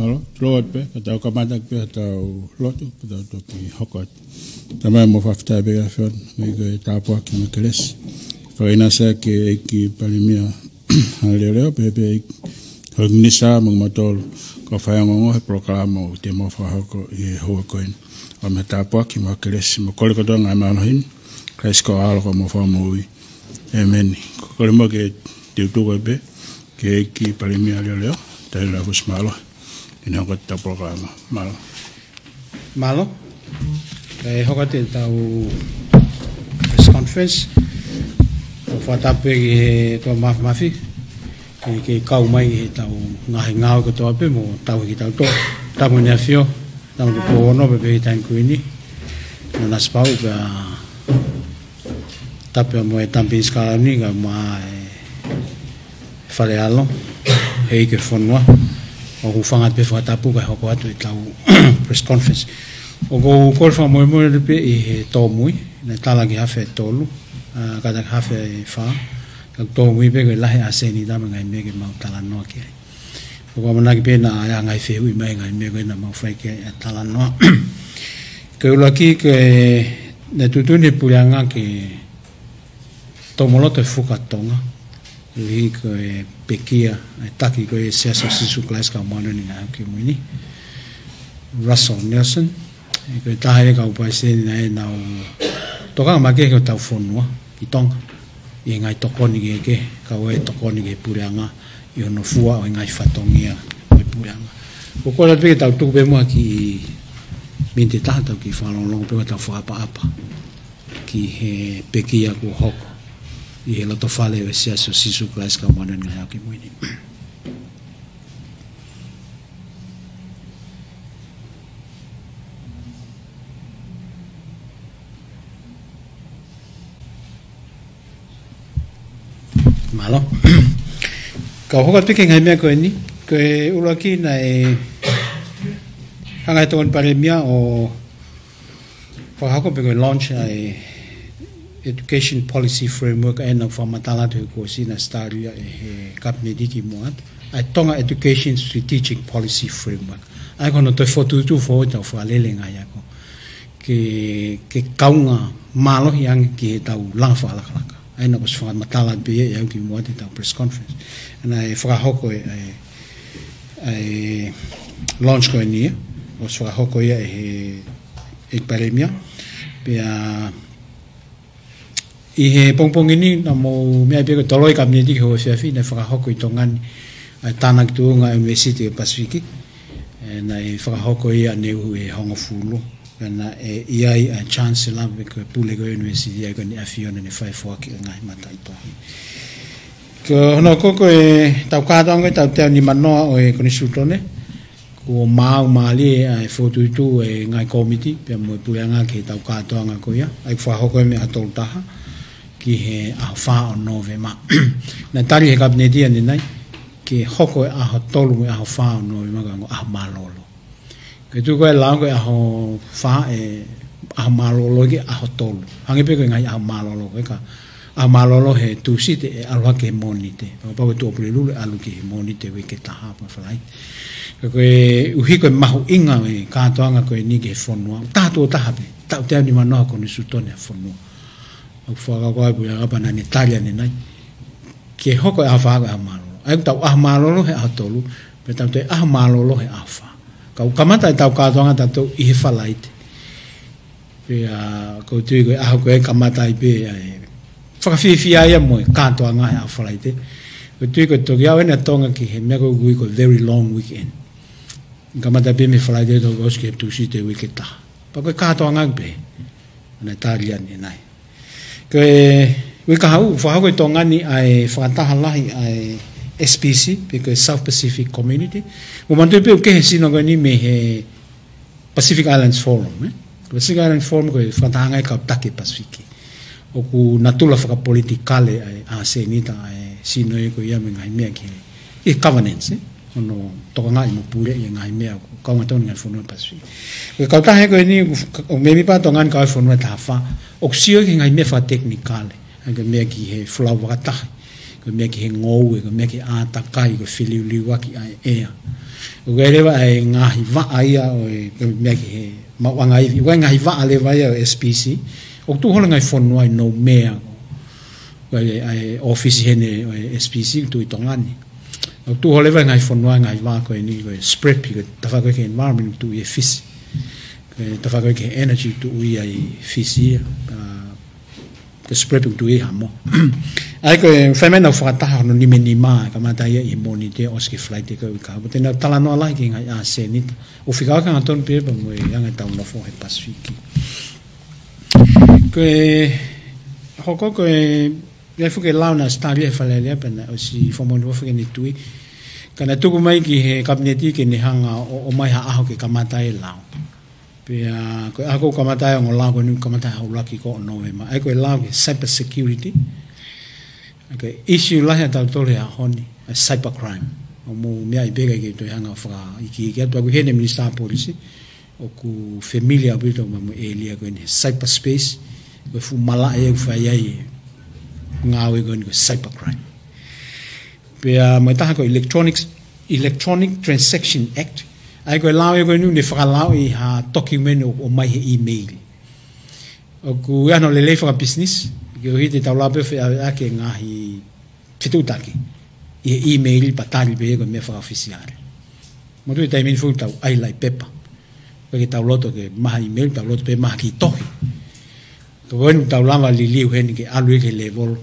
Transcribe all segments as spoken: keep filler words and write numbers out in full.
Mālō, lotu atu pē, ka tau kamata pē ʻetau lotu, ka tau toki hoko atu. Tamai, ʻoku mau fakafetaʻi pē ki he ʻAfiona, ʻi he tāpuaki mo e kelesi. Fakaʻinasi ki he ʻEiki Palēmia ʻa Leoleo, pehē pē ki he Houʻeiki Minisitā mo kimoutolu kau faiongoongo he polokalama ʻoku te mau fakahoko ʻi he houa ko eni. ʻOmai ha tāpuaki mo e kelesi mo e kole kotoa ʻa e ngaahi mālohi ni, Kalaisi ko ho ʻAlo ko homau Fakamoʻui. ʻĒmeni. Ko e kole muʻa ke tuku atu pē ki he ʻEiki Palēmia Leoleo, Taʻahila Fusi Mālohi, ke ne hoko atu ʻetau polokalama. Mālō. Mālō. ʻE hoko atu ʻetau press conference. ʻOku fakatapu pē ki he ʻOtua Māfimafi ke, ke kau mai ʻi heʻetau ngaahi ngāue kotoa pē mo tauhi kitautolu. Tapu mo ʻEne ʻAfio, tapu ki he Pō Ono pē pē ʻi he taimi ko eni. Naʻa na sipau pē ʻa tapu mo e Tama Pilinisi Kalauni, kae ʻumaʻā e Fale Alo, ʻEiki ʻo e fonua. ʻOku fanga pē fakatapu kae hoko atu ʻetau press conference. ʻOku ou kole fakamolemole pē ʻi he tōmui, naʻe tala ki he hafe ʻe tolu, ʻa, kātaki hafe ʻe fā, ka ʻoku tōmui pē ko e lahi ʻa e sēniti mo e ngaahi meʻa ke mau talanoa ki ai. ʻOku ou ʻamanaki pē naʻa ʻi ai ha ngaahi fehuʻi mai ngaahi meʻa ko ē naʻa mau fai ki ai ʻa e talanoa. Ko e ʻuluaki ko e, naʻe tuʻutuʻuni ʻe he Puleʻanga ke tō mo loto e fuka Tonga, ʻi he ko e pekia ʻa e taki ko ē ʻo e Siasi ʻo Sīsū Kalaisi ʻo e Kau Māʻoniʻoni ʻi he Ngaahi ʻAho Kimui Ni, Russell Nelson. Ko e taha ia e kau palesiteni naʻe nau tokanga makehe ki hotau fonua ki Tonga, ʻi he ngaahi tokoni kehekehe, kau ai e tokoni ki he Puleʻanga ʻi hono fua ʻo e ngaahi fatongia ʻo e Puleʻanga. ʻOku ou kole pē ke tau tuku pē muʻa ha kiʻi miniti ʻe taha, tau kiʻi fakalongolongo pē ʻo tau fakaʻapaʻapa ki he pekia kuo hoko ʻi he loto fale ʻo e Siasi ʻo Sīsū Kalaisi ʻo e Kau Māʻoniʻoni ʻi he Ngaahi ʻAho Kimui Ni. Mālō. Kau hoko atu ki he ngaahi meʻa ko eni, ko e ʻuluaki naʻe hanga ʻe he Tokoni Palēmia ʻo fakahoko pe ko e launch ʻa e Education Policy Framework ʻa ia naʻa ku fakamatala atu he kuo ʻosi, naʻe start ia ʻe he Kapineti kimuʻa atu, ʻa e Tonga Education Strategic Policy Framework. ʻA ia ko hono toe fokotuʻutuʻu foʻou ʻetau fakalele ngaahi ako ke, ke kaunga mālohi ange ki heʻetau langa fakalakalaka. ʻA ia naʻa ku ʻosi fakamatala pē ia ʻi heʻeku kimuʻa atu ʻetau press conference. Naʻe fakahoko e, e, e launch ko eni ia, ʻosi fakahoko ia ʻe he, ʻe he Palēmia. Pea ʻi he pongipongi ni, naʻa mou meaʻi pē ko e toloi Kapineti ki he efiafi, naʻe fakahoko ʻi Tonga ni ʻa e tānaki tuʻunga ʻa e ʻUnivēsiti ʻo e Pasifiki. ʻE, naʻe fakahoko ia ʻaneuhu ʻe hongofulu. Pea naʻe ʻi ai ʻa e Chancellor pe ko e pule ko ē ʻo e ʻUnivēsiti ʻa ia ko ʻEne ʻAfio naʻa ne fai e foaki ʻo e ngaahi mataʻitohi. Ko hono hoko ko ʻetau kātoanga ʻetau teau nimanoa ʻo e Konisitūtone, kuo maau mālie ʻa e fokotuʻutuʻu ʻa e ngaahi kōmiti pea mo e Puleʻanga ki heʻetau kātoanga ko ia, ʻa ia ʻoku fakahoko ia mei he ʻaho tolu taha ki he ʻaho fā ʻo Nōvema. Naʻe tali ʻe he Kapineti ʻanenai ke hoko e ʻaho tolu mo e ʻaho fā ʻo Nōvema ko e ongo ʻaho mālōlō. Ko e tuʻu ko ē ʻa e lao ko e ʻaho fā ʻe ʻaho mālōlō ki he ʻaho tolu. Hangē pē ko e ngaahi ʻaho mālōlō ko ē, ka ʻaho mālōlō he Tūsite ʻe ʻalu hake he Mōnite. Pea kapau ko e Tuʻapulelulu ʻe ʻalu ki he Mōnite uike ʻe taha pe Falaite. Ka koeʻuhi ko e mahuʻinga ʻo e kātoanga ko eni ki he fonua, taha tuʻo taha pē, taʻu teau nimanoa ʻo e Konisitūtone ʻa e fonua. ʻOku fakakaukau ʻa e Puleʻanga pea naʻa ne tali ʻanenai ke hoko e ʻaho fā ko e ʻaho mālōlō. ʻA ia ʻoku tau ʻaho mālōlō he ʻaho tolu, pea tau toe ʻaho mālōlō he ʻaho fā. Ka ʻoku kamata ʻetau kātoanga ʻatautolu ʻi he Falaite. Pea ʻoku ou tui ko e ʻaho ko ē ʻe kamata ai pē ʻa e fakafiefia ia mo e kātoanga he ʻaho Falaite. ʻOku ou tui ko e toki aʻu eni ʻa Tonga ki he meʻa ko ē ʻoku ui ko e very long weekend. Kamata pē mei he Falaite ʻo toki ʻosi ki he Tūsite uike ʻe taha. Pea ko e kātoanga pē naʻe tali ʻanenai. Ko e uike kahaʻu, fakahoko ʻi Tonga ni ʻa e fakataha lahi ʻa e S P C, pe ko e South Pacific Community. Mou manatuʻi pē ʻoku kehe e sino ko eni mei he Pacific Islands Forum, ē? Ko e Pacific Islands Forum ko e fakatahaʻanga ʻa e kau taki Pasifiki. ʻOku natula fakapolitikale ʻa e, ʻa e sēniti ʻa e sino ia ko ia mo e ngaahi meʻa ki he, ki he governance, ē? Hono tokangaʻi mo puleʻi e ngaahi meʻa ʻoku kaunga tonu ngaahi fonua Pasifiki. Ko e kautaha ko eni, ʻoku f-, ʻoku mēmipa ʻa Tonga ni kau fonua ʻe taha fā, ʻoku sio ki he ngaahi meʻa fakatekinikale, ʻa e ngaahi meʻa ki he folau fakataha, Ko e meʻa ki he ngoue, ko e meʻa ki he ʻātakai, ko e feliuliuaki ʻa e ʻea. ʻOku ʻi ai leva ʻa e ngaahi vaʻa ia ʻo e, ko e meʻa ki he maʻuʻanga ivi. ʻOku ʻi ai e ngaahi vaʻa leva ia ʻo e S P C. ʻOku tuʻu holo e ngaahi fonua ʻi Noumea. Ko e, ʻa e ʻōfisi heni ʻo e S P C, tuʻu ʻi Tonga ni. ʻOku tuʻu holo leva e ngaahi fonua, ngaahi vaʻa ko eni, ko e SPREP, ko e tafaʻaki ki he environment, tuʻu ia ʻi Fisi. Ko e tafaʻaki ki he energy, tuʻu ia ʻi Fisi ia. ʻA, ko e SPREP ʻoku tuʻu ia ʻi Haʻamoa. ʻA ia ko e fai mai naʻa ku fakataha hono nima nima, kamata ia ʻi he Mōnite ʻo ʻosi ki he Falaite ko e uike kahaʻu. Pea te nau talanoa lahi ki he ngaahi ʻāsenita. ʻOku fekauʻaki hangatonu pē pea mo e anga ʻetau nofo he Pasifiki. Ko e hoko ko e, ʻi ai foki e lao naʻe ʻosi tali he Fale Alea pea naʻe ʻosi fakamoʻoni ʻofa ke ne tui. Ka naʻe tuku mai ki he Kapineti ke ne hanga ʻo, ʻomai ha ʻaho ke kamata e lao. Pea ko e ʻaho ko ē kamata e ongo lao ko eni, kamata he ʻuluaki ko ē ʻo Nōvema. ʻA ia ko e lao ki he cyber security. ʻA ia ko e issue lahi ʻa tautolu he ʻaho ni, ʻa e cyber crime. ʻOku mou meaʻi pē, ʻikai ke u toe hanga ʻo fakaikiiki atu, ʻoku ʻi heni e Minisitā Polisi, ʻoku familiar ʻaupito mo e area ko eni, cyber space, ko e fuʻu malaʻe ʻoku fai ai e ngāue ko eni ko e cyber crime. Pea mo e taha ko e Electronics, Electronic Transaction Act. ʻA ia ko e lao ia ko eni ʻoku ne fakalao ʻi ha document ʻo, ʻomai he email. ʻOku ʻi ai hono lelei fakapisinisi, koeʻuhi te tau lava pē ʻo feʻaveʻaki e ngaahi fetuʻutaki ʻi he email pea tali pē ia ko e meʻa fakaʻofisiale. Mou tui he taimi ni foki tau ʻai laʻi pepa. ʻIkai ke tau loto ke maʻu ha email, tau loto pē maʻu ha kiʻi tohi. Ka ko eni tau lava liliu heni ke ʻalu ia ki he lēvolo.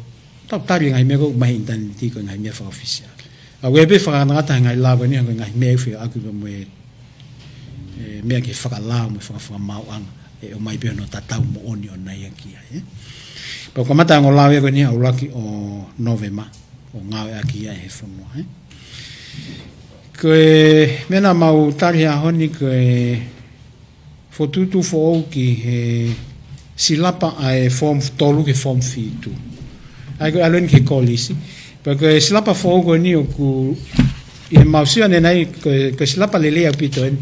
Tau tali e ngaahi meʻa ko ē ʻoku ʻomai he ʻinitaneti ko e ngaahi meʻa fakaʻofisiale. ʻA ia ʻoku ʻi ai pē fakangatangata he ngaahi lao ko eni, ko e ngaahi meʻa ʻoku fekauʻaki pē mo e, e, meʻa ki he fakalao mo e fakafakamaauʻanga. ʻE ʻomai pē hono tatau moʻoni ʻo nau ʻai ki ai, ē. Pea ʻoku kamata e ongo lao ia ko eni he ʻuluaki ʻo Nōvema, ʻo ngāueʻaki ia ʻe he fonua, ē. Ko e meʻa naʻa mau tali he ʻaho ni ko e fokotuʻutuʻu foʻou ki he silapa ʻa e form tolu ki he form fitu. ʻA ia ko e ʻalu eni ki he kolisi. Pea ko e silapa foʻou ko eni ʻoku ʻi he mau sio ʻanenai ko e, ko e silapa lelei ʻaupito eni.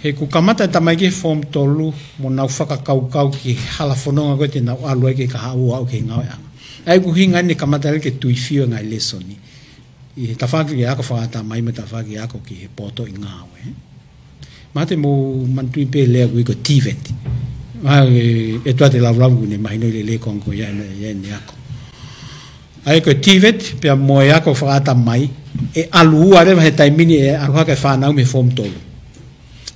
He ʻoku kamata e tamaiki he form tolu mo nau fakakaukau ki he hala fononga ko ē te nau ʻalu ai ki he kahaʻu ʻo aʻu ki he ngāueʻanga. ʻA ia ʻoku ʻuhinga eni e kamata lelei ke tuifio e ngaahi lēsoni ʻi he tafaʻaki ki he ako fakaʻatamai mo e tafaʻaki ako ki he potoʻi ngāue. Mahalo te mou manatuʻi pē e lea ʻoku ui ko e TVET. Mahalo ʻe, ʻe ʻOtua te laulauku ne mahino lelei e konga ko ia ʻene, ʻene ako. ʻA ia ko e TVET pea mo e ako fakaʻatamai, ʻe ʻalu ua leva he taimi ni, ʻe ʻalu hake e fānau mei he form tolu.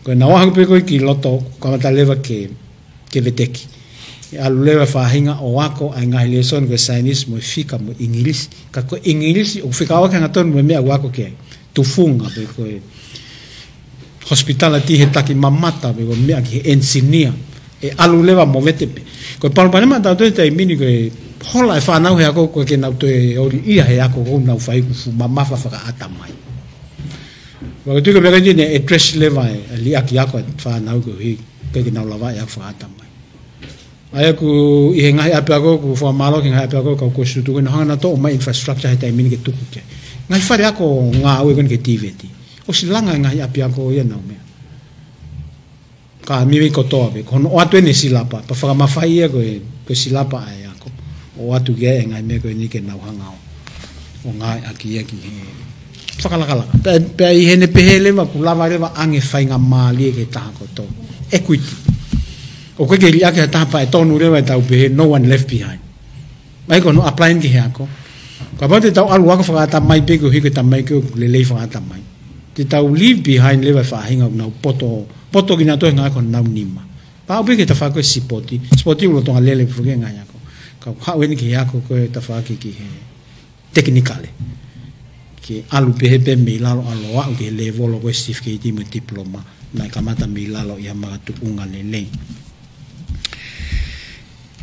Ko ʻenau aʻu pē ko ē ki loto, kamata leva ke ke veteki. ʻE ʻalu leva e faʻahinga ʻo ako ʻa e ngaahi lēsoni ko e saienisi mo e fika mo e ʻIngilisi. Ka ko e ʻIngilisi, ʻoku fekauʻaki hangatonu mo e meʻa ʻoku ako ki ai. Tufunga pe ko e hospitality he takimamata pe ko e meʻa ki he engineer. ʻE ʻalu leva mo vete pē. Ko e palopalema ʻatautolu he taimi ni ko e hola e fānau he ako ko ē ke nau toe ʻoli ia he ako ʻoku nau fai ʻoku fuʻu mamafa fakaʻatamai. Pea ʻoku ou tui ko e meʻa ko eni ʻe address leva e, e liʻaki ako e fānau koeʻuhi ʻikai ke nau lava e ako fakaʻatamai. ʻA ia ʻoku ʻi he ngaahi ʻapiako, ʻoku fakamālō ki he ngaahi ʻapiako, kau ko e sutu ko ē naʻa nau hanga ʻo toʻo mai infrastructure he taimi ni ke tuku ki ai. Ngaahi fale ako ngāue ko eni ki he TVET. ʻOsi langa e ngaahi ʻapiako ia ʻenau meʻa. Ka mei kotoa pē, ko hono ʻoatu eni e silapa, pea fakamafai ia ko e, ko e silapa ʻa e ako. ʻO ʻoatu ki ai e ngaahi meʻa ko eni ke nau hanga ʻo, ʻo ngāueʻaki ia ki he fakalakalaka. Pea, pea ʻi heʻene pehē leva, ʻoku lava leva ange faingamālie ki he taha kotoa. Equity. ʻOku ʻikai ke liʻaki ha taha pea ʻe tonu leva ʻetau pehē, no one left behind. ʻA ia ko hono apply eni ki he ako. Kapau te tau ʻalu ako fakaʻatamai pē koeʻuhi ko e tamaiki ʻoku lelei fakaʻatamai. Te tau leave behind leva e faʻahinga ʻoku nau poto, poto kinautolu he ngāue ko honau nima. Pea aʻu pē ki he tafaʻaki ko e sipoti. Sipoti ʻoku lolotonga lele foki e ngaahi ako. Ka ʻoku haʻu eni ki he ako ko e tafaʻaki ki he tekinikale. Ke ʻalu pehē pē mei lalo ʻo aʻu ki he lēvolo ko e certificate mo e diploma. Naʻe kamata mei lalo ʻi ha makatuʻunga lelei.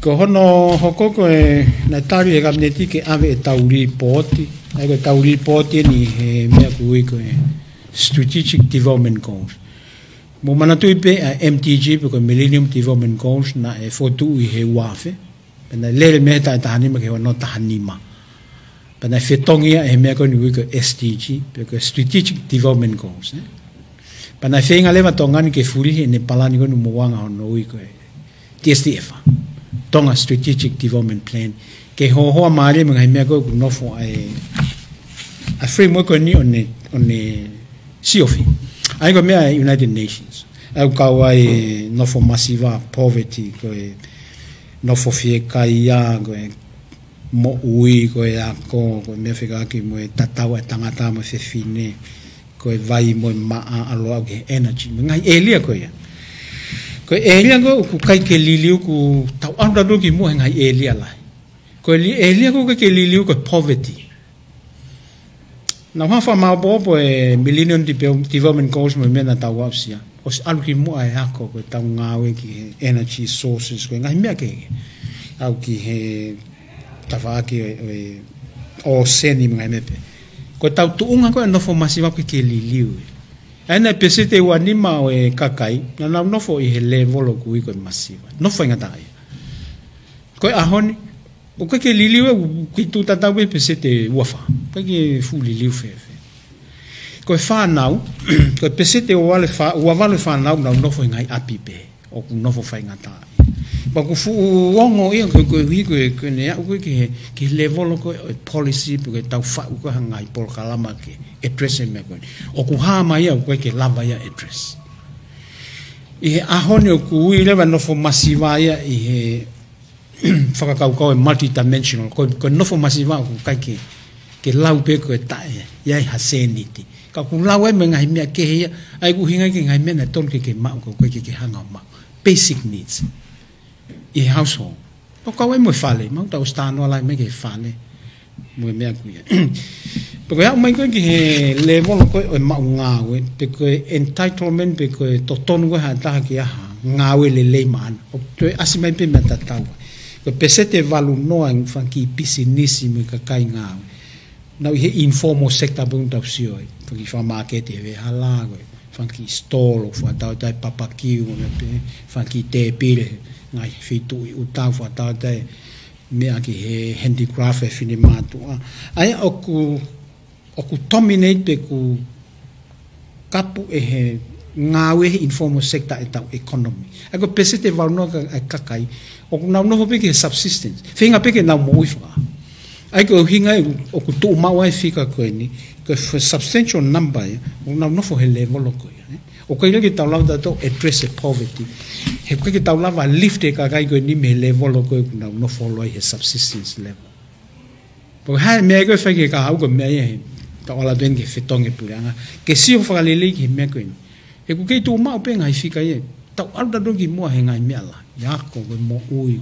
Ko hono hoko ko ē naʻe tali ʻe he Kapineti ke ʻave ʻetau lipooti. ʻA ia ko ʻetau lipooti eni he meʻa ʻoku ui ko e Strategic Development Goals. Mou manatuʻi pē ʻa e M D G pe ko e Millennium Development Goals naʻe fokotuʻu ʻi he uaafe. Pea naʻe lele mei he taʻu ʻe taha nima ki he ua noa taha nima. Pea naʻe fetongi ia ʻe he meʻa ko eni ʻoku ui ko e S D G, pe ko e Strategic Development Goals, ē. Pea naʻe feinga leva Tonga ni ke fulihi ʻene palani ko eni ʻoku mou anga hono ui ko e T S D F, Tonga Strategic Development Plan, ke hohoa mālie mo e ngaahi meʻa ko ē ʻoku nofo ai ʻa e framework ko eni ʻo ne, ʻo ne siofi. ʻA ia ko e meʻa ʻa e United Nations. ʻA ia ʻoku kau ai e nofo masiva, poverty, ko e nofo fiekaia, ko e moʻui, ko e ako, ko e meʻa fekauʻaki mo e tatau ʻa e tangata mo e fefine, ko e vai mo e maʻa, ʻalu ʻo aʻu ki he energy, mo e ngaahi ʻēlia ko ia. Ko e ʻēlia ko ē ʻoku ʻikai ke liliu, ʻoku tau ʻalu tautolu ki muʻa he ngaahi ʻēlia lahi. Ko e li-, ʻēlia ko ē ʻoku ʻikai ke liliu ko e poverty. Naʻa nau fakamāʻopoʻopo e Millennium Deve-, Development Goals mo e meʻa naʻa tau aʻusia. ʻOsi ʻalu ki muʻa e ako, ko ʻetau ngāue ki he energy sources, ko e ngaahi meʻa kehekehe. ʻAlu ki he tafaʻaki ʻo e, ʻo e ʻōseni mo e ngaahi meʻa pehē. Ko ʻetau tuʻunga ko ē nofo masiva ʻoku ʻikai ke liliu ia. ʻA ia naʻe peseti ua nima ʻo e kakai, naʻa nau nofo ʻi he lēvolo ʻoku ui ko e masiva. Nofo faingataʻa ia. Ko e ʻaho ni, ʻoku ʻikai ke liliu ia, ʻoku kei tuʻu tatau pē peseti ua fā. ʻIkai ke fuʻu liliu fēfē. Ko e fānau, ko e peseti ua valu fā, ua valu fānau naʻa nau nofo he ngaahi ʻapi pē, ʻoku nofo faingataʻa ia. Pea ʻoku fuʻu ongo ia ko e, ko e ʻuhi ko e, ko e ne aʻu ko ē ki he, ki he lēvolo ko ē ʻo e policy pe ko ʻetau faʻu ko ē ha ngaahi polokalama ke address e meʻa ko eni. ʻOku hā mai ia, ʻoku ʻikai ke lava ia address. ʻI he ʻaho ni ʻoku ui leva nofo masiva ia ʻi he fakakaukau e multidimensional, ko, ko e nofo masiva ʻoku ʻikai ke, ke lau pē ko e taʻe, ʻi ai ha sēniti. Ka ʻoku lau ai mo e ngaahi meʻa kehe ia, ʻa ia ʻoku ʻuhinga ki he ngaahi meʻa naʻe tonu ke ke maʻu, ka ʻoku ʻikai ke ke hanga ʻo maʻu. Basic needs. ʻI he household. ʻO kau ai mo e fale, mau tau ʻosi talanoa lahi mai ki he fale. Mo e meʻa ko ia. Pea ko e aʻu mai ko ē ki he lēvolo ko ē ʻo e maʻu ngāue, pe ko e entitlement, pe ko e totonu ko ē ha taha ke ʻai ha ngāue lelei maʻana. ʻOku toe ʻasi mai pē meʻa tatau. Ko e peseti ʻe valu noa e fanga kiʻi pisinisi mo e kakai ngāue. Naʻa nau ʻi he informal sector pē ʻoku tau sio ai. Fanga kiʻi fakamāketi he veʻehala ko ē. Fanga kiʻi stall ʻoku fakatauʻatāina, papakiu mo e meʻa pehē, fanga kiʻi tēpile, ngaahi feituʻu ʻi ʻuta ʻoku fakatauʻatāina, meʻa ki he handicraft e finemātuʻa. ʻA ia ʻoku, ʻoku dominate pe ʻoku kapu ʻe he ngāue he informal sector ʻetau economy. ʻA ia ko e peseti ʻe valu noa ka-, ʻa e kakai, ʻoku nau nofo pē ki he subsistence. Feinga pē ke nau moʻui fakaʻaho. ʻA ia ko e ʻuhinga ia ʻoku tuʻu maʻu ai e fika ko eni, ko e f-, substantial number ia, ʻoku nau nofo he lēvolo ko ia, ē. ʻOku ʻikai ke tau lava tautolu address e poverty. He ʻoku ʻikai ke tau lava lift e kakai ko eni mei he lēvolo ko ē ʻoku nau nofo holo ai he subsistence level. Pea ko e hā e meʻa ko ē ʻe fai ki he kahaʻu ko e meʻa ia he, tau ala pē eni ki he fetongi e puleʻanga. Ke sio fakalelei ki he meʻa ko eni. He ʻoku kei tuʻu maʻu pē ngaahi fika ia. Tau ʻalu tautolu ki muʻa he ngaahi meʻa lahi. ʻI he ako, ko e moʻui.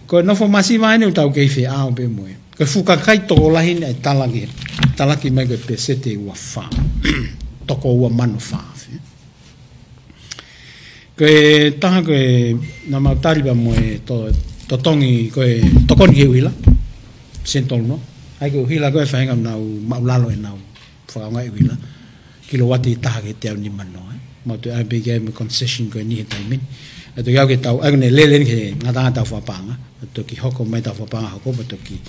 Ko e nofo masiva eni ʻoku tau kei feʻao pē mo ia. Ko e fuʻu kakai tokolahi naʻe talaki, talaki mai ko e peseti ʻe ua fā. Toko ua mano fā. Ko e taha ko ē naʻa mau tali pea mo e to-, totongi ko e tokoni ki he ʻuhila. Senituli noa. ʻA ia ko e ʻuhila ko ē faʻahinga naʻa nau maʻulalo ʻenau fakaʻaongaʻi ʻuhila. Kilowati ʻe taha ki he teau nima noa, ē. Mau toe ʻai pē ki ai mo e concession ko eni he taimi ni. ʻA ia toki aʻu ke tau, ʻa ia ko ʻene lele eni ki he ngataʻanga tau fakapaʻanga. ʻA ia toki hoko mai tau fakapaʻanga hoko pea toki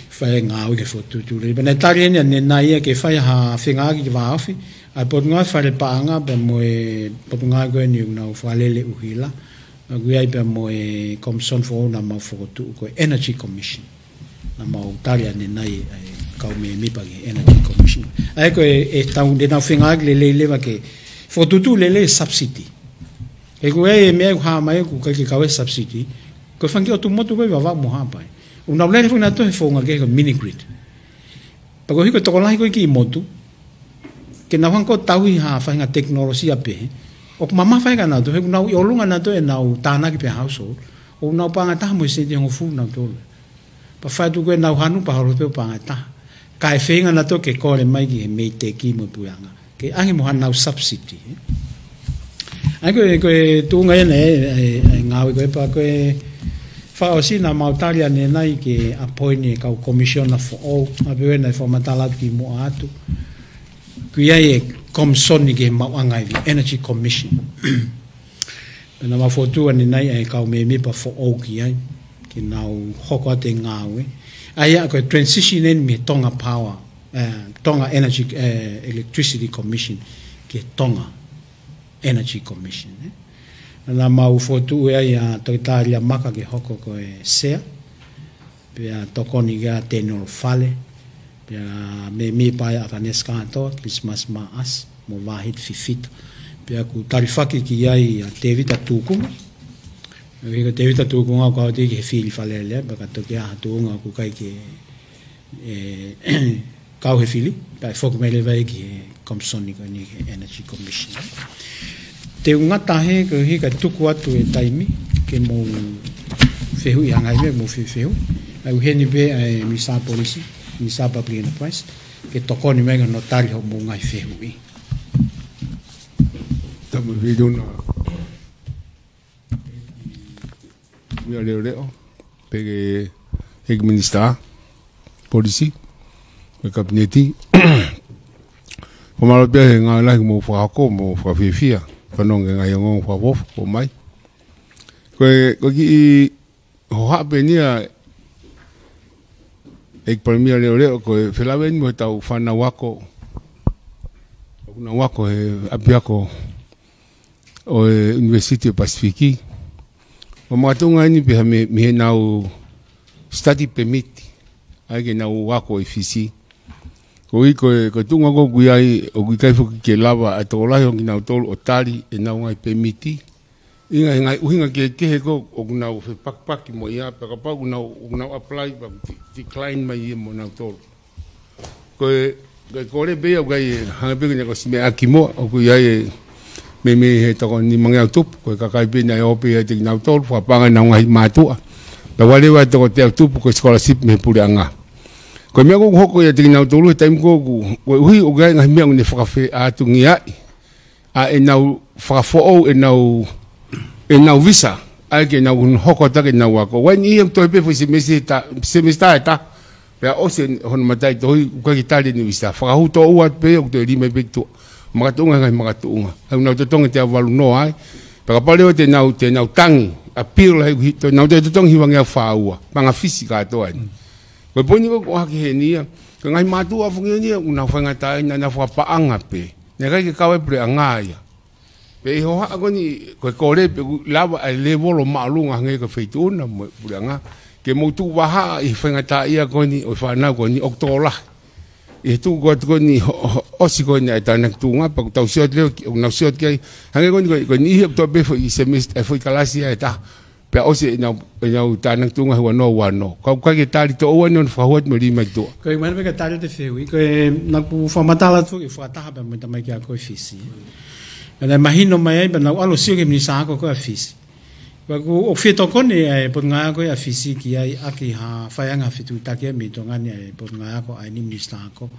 fai e ngāue ki he fokotuʻutuʻu lelei. Pea naʻe tali eni ʻanenai ia ke fai ha fengāueʻaki ki he vāofi ʻa e Potungāue Fale Paʻanga pea mo e potungāue ko eni ʻoku nau fakalele ʻuhila. ʻA ia ʻoku ʻi ai pea mo e komisoni foʻou naʻa mau fokotuʻu ko e Energy Commission. Naʻa mau tali ʻanenai ʻa e kau mēmipa ki he Energy Commission. ʻA ia ko e, ʻe tau, te nau fengāueʻaki lelei leva ke fokotuʻutuʻu lelei e subsidy. He ko e meʻa ʻoku hā mai ʻoku ʻikai ke kau he subsidy. Ko e fanga kiʻi ʻotu motu ko ē Vavaʻu mo Haʻapai. ʻOku nau lele foki nautolu he founga kehe ko e mini grid. Pea koeʻuhi ko e tokolahi ko ē kiʻi motu, ke nau hanga ʻo tauhi ha faʻahinga tekinolosia pehē, ʻoku mamafa ia kia nautolu, he ʻoku nau ʻi ʻolunga nautolu ʻenau tānaki pē household, ʻoku nau paʻanga ʻe taha mo e sēniti ʻe hongofulu nautolu. Pea fai atu ko ē ʻenau hanu pea holo pē ʻo paʻanga ʻe taha. Kae feinga nautolu ke kole mai ki he MEIDECC mo e puleʻanga ke ʻange mo haʻanau subsidy, ē. ʻA ia ko e, ko e tuʻunga ia ʻanenai, ʻa e, ʻa e ngāue ko ē pea ko e fakaʻosi naʻa mau tali ʻanenai ke appoint e kau komisiona foʻou, ʻa ia pē ʻoku ʻi ai e fakamatala atu kimuʻa atu. ʻOku ʻi ai e komisoni ki he maʻuʻanga ivi, Energy Commission. Pea naʻa mau fokotuʻu ʻanenai ʻa e kau mēmipa foʻou ki ai, ke nau hoko atu e ngāue. ʻA ia ko e transition eni mei he Tonga Power, eh, Tonga Energy, eh, Electricity Commission, ki he Tonga Energy Commission, ē. Naʻa mau fokotuʻu ai ʻa Toketā Liamaka ke hoko ko e sea. Pea tokoni kia Tēnolo Fale, pea meimei pē ʻa Kanesi Kātoa, Christmas Maʻasi, mo Vahit Fifita. Pea ʻoku talifaki ki ai ʻa Tēvita Tukunga. ʻOku ʻikai ko Tēvita Tukunga ʻoku ʻalu ki he fili Fale Alea, pea ka toki ʻi ai ha tuʻunga ʻoku ʻikai ke, ē, kau he fili, pea ʻe foki mai leva ia ki he Komisoni ko eni, ki he Energy Commission. Te u ngata hē koeʻuhi ka tuku atu e taimi ke mou fehuʻi ʻa e ngaahi meʻa ʻoku mou fehuʻi. ʻOku ʻi heni pē ʻa e Minisitā Polisi, Minisitā Public Enterprise, ke tokoni mai ki hono tali hoʻomou ngaahi fehuʻi. Tamu Viluna. Mia leoleo, pea ki he ʻEiki Minisitā Polisi, mo e Kapineti. Fakamālō pē he ngāue lahi kuo mou fakahoko mo fakafiefia, fanongo ki he ngaahi ongoongo fakaʻofoʻofa kuo ʻomai. Ko e, ko e kiʻi hohaʻa pē eni ʻa e ʻEiki Palēmia leoleo, ko e felāveʻi eni mo ʻetau fānau ako ʻoku nau ako he ʻapiako ʻo e ʻUnivēsiti ʻo e Pasifiki. ʻOku makatuʻunga eni pē ha meʻa mei heʻenau study permit, ʻa ia ke nau ako ʻi Fisi. Koeʻuhi ko e, ko e tuʻunga ko ē ʻoku ʻi ai, ʻoku ʻikai foki ke lava ʻa e tokolahi ʻo kinautolu ʻo tali ʻenau ngaahi pemiti. ʻI he ngaahi, ngaahi ʻuhinga kehekehe ko ē ʻoku nau fepakipaki mo ia, pea kapau ʻoku nau, ʻoku nau apply, pea de-, decline mai ia mo nautolu. Ko e, ko e kole pē ia ʻoku ʻikai, hangē pē ko ʻene ko e siʻi meʻa ki muʻa, ʻoku ʻi ai e meimei he toko nimangeau tupu, ko e kakai pē naʻe ō pē ʻiate kinautolu, fakapaʻanga ʻenau ngaahi mātuʻa. Pea ʻoku ʻi ai leva e toko teau tupu ko e scholarship mei he puleʻanga. Ko e meʻa ko ē ʻoku hoko ʻiate kinautolu he taimi ko ē ʻoku, koeʻuhi ʻoku ʻi ai e ngaahi meʻa ʻoku ne fakafeʻātungiaʻi ʻa ʻenau fakafoʻou ʻenau, ʻenau visa, ʻa ia ke nau hoko atu ki heʻenau ako. ʻOku ʻi ai e niʻihi ʻoku toe pē foʻi semesitā, semesitā ʻe taha, pea ʻosi hono mataʻitohi, ʻoku ʻikai ke tali ʻene visa. Fakahū toʻo ua pē, ʻoku toe lī mai pē ki tuʻa. Makatuʻunga he ngaahi makatuʻunga. ʻOku nau totongi e teau valu noa ai. Pea kapau leva te nau, te nau tangi, appeal he, he, te nau toe totongi hivangeau fā ua. Pea ʻa Fisi kātoa eni. Ko e poini ko ē ʻoku ʻohake heni ia, ko e ngaahi mātuʻa foki eni ia ʻoku nau faingataʻaʻia, naʻa nau fakapaʻanga pē. Naʻe ʻikai ke kau ai e puleʻanga ia. Pea ʻi he hohaʻa ko eni, ko e kole pē ʻoku lava ʻa e lēvolo māʻolunga hangē ko e feituʻu na mo e puleʻanga, ke mou tuku vahaʻa ʻi he faingataʻaʻia ko eni ʻo e fānau ko eni ʻoku tokolahi. ʻI he tuku ko ē atu ko eni ho-, ho-, ʻosi ko eni ʻa e tānaki tuʻunga, pea ʻoku tau sio atu leva ki, ʻoku nau sio atu ki ai. Hangē ko eni ko e, ko e niʻihi ʻoku toe pē foʻi semesitā, e foʻi kalasi ia ʻe taha. Pea ʻosi ʻenau, ʻenau tānaki tuʻunga he ua noa ua noa. Ka ʻoku ʻikai ke tali toʻo ua eni hono fakahū atu mo e lī mai ki tuʻa. Ko e mahino pē ka tali atu e fehuʻi, ko e naʻa ku fakamatala atu ki he fakataha pē mo e tamaiki ako ʻi Fisi. Pea naʻe mahino mai ai, pea naʻa ku ʻalu ʻo sio ki he minisitā ako ko ē ʻa Fisi. Pea ʻoku, ʻoku fie tokoni ʻa e potungāue ako ʻa Fisi ki ai ʻaki ha faiʻanga fetuʻutaki mei Tonga ni ʻa e potungāue ako ʻa eni minisitā ako.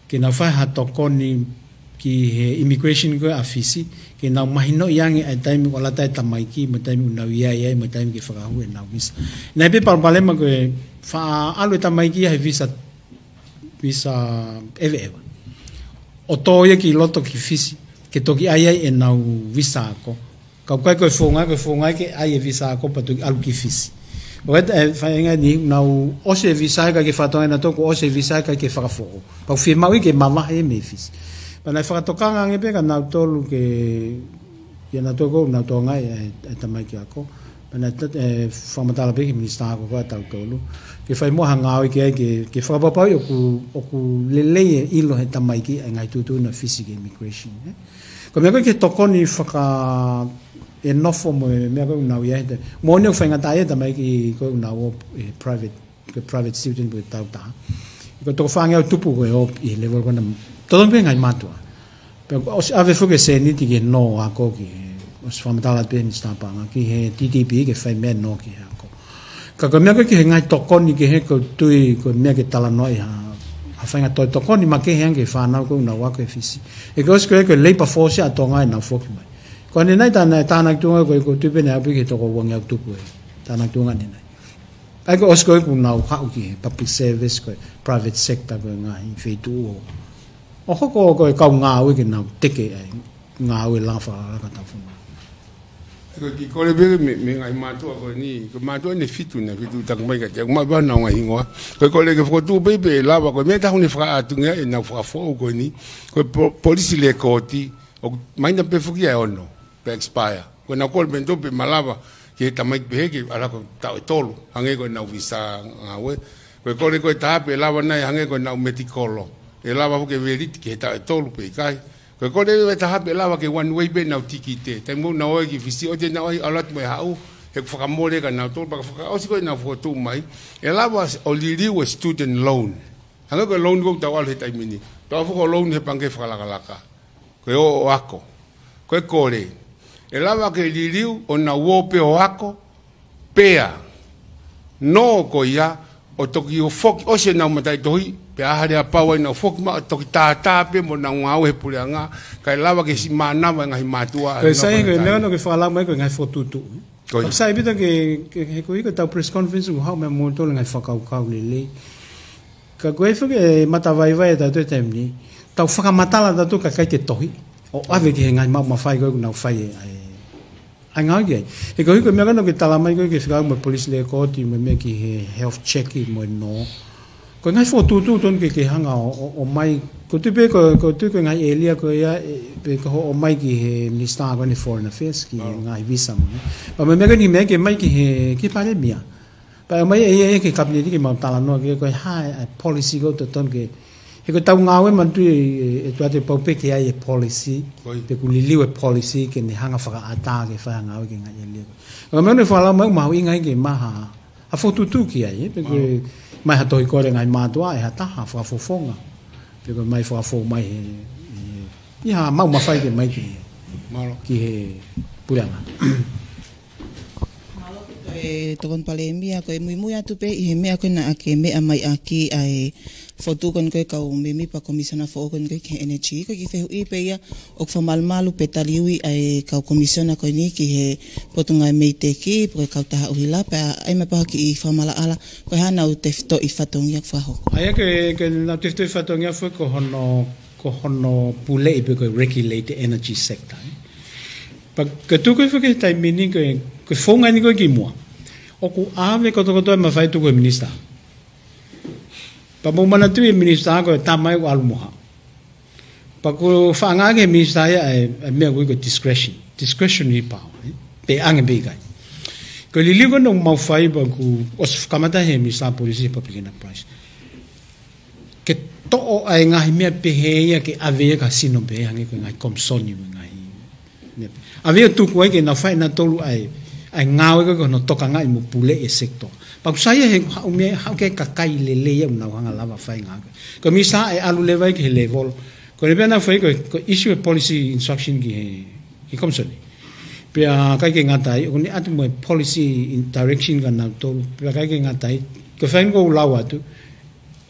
Ke nau fai ha tokoni ki he immigration ko ē ʻa Fisi, ke nau mahinoʻi ange ʻa e taimi ʻoku ʻalu atu ai e tamaiki, mo e taimi ʻoku nau ʻi ai ai, mo e taimi ke fakahū ʻenau visa. Naʻe pē palopalema ko e faʻa ʻalu e tamaiki ia he visa, visa ʻeveʻeva. ʻO tō ia ki loto ki Fisi, ke toki ʻai ai ʻenau visa ako. Ka ʻoku ʻikai ko e founga, ko e founga ke ʻai e visa ako pea toki ʻalu ki Fisi. ʻOku ʻi ai e faʻahinga ni nau ʻosi e visa ʻikai ke fakatokangaʻi ʻe nautolu kuo ʻosi e visa ʻikai ke fakafoʻou. Pea ʻoku fiemaʻu ia ke mavahe mei Fisi. Pea naʻe fakatokanga ange pē kia nautolu ke, kia nautolu ko ē ʻoku nau tokangaʻi e, e tamaiki ako. Pea naʻe ta-, e, fakamatala pē ki he minisitā ako ko ē ʻa tautolu. Ke fai muʻa ha ngāue ki ai ke, ke fakapapauʻi ʻoku, ʻoku lelei e ʻilo he tamaiki ʻa e ngaahi tuʻutuʻuni ʻa Fisi ki he immigration, ē. Ko e meʻa ko ē ki he tokoni faka-, e nofo mo e meʻa ko ē ʻoku nau ʻi ai he taimi. Moʻoni ʻoku faingataʻaʻia e tamaiki ko ē ʻoku nau ō he private, ko e private student pe ko e tautaha. Ko e toko fāngeau tupu ko ē ʻoku ʻi he level ko ena. Totongi pē ngaahi mātuʻa. Pea ʻosi ʻave foki e sēniti ki he nō ako ki he, ʻosi fakamatala pē minisitā paʻanga ki he T T P ke fai meʻa nō ki he ako. Ka ko e meʻa ko ē ki he ngaahi tokoni kehe ʻoku ou tui ko e meʻa ke talanoaʻi ha, ha faʻahinga toe tokoni makehe ange ki he fānau ko ē ʻoku nau ako ʻi Fisi. ʻE ke ʻosi ko ē ko e labour force ʻa Tonga ʻenau foki mai. Ko ʻanenai tā naʻe tānaki tuʻunga ko ē ʻoku ou tui pē naʻe ʻalu pē ki he toko uangeau tupu e tānaki tuʻunga ʻanenai. ʻA ia ko e ʻosi ko ē ʻoku nau haʻu ki he public service ko e private sector ko e ngaahi feituʻu ʻo, ʻo hoko ko e kau ngāue ke nau teke ai ngāue langa fakalakalaka ʻa e fonua. Ko e kiʻi kole pē mei, mei he ngaahi mātuʻa ko eni, ko e mātuʻa ʻe fitu naʻe fetuʻutaki mai kiate au, ʻoku maʻu pē ʻenau ngaahi hingoa. Ko e kole ke fokotuʻu pē pe ʻe lava, ko e meʻa ʻe taha ʻoku ne fakaʻatungiaʻi ʻenau fakafoʻou ko eni, ko e po-, polisi lēkooti, ʻoku mahino pē foki ʻa e ono, pea expire. Ko ʻenau kole pē nautolu pe malava, ki he tamaiki pehē ke ala ko e taʻu ʻe tolu, hangē ko ʻenau visa ngāue. Ko e kole ko ē ʻe taha pē ʻe lava nai hangē ko ʻenau medical, ʻe lava foki ke valid ki he taʻu ʻe tolu pe ʻikai. Ko e kole ʻe taha pē ʻe lava ke one way pē ʻenau tikite. Taimi ʻoku nau ō ai ki Fisi, ʻoua te nau ʻai ʻalu atu mo e haʻu, he ʻoku fakamole kia nautolu, pea ka fakaʻosi ko ē ʻenau fokotuʻu mai, ʻe lava ʻo liliu e student loan. Hangē ko e loan ʻoku tau ʻalu he taimi ni. Tau fokotuʻu loan he pangikē fakalakalaka. Ko e ō ʻo ako. Ko e kole, ʻe lava ke liliu ʻo nau ō pē ʻo ako, pea nō ko ia ʻo toki ō foki ʻosi ʻenau mataʻitohi, pea ʻalu ʻo pau ai ʻenau foki mai ʻo toki tātā pē mo ʻenau ngāue he puleʻanga, kae lava ke siʻi mānava e ngaahi mātuʻa. Ko e sai, ko e meʻa naʻa ke fakalau mai ko e ngaahi fokotuʻutuʻu. Ko ia. Sai pē ia ke, ke, he ko e ʻikai ko ʻetau press conference ʻoku haʻu mei moutolu e ngaahi fakakaukau lelei. Ka ko e foki e matavaivai ʻa tautolu he taimi ni, tau fakamatala tautolu kae ʻikai ke tohi ʻo ʻave ki he ngaahi maʻu mafai ko ē ʻoku nau fai e, e, ʻa e ngāue ki ai. He ko e ʻikai ko e meʻa ko ē naʻa ke tala mai ko ē ke fekau mo e police record, mo e meʻa ki he health check mo e nō. Ko e ngaahi fokotuʻutuʻu tonu ke, ke hanga ʻo, ʻo, ʻomai. ʻOku ou tui pē ko, ʻoku ou tui ko e ngaahi ʻēlia ko ia, ʻe, pē ko hoʻo ʻomai ki he Minisitā ko eni Foreign Affairs, ki he ngaahi visa mo e nō. Pea mo e meʻa ko eni meʻa ke ʻomai ki he, ki he Palēmia. Pea ʻomai ʻe ia ki he Kapineti ke mau talanoa ki ai ko e hā e, e policy ʻoku totonu ke, he ko ʻetau ngāue manatuʻi e, e, ʻe tuate pau pē ke ʻi ai e policy, pe ʻoku liliu e policy ke ne hanga fakaʻatā ke fai ha ngāue ki he ngaahi ʻēlia ko ē. Ka ko e meʻa naʻa ke fakalau mai ʻoku mahuʻinga ai ke maʻu ha, ha fokotuʻutuʻu ki ai, ē, pe ko e ʻomai ha tohi kole ngaahi mātuʻa ʻe ha taha, fakafofonga. Pe ko e ʻomai fakafou mai he, he, ʻi ha maʻu mafai ke ʻomai ki he, ki he puleʻanga. Mālō ʻaupito e Tokoni Palēmia, ko e muimui atu pē ʻi he meʻa ko ē naʻa ke meʻa mai ʻaki ʻa e fokotuʻu ko eni ko ē kau mēmipa Komisiona foʻou ko eni ko ē ki he energy. Ko e kiʻi fehuʻi pē ia, ʻoku fakamalumalu pe taliui ʻa e kau Komisiona ko eni ki he Potungāue MEIDECC, pe ko e kautaha ʻuhila, pea ʻai mai pē ha kiʻi fakamaʻalaʻala, ko e hā ʻenau tefitoʻi fatongia ʻoku fakahoko. ʻA ia ko e, ko ʻenau tefitoʻi fatongia foki ko hono, ko hono puleʻi pe ko e regulate e energy sector, ē. Pea ko e tuku foki he taimi ni ko e, ko e founga eni ko ē kimuʻa, ʻoku ʻave kotokotoa e mafai tuku he Minisitā. Pea mou manatuʻi e Minisitā ko e tama ia ʻoku ʻalu mo haʻu. Pea ʻoku faʻa ngāueʻaki he Minisitā ia e, e meʻa ʻoku ui ko e discretion, discretionary power, ē? Pe ʻoange pe ʻikai. Ko e liliu ko ē naʻa mau fai pea kuo ʻosi kamata he Minisitā Polisi he Public Enterprise ke toʻo ʻa e ngaahi meʻa pehē ia ke ʻave ia ki ha sino pehē hangē ko e ngaahi komisoni mo e ngaahi meʻa pehē. ʻAve ia ʻo tuku ai ke nau fai ʻenautolu ʻa e, ʻa e ngāue ko ē ko hono tokangaʻi mo puleʻi e sector. Pea ʻoku sai ia he haʻu meʻa, haʻu ki ai e kakai lelei ia ʻoku nau hanga lava ʻo fai e ngāue. Ko e Minisitā ʻe ʻalu leva ia ki he lēvolo. Ko ʻene pē naʻa fai ko e, ko e issue e policy instruction ki he, ki he komisoni. Pea ʻikai ke ngata ai, ʻoku ne ʻatu mo e policy in direction kia nautolu. Pea ʻikai ke ngata ai, ko e fai ko ʻeku lau atu,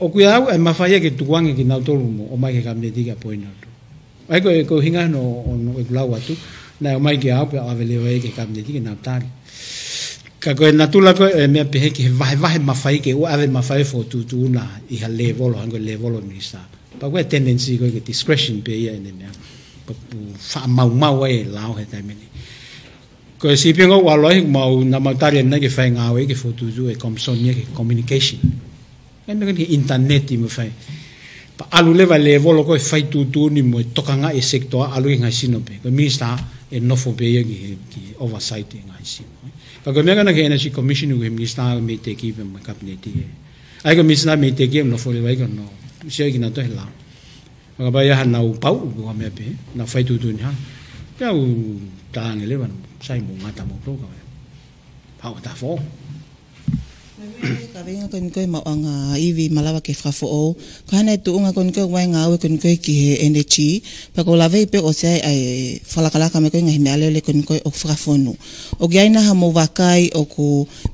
ʻoku ʻi ai ʻa e mafai ia ke tukuange kinautolu mo ʻomai ki he Kapineti ke appoint nautolu. ʻA ia ko e, ko e ʻuhinga ia hono, hono ʻeku lau atu, naʻe ʻomai kia au pea ʻave leva ia ki he Kapineti ke nau tali. Ka ko e natula ko ē e meʻa pehē ki he vahevahe mafai ke ʻoua ʻave mafai fokotuʻutuʻu na ʻi ha lēvolo, hangē ko e lēvolo Minisitā. Pea ko e tendency ko ē ke discretion pē ia ʻene meʻa. Pea ʻoku faʻa maumau ai e lao he taimi ni. Ko e siʻi pē ngāue ʻoku ʻalu ai, mau, naʻa mau tali ʻanenai ke fai e ngāue ke fokotuʻutuʻu e komisoni ia ki he communication. ʻA e meʻa ko eni ki he ʻinitaneti mo e fai. Pea ʻalu leva e lēvolo ko ē e fai tuʻutuʻuni mo e tokangaʻi e sector ʻalu ki he ngaahi sino pē. Ko e Minisitā ʻe nofo pē ia ki he, ki he oversight e ngaahi sino. Ka ko e meʻa ko ena ki he Energy Commission ʻoku ʻi he Minisitā MEIDECC pea mo e Kapineti ē. ʻA ia ko e Minisitā MEIDECC ʻoku nofo leva ia ki hono sio kinautolu he lao. Ka kapau ʻe ʻi ai haʻanau pauʻu pe ko ha meʻa pehē, nau fai tuʻutuʻuni hā. Pea u talaange leva, sai, mou ngata moutolu ka haʻu ha taha foʻou. Kaveinga ko eni ko ē maʻuʻanga ivi malava ke fakafoʻou. Ko e hā nai e tuʻunga ko eni ko ē ʻoku ʻi ai e ngāue ko eni ko ē ki he energy. Pea ʻoku ou laveʻi pē ʻoku ʻosi ʻi ai e fakalakalaka mai ko ē ngaahi meʻalele ko eni ko ē ʻoku fakafonu. ʻOku ʻi ai nai haʻamou vakai ʻoku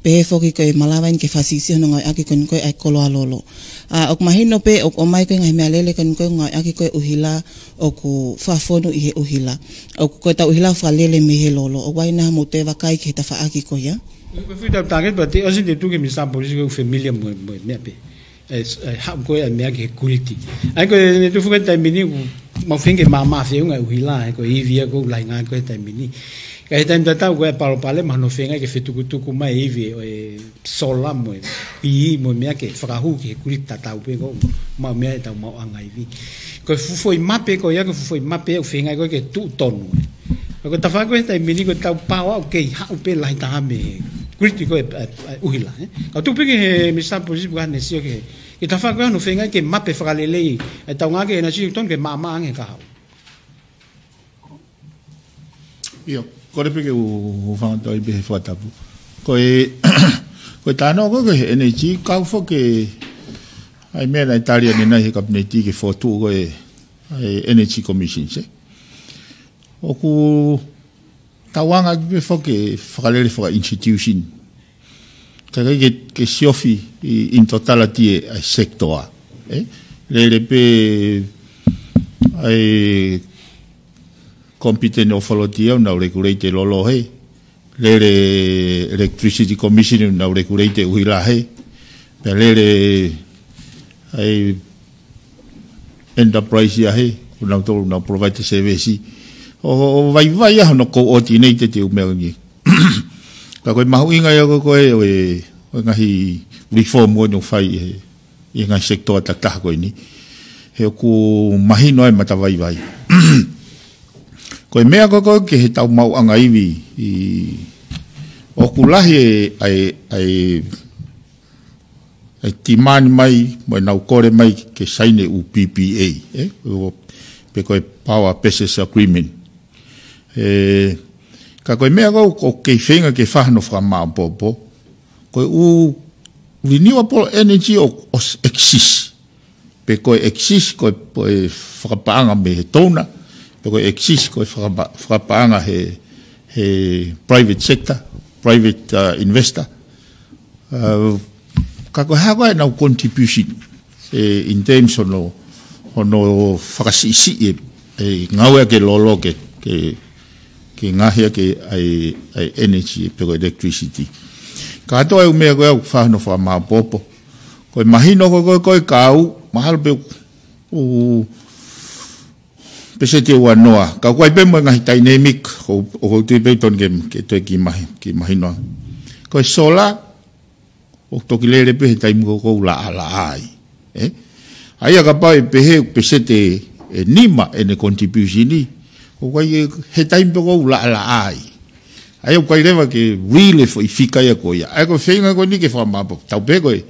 pehē foki ko e malava eni ke fakasiʻisiʻi hono ngāueʻaki ko eni ko ē ʻa e koloa lolo. ʻA, ʻoku mahino pē ʻoku ʻomai ko ē ngaahi meʻalele ko eni ko ē ngāueʻaki ko ē ʻuhila ʻoku fakafonu ʻi he ʻuhila. ʻOku ko ʻetau ʻuhila fakalele mei he lolo. ʻOku ʻi ai nai haʻamou toe vakai ki he tafaʻaki ko ia. Ko e fuʻu tau target, but te ʻosi te tuku e Minisitā Polisi ʻoku familiar mo, mo e meʻa pē. E, e, haʻu ko ē e meʻa ki he kuliti. ʻA ia ko e ne tuku he taimi ni, mau feinga ke maʻamaʻa feʻunga e ʻuhila, he ko e ivi ia ʻoku lahi ange ko ē he taimi ni. Ka he taimi tatau ko e palopalema hono feinga ke fetukutuku mai e ivi ʻo e sola mo e pī mo e meʻa ke fakahū ki he kuliti tatau pē ko ē ʻoku maʻu mei ai ʻetau maʻuʻanga ivi. Ko e fuʻu foʻi mape ko ia, ko e fuʻu foʻi mape ʻoku feinga ko ē ke tuʻu tonu. Ko e tafaʻaki ko ē he taimi ni ko e tau pao au kei haʻu pē lahi taha mei he grid ko ē ʻa e, ʻa e ʻuhila, ē. Ka tuku pē ki he Minisitā Polisi ʻoku ne sio ki he, ki he tafaʻaki ko ē hono feinga ke mape fakalelei ʻa e tau ngāue ke na sio tonu ke maʻamaʻa ange he kahaʻu. ʻIo, kole pē ke u, u fanga toi pē he fakatapu. Ko e, ko e tano ko ē he energy kau foki ʻa e meʻa naʻe tali ʻanenai he Kapineti ke fotu ko ē ʻa e Energy Commission, ē. ʻOku tau anga pē foki fakalele faka-institution. Ka ʻikai ke, ke siofi ʻi, in totality ʻa e sector, ē. Lele pē ʻa e competent authority ʻoku nau regulate e lolo hē. Lele Electricity Commission ʻoku nau regulate e ʻuhila hē. Pea lele ʻa e enterprise ia hē, ʻoku nau tolu nau provide service. ʻO, ʻo vaivai ia hono coordinate e ʻū meʻa ni. Ka ko e mahuʻinga ia ko ē ʻo e, ʻo e ngaahi reform ʻoku nau fai ʻi he, ʻi he ngaahi sector takitaha ko eni. He ʻoku mahino ai mata vaivai. Ko e meʻa ko ē ko ē ki he tau maʻuʻanga ivi ʻi, ʻoku lahi e, ʻa e, ʻa e, ʻa e demand mai, mo e nau kole mai ke saini e ʻū P P A, ē? ʻO, pe ko e Power Purchase Agreement. Ē, ka ko e meʻa ko ē ʻoku kei feinga ke fai hono fakamāʻopoʻopo, ko e ʻū renewable energy ʻoku, ʻoku exist. Pe ko e exist ko e, ko e fakapaʻanga mei he donor, pe ko e exist ko e fakapa-, fakapaʻanga he, he private sector, private, uh, investor. Uh, ka ko e hā ko ē ʻenau contribution, ē, in terms hono, hono fakasiʻisiʻi e, e ngāue ke lolo ke, ke, ke ngaahi ʻaki ʻa e, ʻa e energy pe ko e electricity. Kātoa e ʻū meʻa ko ē ʻoku fai hono fakamāʻopoʻopo. Ko e mahino ko ē, ko ē, ko ē kau, mahalo pē ʻū peseti ʻe uanoa. Ka ʻoku ʻi ai pē mo e ngaahi dynamic, ʻo, ʻoku ou tui pē ʻoku totonu ke, ke toe kiʻi mahi-, kiʻi mahino. Ko e solar, ʻoku toki lele pē he taimi ko ē ʻoku laʻalaʻā ai. Ē? ʻA ia kapau ʻe pehē ʻoku peseti ʻe nima ʻene contribution ni, ʻoku ʻi ai e, he taimi pē ʻoku laʻalaʻā ai. ʻA ia ʻoku ʻikai leva ke really foʻi fika ia ko ia. ʻA ia ko e feinga ko eni ke fakamāʻopoʻopo. Tau pehē ko e,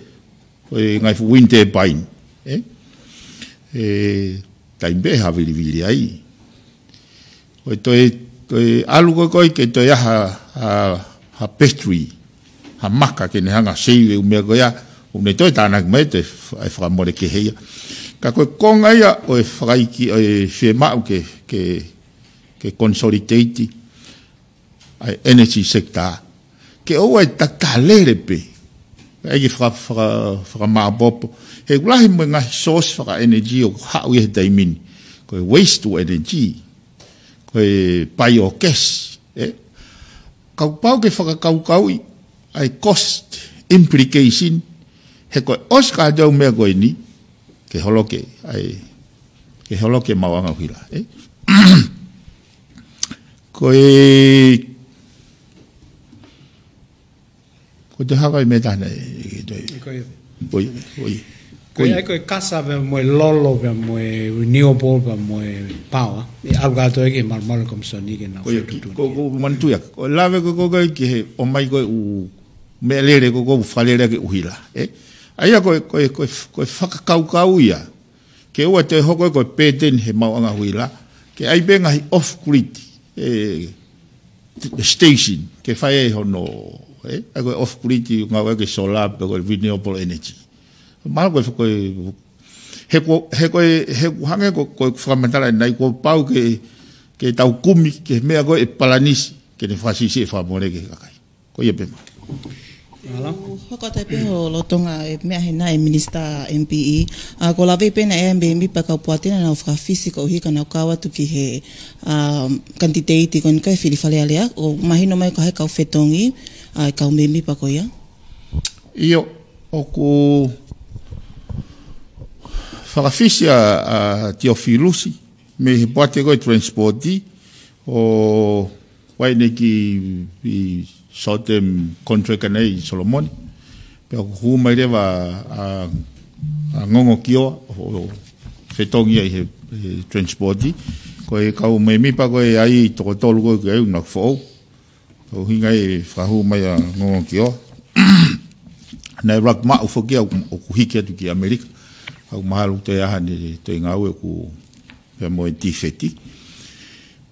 ko e ngaahi fuʻu wind turbine. Ē? Ē, taimi pē ʻe havilivili ai. Ko e toe, toe ʻalu ko ē ko ē ke toe ʻai ha, ha, ha battery, ha maka ke ne hanga ʻo save e ʻū meʻa ko ia, ʻoku ne toe tānaki mai e toe f-, e fakamole kehe ia. Ka ko e konga ia ʻo e fakaʻikai ʻo e fiemaʻu ke, ke, ke consolidate ʻa e energy sector. Ke ʻoua ʻe takitaha lele pē. ʻAi ke faka-, faka-, fakamāʻopoʻopo. He ʻoku lahi mo e ngaahi source faka-energy ʻoku haʻu ia he taimi ni. Ko e waste to energy. Ko e biogas. Ē? Kapau ke fakakaukauʻi ʻa e cost implication. He ko e ʻosi kātoa e ʻū meʻa ko eni. Ke holoke. ʻAi. Ke holoke maʻuʻanga ʻuhila. Ē? Ko e, ko e te haka i meta nei, ʻe, ʻe, ko e, ko e, ko e, ko e, ʻai ko e kasa pea mo e lolo pea mo e renewable pea mo e power. ʻE ʻalu kātoa ki he malumalu Komisoni ke nau ko e, fetuʻutaki. Ko, ko, manatu ia. Ko e lave ko ē ko ē ki he ʻomai ko ē ʻū meʻa lele ko ē ʻoku fakalele ʻaki e ʻuhila. Ē? ʻA ia ko e, ko e, ko e, ko e fakakaukau ia. Ke ʻoua te hoko ko e burden he maʻuʻanga ʻuhila. Ke ʻai pē ngaahi off-grid, ē, station. Ke fai ai hono, ē, ʻai ko e off-grid ʻo ngāueʻaki e solar pe ko e renewable energy. Mahalo ko e, ko e, he ko, he ko e, he ko hangē ko, ko e fakamatala ʻanenai kuo pau ke, ke tau kumi, ke meʻa ko ē palanisi, ke ne fakasiʻisiʻi e fakamole ki he kakai. Ko ia pē mā. Mālō. Hoko atu pē ho lolotonga e meʻa he naʻe Minisitā M P E. ʻA, ko e lave pē naʻe ʻi ai e mēmipa kau poate naʻa nau fakafisi koeʻuhi ka nau kau atu ki he, ʻa, kanititeiti ko eni ko e fili Fale Alea. ʻOku mahino mai ko hai kau fetongi, ʻa, kau mēmipa ko ia? ʻIo, ʻoku fakafisi ʻa, ʻa Tiofilusi, mei he poate ko e transport, ʻo ʻi ai ʻene kiʻi short term contract ʻanenai ʻi Solomone. Pea ʻoku hū mai leva ʻa, ʻa Ngongo Kioa ʻo, ʻo fetongi ia ʻi he, he transport. Ko e kau mēmipa ko ē ʻa e toko tolu ko ē ʻoku ʻi ai ʻoku nau foʻou. Ko e ʻuhinga ia e fakahū mai ʻa Ngongo Kioa. Naʻe ʻuluaki maʻu foki au ʻoku hiki atu ki ʻAmelika. Au mahalo ʻoku toe ʻi ai haʻane toe ngāue ʻoku pea mo e tifeti.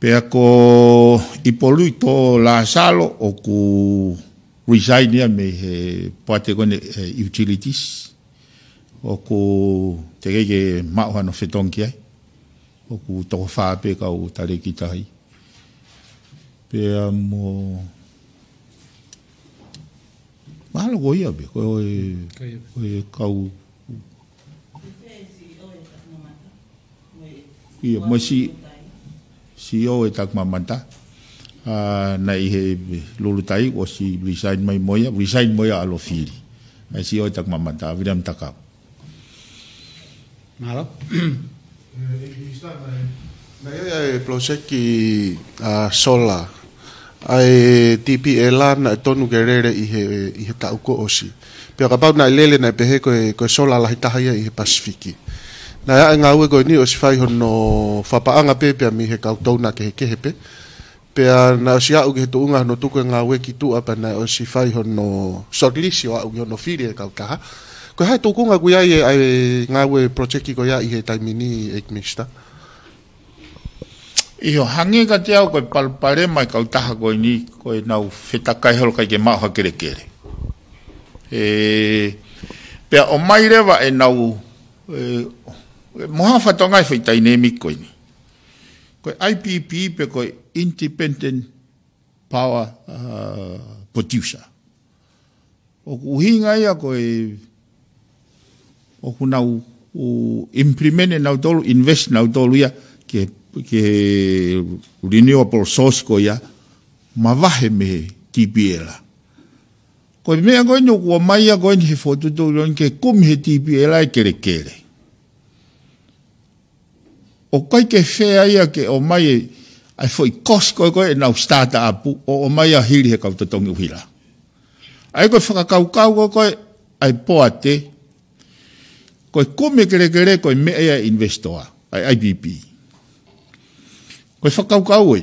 Pea ko ʻIpolito Lāsalo ʻoku resign ia mei he poate ko eni ʻa e utilities. ʻOku teʻeki ke maʻu hano fetongi ki ai. ʻOku toko fā pē kau talēkita ai. Pea mo, mahalo ko ia pē, ko e, ko ia pē, ko e kau. Ia, mo e si-, CEO ʻa e Takimamata. ʻA, naʻe ʻi he Lulutai, ʻosi resign mai mo ia, resign mo ia ʻalu ʻo fili. ʻA e CEO ʻa e Takimamata, William Takau. Mālō. ʻE, ʻe, ʻi sa-, naʻe, naʻe ʻi ai e project, ʻa, solar. ʻA e TPL naʻe tonu ke lele ʻi he, ʻi he taʻu kuo ʻosi. Pea kapau naʻe lele naʻe pehē ko e, ko e solar lahi taha ia ʻi he Pasifiki. Naʻe ʻi ai e ngāue ko eni ʻosi fai hono fakapaʻanga pē pea mei he kau donor kehekehe pē. Pea naʻe ʻosi aʻu ki he tuʻunga hono tuku e ngāue ki tuʻa pea naʻe ʻosi fai hono shortlist ʻo aʻu ki hono fili e kautaha. Ko e hā e tūkunga ʻoku ʻi ai e, ʻa e ngāue project ko ia ʻi he taimi ni, ʻEiki Minisitā? ʻIo, hangē kiate au ko e palopalema ʻa e kautaha ko eni, ko ʻenau fetakai holo ʻikai ke maʻu ha kelekele. ʻE, pea ʻomai leva ʻenau, ʻe, ʻe, mo ha fatongia ʻi he foʻi dynamic ko eni. Ko e IPP pe ko e Independent Power, uh, Producer. ʻOku ʻuhinga ia ko e, ʻoku nau, ʻoku implement ʻe nautolu, invest nautolu ia ke, ke renewable source ko ia, mavahe mei he TPL. Ko e meʻa ko eni ʻoku ʻomai ia ko eni he fokotuʻutuʻu ko eni ke kumi he TPL e kelekele. ʻOku ʻikai ke fair ia ke ʻomai e, ʻa e foʻi cost ko ē ko ē ʻenau start up, ʻo ʻomai ia hili he kau totongi ʻuhila. ʻA ia ko e fakakaukau ko ē ko ē ʻa e poate, ko e kumi e kelekele ko e meʻa ia ʻa e investor, ʻa e IPP. Ko e fakakaukau ē.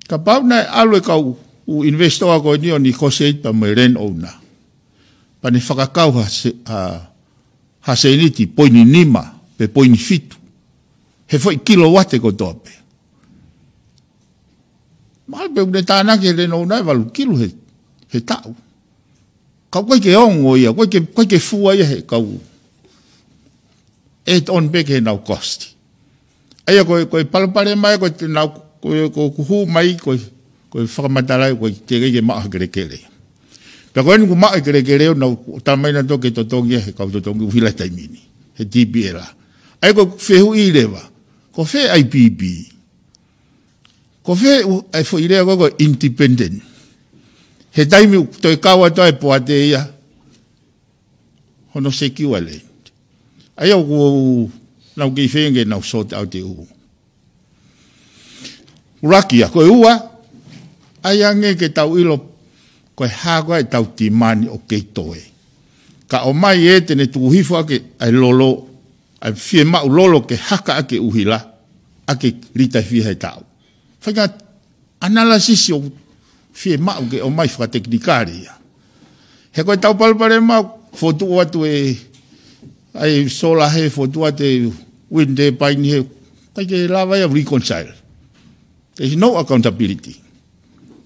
Kapau naʻe ʻalu e kau ʻū investor ko eni ʻo negotiate pea mo e land owner. Pea ne fakakau ha se-, ha, ha sēniti poini nima, pe poini fitu. He foʻi kilouate kotoa pē. Mahalo pē ʻoku ne tānaki e land owner ʻe valu kilu he, he taʻu. Ka ʻoku ʻikai ke ongo ia, ʻoku ʻikai ke, ʻoku ʻikai ke fua ia he kau. Add on pē ki heʻenau cost. ʻA ia ko e, ko e palopalema ia ko ʻenau, ko e, ko ʻoku hū mai, ko e, ko e fakamatala ia, ʻoku teʻeki ke maʻu ha kelekele. Pea ko eni kuo maʻu e kelekele ʻo nau, ʻo tala mai nautolu ke totongi ia he kau totongi ʻuhila he taimi ni. He TPL. ʻA ia ko e fehuʻi leva. Ko fē IPP. Ko fē ʻū, ʻa e foʻi lea ko ē ko e independent. He taimi ʻoku toe kau atu ai e poate ia. Hono secure land. ʻA ia ʻoku nau kei feinga ke nau sort out e ʻū. ʻUluaki ia, ko e ua, ʻai ange ke tau ʻilo, ko e hā ko ē ʻetau timani ʻoku kei toe. Ka ʻomai ē te ne tuku hifo ʻaki ʻa e lolo, ʻa e fiemaʻu lolo ke haka ʻaki e ʻuhila, ʻaki e lita ʻe fiha he taʻu. Fai ha analysis ʻoku fiemaʻu ke ʻomai fakatekinikale ia. He ko ʻetau palopalema fokotuʻu atu e, ʻa e solar he fokotuʻu atu e wind turbine he, ʻikai ke lava ia reconcile. There's no accountability.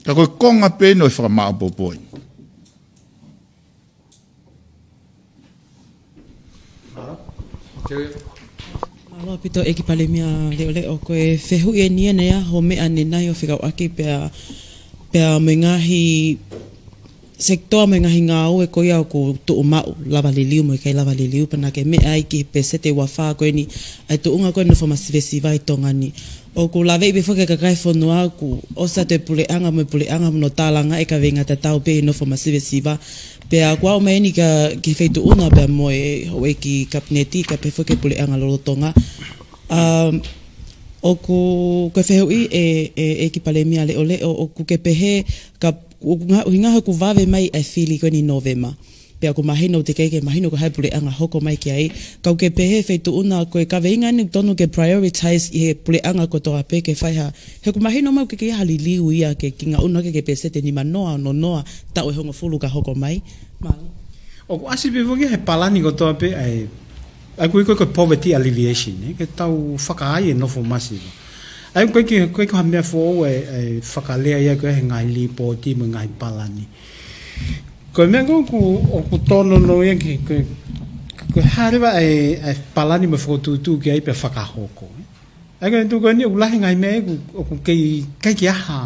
Ka ko e konga pē ʻeni ʻo e fakamāʻopoʻopo ē. Mālō ʻaupito ʻEiki Palēmia Leʻoleʻo, ko e fehuʻi eni ia naʻe ʻi ai hoʻo meʻa ʻanenai ʻo fekauʻaki pea, pea mo e ngaahi sekitoa mo e ngaahi ngāue ko ia ʻoku tuʻu maʻu, lava liliu mo e ʻikai lava liliu, pea naʻa ke meʻa ai ki he peseti ʻe ua fā ko eni, ʻa e tuʻunga ko ē nofo masivesiva ʻi Tonga ni. ʻOku laveʻi pē foki e kakai e fonua kuo ʻosi atu e puleʻanga mo e puleʻanga mo hono tālangaʻi e kaveinga tatau pē ʻi he nofo masivesiva. Pea kuo aʻu mai eni ki he, ki he feituʻu na pea mo e houʻeiki kapineti, kae pehē foki ki he puleʻanga lolotonga. Um, ʻoku, ko e fehuʻi ē, ē, ʻEiki Palēmia Leʻoleʻo, ʻoku ke pehē, ka, ʻoku nga-, ʻuhinga he kuo vave mai e fili ko eni ʻi Nōvema. Pea ʻoku mahino teʻeki ke mahino ko hai puleʻanga hoko mai ki ai. Kau ke pehē feituʻu na ko e kaveinga ni tonu ke prioritize ʻi he puleʻanga kotoa pē ke fai ha. He ʻoku mahino mai ʻoku ʻikai ke ʻi ai ha liliu ia ke kingaʻu na ke ke peseti nima noa, ono noa, taʻu ʻe hongofulu ka hoko mai. Mālō. ʻOku ʻasi pē foki he palani kotoa pē ʻa e, ʻa ia ko e, ko e, ko e poverty alleviation, ē, ke tau fakaai e nofo masiva. ʻA ia ko e, ko e, ko e ha meʻa foʻou ʻe, ʻe fakalea ia ko e he ngaahi lipooti mo e ngaahi palani. Ko e meʻa ko ē ʻoku, ʻoku tōnounou ia ki he, ko e, ko e hā leva e, e palani mo e fokotuʻutuʻu ki ai pea fakahoko. ʻA ia ko e tuʻu ko eni ʻoku lahi ngaahi meʻa ʻoku, ʻoku kei, ʻikai ke ʻi ai ha,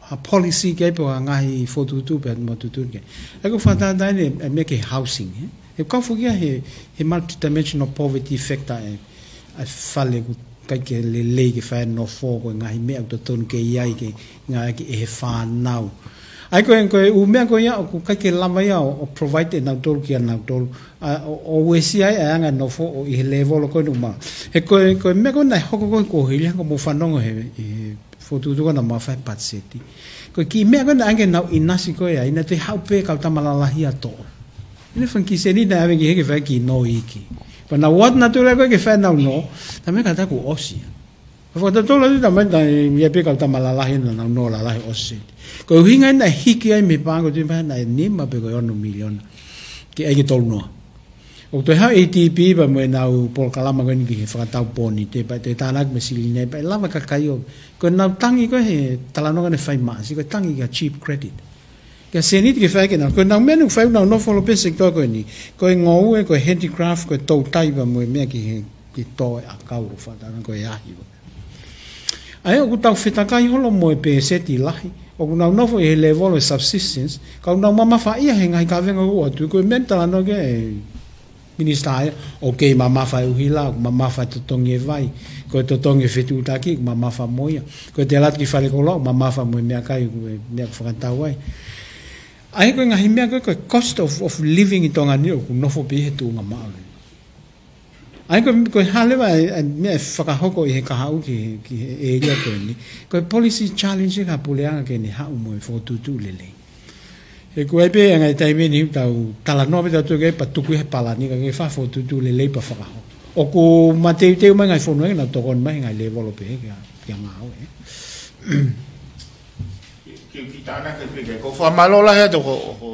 ha policy ki ai pe ko e ngaahi fokotuʻutuʻu pea mo tuʻutuʻuni ki ai. ʻA ia ko e fakatātā eni e, e meʻa ki he housing, ē. ʻE kau foki ia he, he multidimensional poverty factor ē. ʻA e fale ʻoku ʻikai ke lelei ke fai ai e nofo, ko e ngaahi meʻa ʻoku totonu ke ʻi ai ke ngāueʻaki ʻe he fānau. ʻA ia ko e, ko e ʻū meʻa ko ia ʻoku ʻikai ke lava ia ʻo, ʻo provide ʻe nautolu kia nautolu. ʻA, ʻo, ʻo uesia ai ʻa e anga e nofo ʻo ʻi he lēvolo ko eni ʻoku maʻu. He ko e, ko e meʻa ko ē naʻe hoko ko ē ko Hili hangē ko hoʻomou fanongo he, he fokotuʻutuʻu ko ē naʻa mau fai patiseti. Ko e kiʻi meʻa ko ē naʻe ʻange ke nau ʻinasi ko ē ai, naʻe toe haʻu pē kau tama lalahi ʻo toʻo. ʻI he fanga kiʻi sēniti naʻe ʻave ki hē ke fai e kiʻi nō iiki. Pea nau ō atu nautolu ia ko ē ke fai ʻenau nō, tā meʻa ka taku ʻosi. Ka fakatautolu atu tā meʻa naʻe ʻi ai pē kau tama lalahi naʻa nau nō lalahi ʻosi. Ko e ʻuhinga ia naʻe hiki ai mei he paʻanga ko ē, tui pē naʻe nima pe ko e ono miliona. Ke ʻai ke tolu noa. ʻOku toe haʻu ʻa e ADB pea mo ʻenau polokalama ko eni ki he fakatau pōnite, pea toe tānaki mo e silini pea ʻe lava e kakai ʻo, ko ʻenau tangi ko ē he talanoa ko ē naʻe fai ʻi Maʻasi, ko e tangi ki ha cheap credit. Ki ha sēniti ke fai ki heʻenau, ko ʻenau meʻa naʻe fai ʻenau nofo holo pē he sector ko eni. Ko e ngoue, ko e handicraft, ko e toutai pea mo e meʻa ki he, ki he tō e ʻakau ʻo fata na ko e ahi. ʻA ia ʻoku tau fetakai holo mo e peseti lahi. ʻOku nau nofo ʻi he lēvolo e subsistence. Ka ʻoku nau mamafa ia he ngaahi kavenga ʻoku ʻoatu. Ko e meʻa naʻe talanoa ki ai e minisitā ia, ʻoku kei mamafa e ʻuhila, ʻoku mamafa e totongi e vai, ko e totongi e fetuʻutaki, ʻoku mamafa mo ia. Ko e tela atu ki falekoloa, ʻoku mamafa mo e meʻakai, ko e meʻa ʻoku fakatau ai. ʻA ia ko e ngaahi meʻa ko ē, ko e cost of, of living ʻi Tonga ni ʻoku nofo pē ʻi he tuʻunga māʻolunga. ʻA ia ko e, ko e hā leva e, e meʻa ʻe fakahoko ʻi he kahaʻu ki he, ki he ʻēlia ko eni. Ko e policy challenge ʻa e puleʻanga ke ne haʻu mo e fokotuʻutuʻu lelei. He ʻoku ʻi ai pē ʻa e ngaahi taimi ʻe niʻihi ʻoku tau talanoa pē tautolu ki ai pea tuku ia he palani ka ke fai ha fokotuʻutuʻu lelei pea fakahoko. ʻOku mateuteu mai e ngaahi fonua ke nau tokoni mai he ngaahi lēvolo pehē ki he, ki he ngāue. Ke, ke tānaki pē ki ai. Ko e fakamālō lahi atu ko, ko,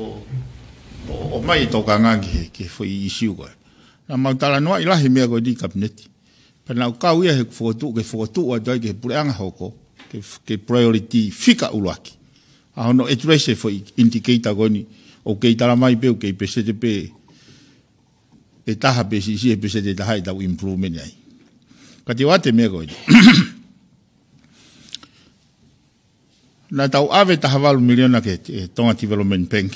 ko, ʻomai e tokanga ki he, ki he foʻi ʻīsiu ko ē. Naʻa mau talanoaʻi lahi e meʻa ko eni ʻi kapineti. Pea naʻa ku kau ia he fokotuʻu, ke fokotuʻu atu ai ki he puleʻanga hoko, ke, ke priority fika ʻuluaki. ʻA hono address e foʻi indicator ko eni, ʻoku kei tala mai pē ʻoku kei peseti pē ʻe taha pe siʻisiʻi he peseti ʻe taha ʻetau improvement ai. Ka te u ʻoatu e meʻa ko eni. Naʻa tau ʻave taha valu miliona ki he, e, Tonga Development Bank.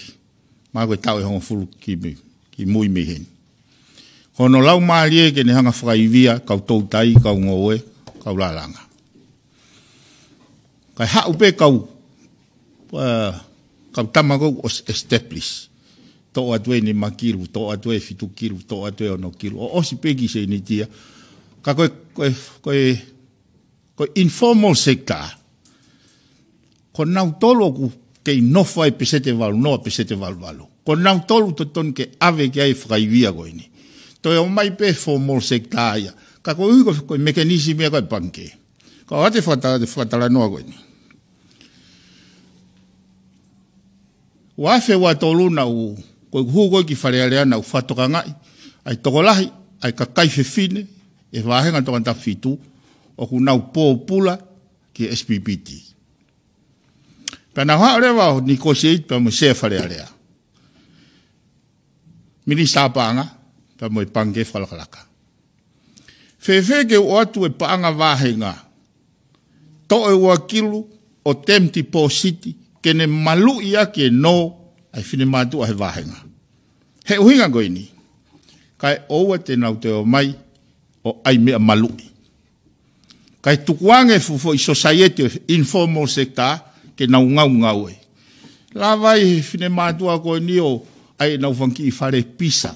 Mahalo ko e taʻu ʻe hongofulu ki mui, ki mui mei heni. Ko hono laumālie ke ne hanga fakaivia kau toutai, kau ngoue, kau lālanga. Kae haʻu pē kau, ʻa, kau tama ko ē ʻosi establish. Toʻo atu e nima kilu, toʻo atu e fitu kilu, toʻo atu e ono kilu. ʻO ʻosi pē ki he sēniti ia. Ka ko e, ko e, ko e, ko e informal sector. Ko nautolu ʻoku kei nofo ai peseti ʻe valu noa, peseti ʻe valu valu. Ko nautolu totonu ke ʻave ki ai e fakaivia ko eni. Toe ō mai pē formal sector ia. Ka koeʻuhi ko, ko e mechanism ia ko ē ʻa e pangikē. Ka ʻoatu e fakata-, fakatalanoa ko eni. Ua afe ua tolu naʻa ku, ko ʻeku hū ko ē ki Fale Alea naʻa ku fakatokangaʻi ʻa e tokolahi ʻa e kakai fefine ʻi he vāhenga Tongatapu fitu ʻoku nau pōpula ki he S P P T. Pea naʻa ku haʻu leva ʻo negotiate pea mo e Sea Fale Alea, Minisitā Paʻanga, pea mo e Pangikē Fakalakalaka. Fēfē ke u ʻoatu e paʻanga vāhenga, toʻo e ua kilu ʻo term deposit ke ne maluʻi ʻaki e nō ʻa e finemātuʻa he vāhenga. He ʻuhinga ko eni, kae ʻoua te nau toe ō mai ʻo ʻai meʻa maluʻi. Kae tukuange e fuʻu foʻi society ʻo e informal sector ke nau ngaungaue. Lava ai e finemātuʻa ko eni ʻo ʻai ʻenau fanga kiʻi fale pisa,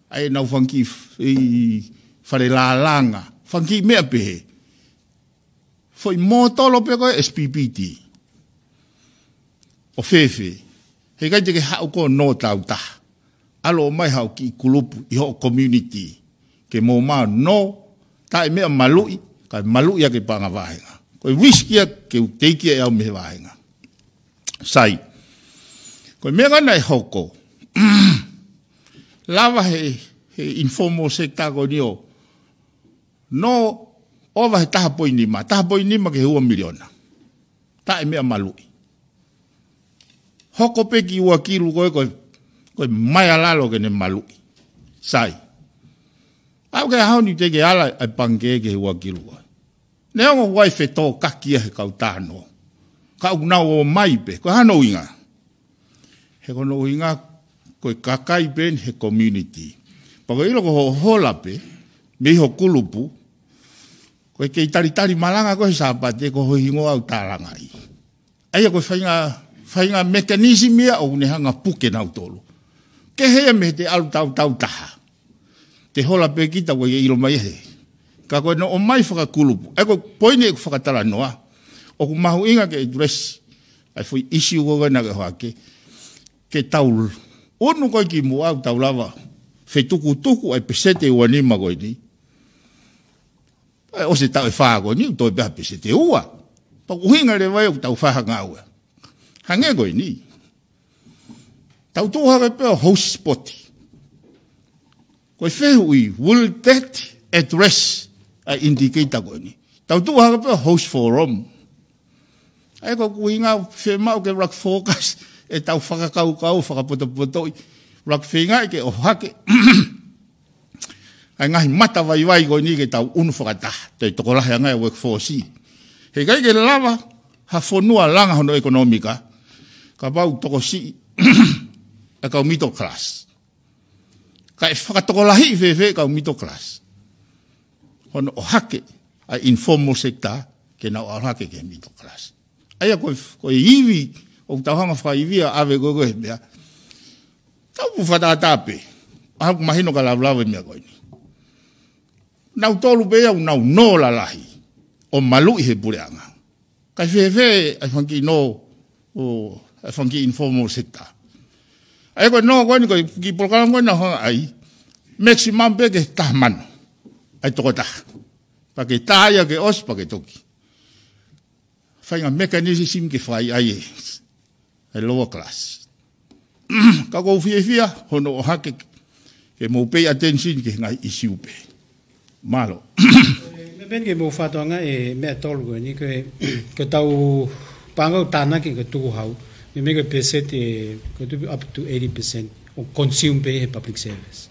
ʻai ʻenau fanga kiʻi f-, ʻi fale lālanga, fanga kiʻi meʻa pehē. Foʻi mōtolo pē ko ē S P P T. ʻO fēfē. Heʻikai te ke haʻu koe ʻo nō tau taha. ʻAlu ʻo ʻomai haʻo kiʻi kulupu ʻi hoʻo community. Ke mou maʻu ʻo nō, taʻe meʻa maluʻi, kae maluʻi ʻa e paʻanga vāhenga. Ko e risk ia ke u teiki ʻe au mei he vāhenga. Sai. Ko e meʻa ko ē naʻe hoko. Lava he, he informal sector ko eni ʻo nō ʻova he taha poini nima, taha poini nima ki he ua miliona. Taʻe meʻa maluʻi. Hoko pē ki ua kilu ko ē, ko e, ko e maea lalo ke ne maluʻi. Sai. ʻAʻu ki he ʻaho ni teʻeki ke ala ʻa e pangikē ki he ua kilu ko ē. Neongo ʻoku ʻi ai e fetōkaki ia he kau tā nō. Ka ʻoku nau ō mai pē, ko e hā hono ʻuhinga? He ko hono ʻuhinga, ko e kakai pē eni he community. Pea ko e ʻilo ko hoʻo hola pē, mei ho kulupu, ko e kei talitali malanga ko ē he Sāpate ko ho hingoa ʻoku tālangaʻi. ʻA ia ko e faʻahinga, faʻahinga mechanism ia ʻoku ne hanga ʻo puke nautolu. Kehe ia mei he te ʻalu tautau taha. Te hola pē kita ʻoku ʻikai ke ʻilo mai he. Ka ko ʻene ō mai fakakulupu. ʻA ia ko e poini ʻeku fakatalanoa. ʻOku mahuʻinga ke address ʻa e foʻi issue ko ē naʻa ke ʻohake. Ke tau ʻunu ko ē ki muʻa ʻo tau lava fetukutuku ʻa e peseti ʻe ua nima ko eni. ʻE, ʻosi e taʻu ʻe fā ko eni, toe pē ha peseti ʻe ua. Pea ko e ʻuhinga leva ia ʻoku tau fai ha ngāue. Hangē ko eni. Tau tuʻu hake pē ʻo host spot. Ko e fehuʻi, will that address ʻa e indicator ko eni? Tau tuʻu hake pē ʻo host forum. ʻA ia ko e ʻuhinga fiemaʻu ke ʻuluaki focus ʻetau fakakaukau, fakapotopotoʻi, ʻuluaki feingaʻi ke ʻohake ʻa e ngaahi matavaivai ko eni ke tau ʻunu fakataha, te tokolahi ange ʻa e workforce. He ʻikai ke lava ha fonua langa hono ʻekonōmika, kapau ʻoku tokosiʻi ʻa e kau middle class. Kae fakatokolahiʻi fēfē ʻa e kau middle class? Hono ʻohake ʻa e informal sector ke nau ʻalu hake ki he middle class. ʻA ia ko e, ko e ivi, ʻoku tau hanga ʻo fakaivia ʻave ko ē ko e meʻa. Tau pu fakatātā pē. ʻA ia ʻoku mahino ka lavelave meʻa ko eni. Nautolu pē ia ʻoku nau nō lalahi ʻo maluʻi he puleʻanga. Kae fēfē ʻa e fanga kiʻi nō, ʻo, ʻa e fanga kiʻi informal sector? ʻA ia ko e nō ko eni ko e kiʻi polokalama ko eni naʻa ku hanga ʻai. Maximum pē ki he taha mano. ʻA e tokotaha. Pea ke tā ia ke ʻosi pea ke toki. Faʻahinga mechanism ke fai ai e, e lower class. Ka ʻoku ou fiefia hono ʻohake ke mou pay attention ki he ngaahi issue pē. Mālō. Meʻa pē eni ke mou fakatokangaʻi e meʻa ʻe tolu ko eni, ko e, ko ʻetau paʻanga ʻoku tānaki ko e tukuhau. Meimei ko e peseti ʻe, ko e tupu up to eighty percent ʻoku consume pē he public service.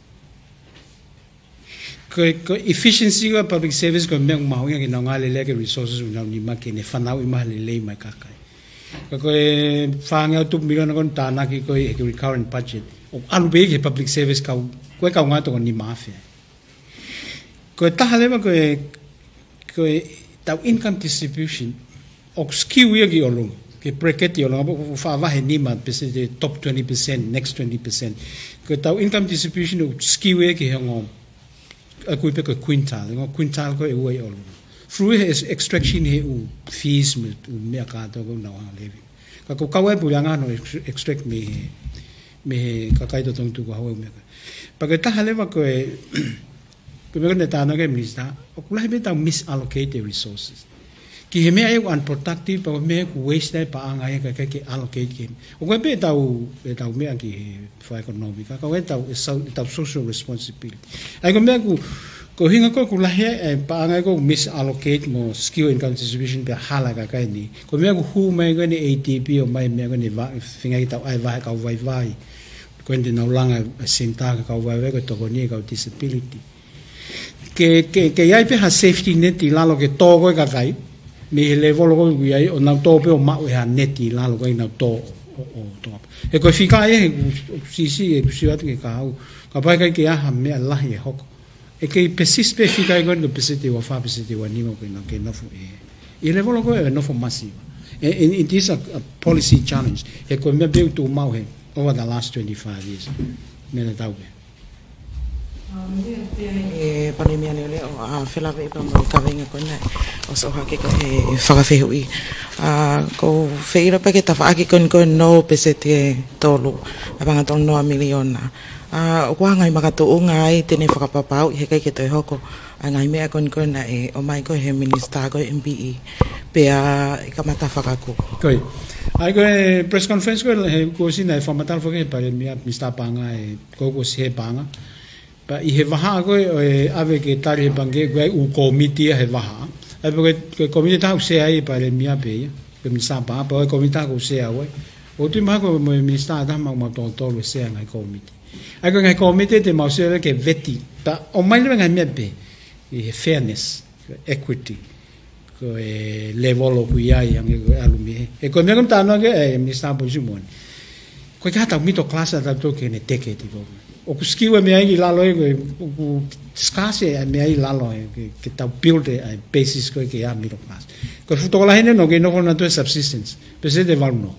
Ko e, ko e efficiency ko e public service ko e meʻa ʻoku mahuʻinga ke nau ngāue lelei ʻaki e resources ʻoku nau nima ke ne fanauʻi mai ha lelei maʻa e kakai. Ka ko e fāngeau tupu miliona ko eni ʻoku tānaki ko ē he recurrent budget, ʻoku ʻalu pē ia ki he public service kau, ko e kau ngāue toko nima afe. Ko e taha leva ko e, ko ʻetau income distribution, ʻoku skew ia ki ʻolunga, ki he bracket ʻi ʻolunga, ʻoku faʻa vahe nima percent, top twenty percent, next twenty percent. Ko ʻetau income distribution ʻoku skew ia ki he ongo, ʻa ia ʻoku ui pē ko e quintile, ongo quintile ko ē ʻe ua ʻi ʻolunga. Through he ex-, extraction he ʻū fees mo e ʻū meʻa kātoa ko ē ʻoku nau hanga ʻo levy. Ka ko e kau ai e puleʻanga hono ex-, extract mei he, mei he kakai totongi tukuhau e meʻa ko ē. Pea ko e taha leva ko e, ko e meʻa ko ē naʻe tānaki ʻe he minisitā, ʻoku lahi pē ʻetau misallocate e resources. Ki he meʻa ia ʻoku unproductive, pea ko e meʻa ʻoku waste ai e paʻanga ia kae ʻikai ke allocate ki he. ʻOku ʻi ai pē ʻetau, ʻetau meʻa ki he fakaʻekonōmika, ka ʻoku ʻi ai ʻetau, ʻetau social responsibility. ʻA ia ko e meʻa ʻoku, ko e ʻuhinga ko ē ʻoku lahi ai e paʻanga ia ʻoku misallocate mo skew income distribution pea hala e kakai ni. Ko e meʻa ʻoku hū mai ko eni ʻe he A D B ʻo ʻomai e meʻa ko eni va-, feinga ke tau ʻai e vahe kau vaivai. Ko eni te nau langa e senitā ki he kau vaivai ko e tokoni ki he kau disability. Ke, ke, ke ʻi ai pē ha safety net ʻi lalo ke tō ko ē e kakai. Mei he lēvolo ko ē ʻoku ʻi ai ʻo nau tō pē ʻo maʻu e ha net ʻi lalo ko ē ʻi heʻenau tō ʻo, ʻo, ʻo tō. He ko e fika ia he ʻoku, ʻoku siʻisiʻi ʻeku sio atu ki he kahaʻu. Kapau ʻe ʻikai ke ʻi ai ha meʻa lahi ʻe hoko. ʻE kei persist pē e fika ia ko eni ko e peseti ʻe ua fā, peseti ʻe ua nima ko ē naʻa ke nofo ē. ʻI he lēvolo ko ē ʻe nofo masiva. And, and it is a, a policy challenge. He ko e meʻa pē ʻoku tuʻu maʻu he over the last twenty-five years. Meʻa tatau pē. ʻE Palēmia Leʻoleʻo, ʻa, felāveʻi pea mo e kaveinga ko ena ʻosi ʻohake ko ē he fakafehuʻi. ʻA, ʻoku ou feinga pē ke tafaʻaki ko eni ko e noa peseti ʻe tolu, ʻa e paʻanga tolu noa miliona. ʻA, ʻoku ʻi ai ha ngaahi makatuʻunga ai te ne fakapapauʻi he ʻikai ke toe hoko ʻa e ngaahi meʻa ko eni ko ē naʻe ʻomai ko ē he minisitā ko ē M P E, pea ʻe kamata fakakū. Ko ia. ʻA ia ko e press conference ko ē he kuo ʻosi naʻe fakamatala foki ʻe he Palēmia, Minisitā Paʻanga, ʻe, ko ē kuo ʻosi he paʻanga. Pea ʻi he vahaʻa ko ē ʻo e ʻave ke tali he pangikē, ko e ʻū kōmiti ia he vahaʻa. ʻA ia pea ko e, ko e kōmiti ʻe taha ʻoku sea ai ʻe he Palēmia pē ia, ko e Minisitā Paʻanga, pea ko e kōmiti ʻe taha ʻoku ou sea au ai. ʻOku ou tui mahalo ko e mo e minisitā ʻe taha maʻu mautolu tolu ʻe sea ngaahi kōmiti. ʻA ia ko e ngaahi kōmiti te mau sea ke veti, pea ʻomai leva ngaahi meʻa pē, ʻi he fairness, equity, ko e level ʻoku ʻi ai, hangē ko e ʻalu mei he. He ko e meʻa ko ē ʻoku talanoa ki ai e Minisitā Polisi moʻoni. Ko e ʻikai ha tau middle class ʻa tautolu ke ne teke ʻetau. ʻOku skew e meʻa ʻi lalo ē, ko e, ʻoku scarce e meʻa ʻi lalo ē, ke, ke tau build e, ʻa e basis ko ē ke ʻi ai middle class. Ko e fuʻu tokolahi eni ʻoku nau kei nofo nautolu he subsistence. Peseti ʻe valu noa.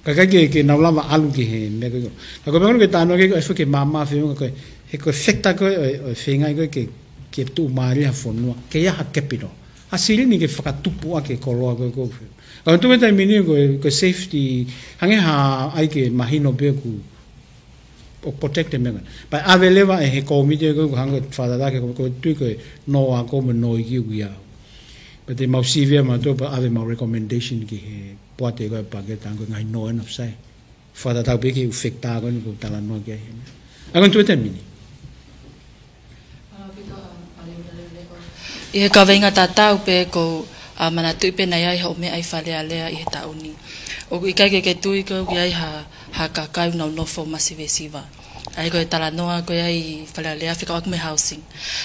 Ka ʻikai ke, ke nau lava ʻalu ki he meʻa ko ē. Ka ko e meʻa ko ē ʻoku talanoa ki ai ko e ʻai foki ke maama feinga ko e, he ko e factor ko ē, ʻo, ʻo e feinga ko ē ke, ke tuʻumālie ha fonua. Ke ʻi ai ha capital. Ha silini ke fakatupu ʻaki e koloa ko ē ko ē. Ka ʻoku ou tui he taimi ni ko e, ko e safety, hangē ha ʻai ke mahino pē ʻoku, ʻoku protect e meʻa ko ē. Pea ʻave leva ʻe he kōmiti ko ē, hangē ko e fakatātā ke ko, ko e tui ko e noa ko ē mo e noa iiki ʻoku ʻi ai. Pea te mau sivi ʻa mautolu pea ʻave mau recommendation ki he poate ko ē pangikē, tango ngaahi noa ʻena ʻoku sai. Fakatatau pē ki he ʻū factor ko eni ʻoku talanoa ki ai. ʻA ia ko e tui he taimi ni. ʻI he kaveinga tatau pē ʻoku ou, ʻa, manatuʻi pē naʻe ʻi ai haʻo meʻa ʻi Fale Alea ʻi he taʻu ni. ʻOku ʻikai ke ke tui ko ē ʻoku ʻi ai ha, ha kakai ʻoku nau nofo masivesiva. ʻA ia ko e talanoa ko ē ʻi Fale Alea fekauʻaki mo e housing.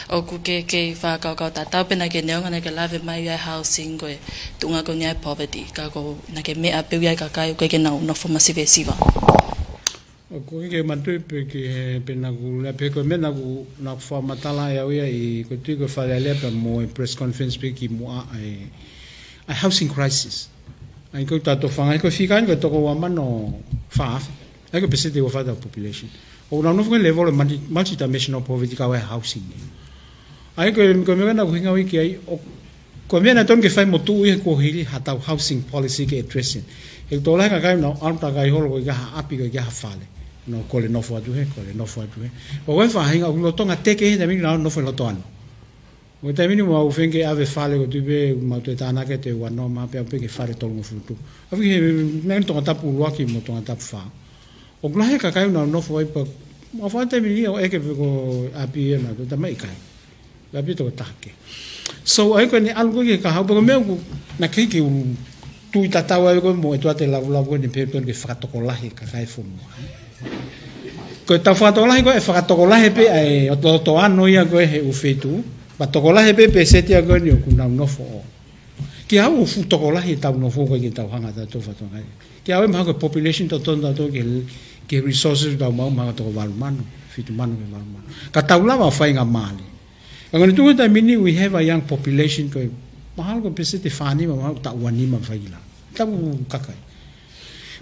ʻOku ke, ke fakakaukau tatau pē naʻa ke neongo naʻa ke lave mai ʻa e housing ko e tuʻunga ko eni ʻa e poverty. Ka ko ē naʻa ke meʻa pē ʻoku ʻi ai kakai ʻoku ʻikai ke nau nofo masivesiva. ʻOku ou kei manatuʻi pē ki he pē naʻa ku lea pē ko e meʻa naʻa ku, naʻa ku fakamatala ʻe au ia ʻi, ko e tui ko ē Fale Alea pea mo e press conference pē kimuʻa ʻa e, ʻa e housing crisis. ʻA ia ko e tato fanga ko e fika eni ko e toko ua mano fā afe. ʻA ia ko e peseti ʻe ua fā ʻetau population. ʻOku nau nofo ko e level ʻo e multi-, multidimensional poverty kau ai e housing. ʻA ia ko e, ko e meʻa naʻa ku hinga au ki ai, ʻo, ko e meʻa naʻe totonu ke fai mo tuʻu ʻi he kuohili ha tau housing policy ke address it. He ʻoku tokolahi e kakai ʻoku nau ʻalu takai holo ko e ʻikai ha ʻapi ko e ʻikai ha fale. Nau kole nofo atu hē, kole nofo atu hē. ʻO ko e faʻahinga ʻoku lolotonga teke he taimi ni nau nofo ʻi loto ano. Ko e taimi ni mau feinga ke ʻave fale ko e tui pē mau toe tānaki atu ʻe ua noa mā pea pē ke fale tolungofulu tupu. ʻAve ki he meʻa Tongatapu ʻuluaki mo Tongatapu fā. ʻOku lahi e kakai ʻoku nau nofo ai pea, mau fai taimi ni ʻo ʻeke pe ko e ʻapi ʻena, ko e tamaiki ʻikai. ʻApi toko taha kehe. So, ʻa ia ko eni ʻalu ko ē ki he kahaʻu, pe ko e meʻa ʻoku, naʻe kei ke u tui tatau ai ko ē mo e tuate lavulavu ko eni pe tonu ke fakatokolahi e kakai e fonua. Ko e tau fakatokolahi ko ē, ʻe fakatokolahi pē ʻa e ʻo loto ano ia ko ē he ʻū feituʻu. Pea tokolahi pē peseti ia ko eni ʻoku nau nofo ʻo. Kiate au ʻoku fuʻu tokolahi ʻetau nofo ko ē ke tau hanga ʻo tau fatongia. Kiate au ʻe mahalo ko e population totonu ʻa tautolu ki he, ki he resources ʻoku tau maʻu mahalo toko valu mano, fitu mano ki he valu mano. Ka tau lava ʻo faingamālie. Ka ko e tuʻunga he taimi ni we have a young population ko e mahalo ko e peseti ʻe fā nima, mahalo taʻu ua nima fai ki lalo. Tau kakai.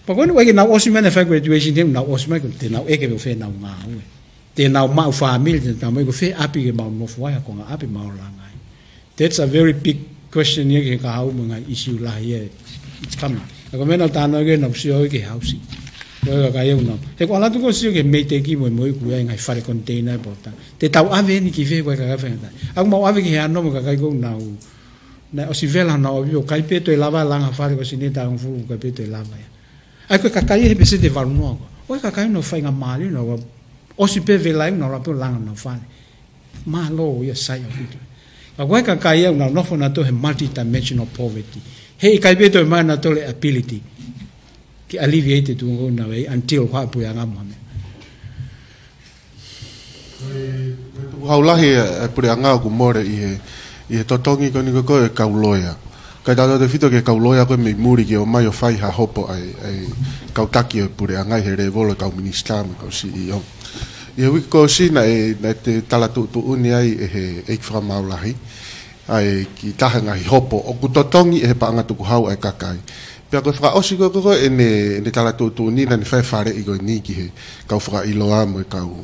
Pea ko eni ʻoku ʻikai ke nau ʻosi mai ʻena fai graduation, te nau ʻosi mai ko ē te nau ʻeke pe ko fē ʻenau ngāue. Te nau maʻu fāmili, te nau maʻu ko fē ʻapi ke mau nofo ai, ha konga ʻapi mau langa ai. That's a very big question ia ki he kahaʻu mo e ngaahi issue lahi ia. It's coming. Ka ko e meʻa naʻa ku talanoa ki ai naʻa ku sio ki he housing. Ko e kakai ʻoku nau. He ko e ʻalu atu ko ē ʻo sio ki he Meiteki mo e moʻui ʻoku ʻi ai e ngaahi fale container ʻi Polota. Te tau ʻave eni ki fē ko e kakai faingataʻa. ʻOku mau ʻave ki he ano mo e kakai ʻoku nau. Naʻe ʻosi vela ʻenau ʻapi ʻo ʻikai pē toe lava langa fale ko e seniti ʻe hongofulu ʻikai pē toe lava ia. ʻA ia ko e kakai he peseti ʻe valu noa ko ē. ʻOku ʻi ai e kakai ʻoku nau faingamālie ʻoku nau ʻosi pē vela ʻi heʻenau ʻapi ʻo langa ʻenau fale. Mālō ia sai ʻaupito. Ka ko e kakai ia ʻoku nau nofo nautolu he multidimensional poverty. He ʻikai pē toe maʻu ʻe nautolu e ability ke alleviate e tuʻunga ʻoku nau ʻi ai until ko e puleʻanga mo ha meʻa. Ko e, ko e tukuhau lahi e, e puleʻanga ʻoku mole ʻi he, ʻi he totongi ko eni ko ē ʻo e kau loea. Kae tautautefito ki he kau loea ko ē mei muli ke ō mai ʻo fai ha hopo ʻa e, ʻa e kau taki ʻo e puleʻanga ʻi he lēvolo ʻo e kau minisitā mo e kau C E O. ʻI he uike kuo ʻosi naʻe, naʻe tala tuʻutuʻuni ai ʻe he ʻEiki Fakamaau Lahi ʻa e kiʻi taha e ngaahi hopo ʻoku totongi ʻe he paʻanga tukuhau ʻa e kakai. Pea ko e fakaʻosi ko ē ko ē ʻene, ʻene tala tuʻutuʻuni naʻa ne fai e faleʻi ko eni ki he kau fakaʻiloa mo e kau.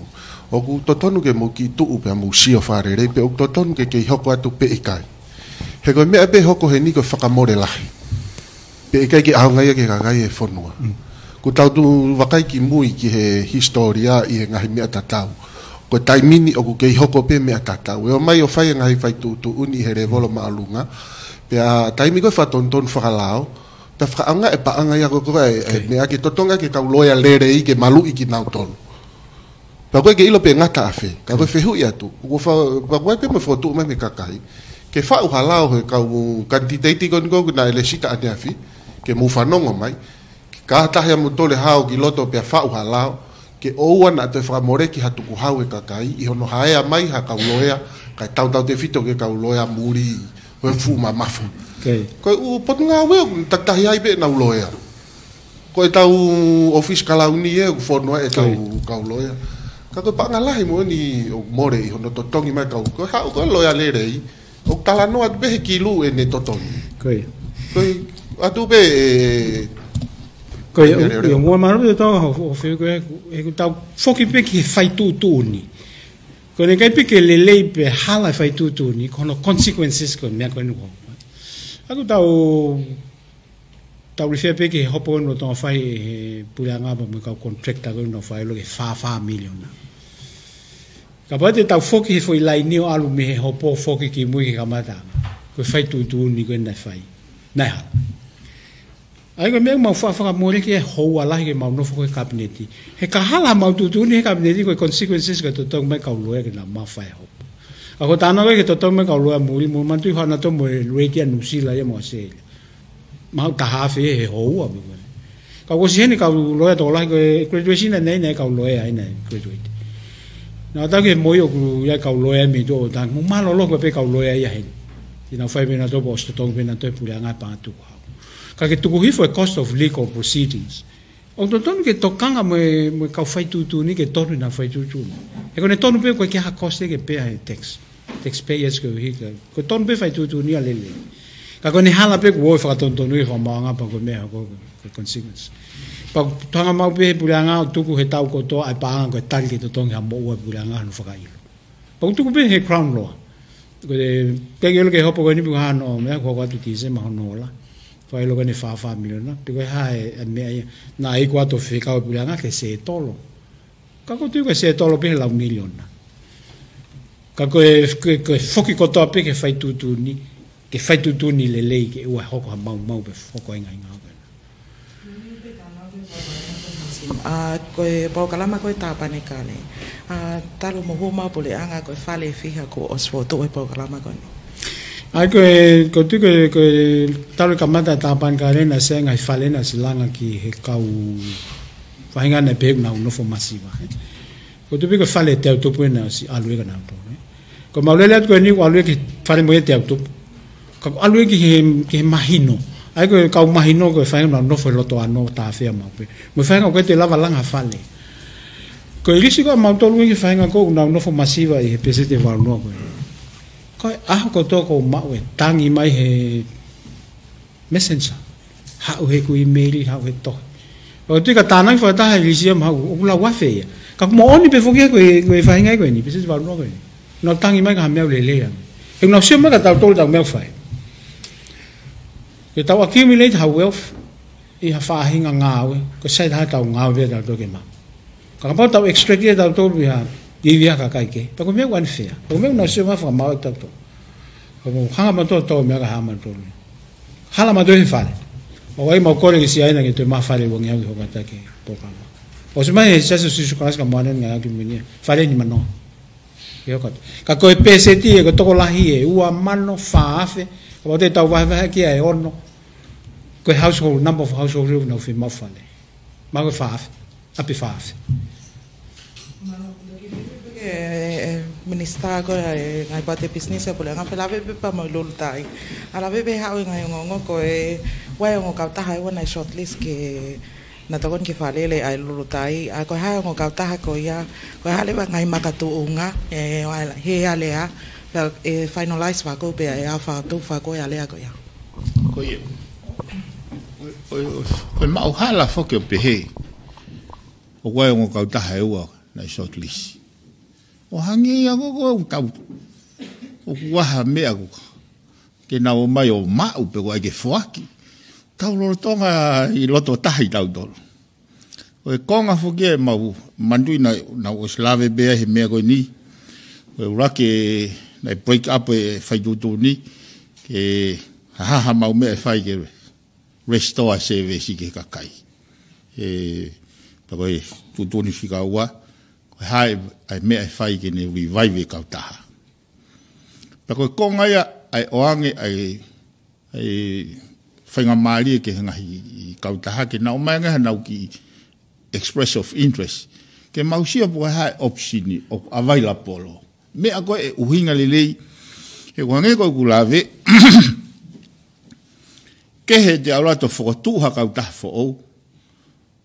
ʻOku totonu ke mou kiʻi tuʻu pea mou sio fakalelei pe ʻoku totonu ke kei hoko atu pe ʻikai. He ko e meʻa pē ʻe hoko heni ko e fakamole lahi. Pe ʻikai ke ʻaonga ia ki he kakai e fonua. Kuo tau tuʻu vakai ki mui ki he hisitōlia ʻi he ngaahi meʻa tatau. Ko e taimi ni ʻoku kei hoko pē meʻa tatau. ʻE ō mai ʻo fai e ngaahi fai tuʻutuʻuni ʻi he lēvolo māʻolunga. Pea taimi ko e fakatonutonu fakalao. Pea fakaʻaonga e paʻanga ia ko e, ko e, e meʻa ke totongi ke kau loea lelei ke maluʻi kinautolu. Pea ko e ke ʻilo pe ngata afe. Ka ko e fehuʻi atu. Ko fa, pea ko e pē mo e fokotuʻu mai mei he kakai. Ke faʻu ha lao he kau kanititeiti ko eni ko ē naʻe lēsisita ʻaneafi. Ke mou fanongo mai. Ke kātahi ʻa moutolu ʻo hao ki loto pea faʻu ha lao. Ke ʻoua naʻa toe fakamoleki ha tukuhau he kakai. ʻI hono haea mai ha kau loea. Kae tautautefito ki he kau loea muli. Ko e fuʻu mamafa. Ko e ʻū potungāue ʻoku takitaha ai pē ʻenau loea. Ko e tau ʻōfisi kalauni ē, ʻoku fonu ai e tau kau loea. Ka ko e paʻanga lahi moʻoni ʻoku mole ʻi hono totongi mai kau. Ko e haʻu ko e loea lelei, ʻoku talanoa atu pē he kilu ʻene totongi. Ko e atu pē e Ko e, ʻio, ʻio, ʻio, mua malu te tau ho, ho feu ko e, ʻoku tau foki pē ki he fai tuʻutuʻuni. Ko ʻene ʻikai pē ke lelei pe hala e fai tuʻutuʻuni, ko hono consequences ko e meʻa ko eni ko. ʻOku tau, tau lifia pē ki he hopo ʻoku tau fai he puleʻanga pea mo e kau contractor ko ʻoku tau fai ʻo aʻu ki he fā fā miliona. Kapau te tau foki he foʻi laini ʻo ʻalu mei he hopo foki ki mui ki he kamata. Ko e fai tuʻutuʻuni ko ē naʻe fai. Naʻe hala. ʻA ia ko e meʻa ʻoku mau faʻa fakamoleki e houa lahi ke mau nofo ko e kapineti. He ka hala mau tuʻutuʻuni he kapineti ko e consequences ko e totongi mai kau loea ke nau mafai ho. ʻA ko e tānaki ko e totongi mai kau loea muli, muli manatu ʻi hana to mo e rate ʻa Nuʻusila ia mo ʻAositelēlia. Maʻu taha afe he houa mo e. Ka ʻosi heni kau loea tokolahi ko e graduation ʻanenai naʻe kau loea ai naʻe graduate. Naʻa tau ke moi ʻoku ʻi ai kau loea mei tuʻa ʻo tau mo mālōlō ko e pē kau loea ia heni. Te nau fai pē nautolu pea ʻosi totongi pē nautolu he puleʻanga pangatu. Ka ke tuku hifo e cost of legal proceedings. ʻOku totonu ke tokanga mo e, mo e kau fai tuʻutuʻuni ke tonu ʻenau fai tuʻutuʻuni. He ko ʻene tonu pē ko e ke ha cost ke pea he tax. Taxpayers ko e hika. Ko e tonu pē fai tuʻutuʻuni ʻa lelei. Ka ko ʻene hala pē kuo ʻosi fakatonutonu ʻi he fakamaauʻanga pea ko e meʻa ko e, ko e consequence. Pea ʻoku tokanga mau pē he puleʻanga ʻo tuku he tau kotoa ʻa e paʻanga ko e tali ke totongi ha moʻua puleʻanga hono fakaʻilo. Pea ʻoku tuku pē he Crown Law. Ko e, te ke ʻilo ke hopo ko eni pē ko hano, meʻa ko atu Tīsema hono ola. Fakaʻilo ko eni fā fā miliona. Pe ko e hā e, e meʻa ia. Naʻe ʻai ko atu fekau e puleʻanga ke sētolo. Ka ko e tuʻu ko e sētolo pē he lau miliona. Ka ko e, ko e, ko e foki kotoa pē ke fai tuʻutuʻuni. Ke fai tuʻutuʻuni lelei ke ʻoua hoko ha maumau pe hoko e ngaahi ngāue. ʻA, ko e polokalama ko e Tāpanekale. ʻA, talu mo homa puleʻanga ko e fale fiha kuo ʻosi fokotuʻu he polokalama ko eni. ʻA ia ko e, ko e tuʻu ko e, ko e talu kamata Tāpanekale naʻe ʻosi ʻi ai e ngaahi fale naʻe ʻosi langa ki he kau faʻahinga naʻe pehē ʻoku nau nofo masiva. Ko e tuʻu pē ko e fale Teutupu naʻe ʻosi ʻalu ia kia nautolu. Ko e mau lele atu ko eni ʻoku ʻalu ia ki he fale mo ia Teutupu. Ka ʻoku ʻalu ia ki he, ki he mahino. ʻA ia ko e kau mahino ko e faʻahinga nau nofo he loto ano tāfea mau pē. Mo e faʻahinga ko e te lava langa fale. Ko e lisi ko ē ʻa mautolu ia ki he faʻahinga ko ē ʻoku nau nofo masiva ʻi he peseti ʻe valu noa ko ē. Ko e ʻaho kotoa ʻoku maʻu e tangi mai he messenger. Haʻu he ʻeku email, haʻu he tohi. ʻOku tui ka tānaki fakataha e lisi ia maʻu, ʻoku lau afe ia. Ka ʻoku moʻoni pē foki ia ko e, ko e faʻahinga ko eni, peseti ʻe valu noa ko eni. Nau tangi mai ka ha meʻa ʻoku lelei ange. He ʻoku nau sio mai kia tautolu ʻetau meʻa ʻoku fai. Ke tau accumulate ha wealth, ʻi ha faʻahinga ngāue, ko e sai taha ʻetau ngāue pē tautolu ke maʻu. Ka kapau tau extract ia tautolu ia, ʻi ia kakai kehe. Pea ko e meʻa ʻoku unfair. Pea ko e meʻa ʻoku nau sio mai fakamaau ʻe tautolu. Ka mo hanga mautolu ʻo tō meʻa ka hā mautolu. Hala mautolu he fale. ʻO ʻai mau kole ki Siaina ke toe maʻu fale ʻe uangeau ke hoko atu ki he polokalama. ʻOsi mai he Siasi ʻo Sīsū Kalaisi ʻo Kamata ʻo e Ngaahi ʻAho Kimui ni. Fale ni mano. Ke hoko atu. Ka ko e peseti ē, ko e tokolahi ē, ua mano fā afe. Kapau te tau vahevahe ki ai ʻe ono. Ko e household, number of household ʻoku nau fiemaʻu fale. Maʻu ko e fā afe. ʻApi fā afe. ʻE, ʻe, Minisitā ko e, ʻe, ngaahi pāti pisinisi ʻa e puleʻanga, pea lave pē pea mo e Lulutai. ʻA lave pē haʻu e ngaahi ongoongo ko e, ʻoku ʻi ai e ongo kautaha ʻe ua naʻe shortlist ke na tokoni ke fakalele ʻa e Lulutai. ʻA ko e hā e ongo kautaha ko ia, ko e hā leva e ngaahi makatuʻunga, ʻe, ʻa e, he alea, pea, ʻe finalize fakau pea ʻe ʻa fakatu fakau e alea ko ia. Ko ia. ʻOi, ʻoi, ʻoi, ko e maʻu hala foki ʻo pehē. ʻOku ʻi ai e ongo kautaha ʻe ua naʻe shortlist. ʻO hangē ia ko ē ʻoku tau. ʻOku ʻi ai ha meʻa ko ē. Ke nau ō mai ʻo maʻu pe ko e ke foaki. Tau lolotonga ʻi loto tahi tautolu. Ko e konga foki ʻemau manatuʻi naʻa, naʻa ku ʻosi lave pē ai he meʻa ko eni. Ko e ʻuluaki naʻe break up e fai tuʻutuʻuni ke hā ha mau meʻa ʻe fai ke restore service ki he kakai. ʻE, pea ko e tuʻutuʻuni fika ua, ko e hā e, ʻa e meʻa ʻe fai ke ne revive e kautaha. Pea ko e konga ia ʻa e ʻoange ʻa e, ʻa e faingamālie ki he ngaahi kautaha ke nau ʻomai ange ha nau kiʻi express of interest. Ke mau sio pe ko e hā e option ʻoku available. Meʻa ko ē ʻuhinga lelei, he ʻoku hangē ko ʻeku lave, kehe te ʻalu atu ʻo fokotuʻu ha kautaha foʻou,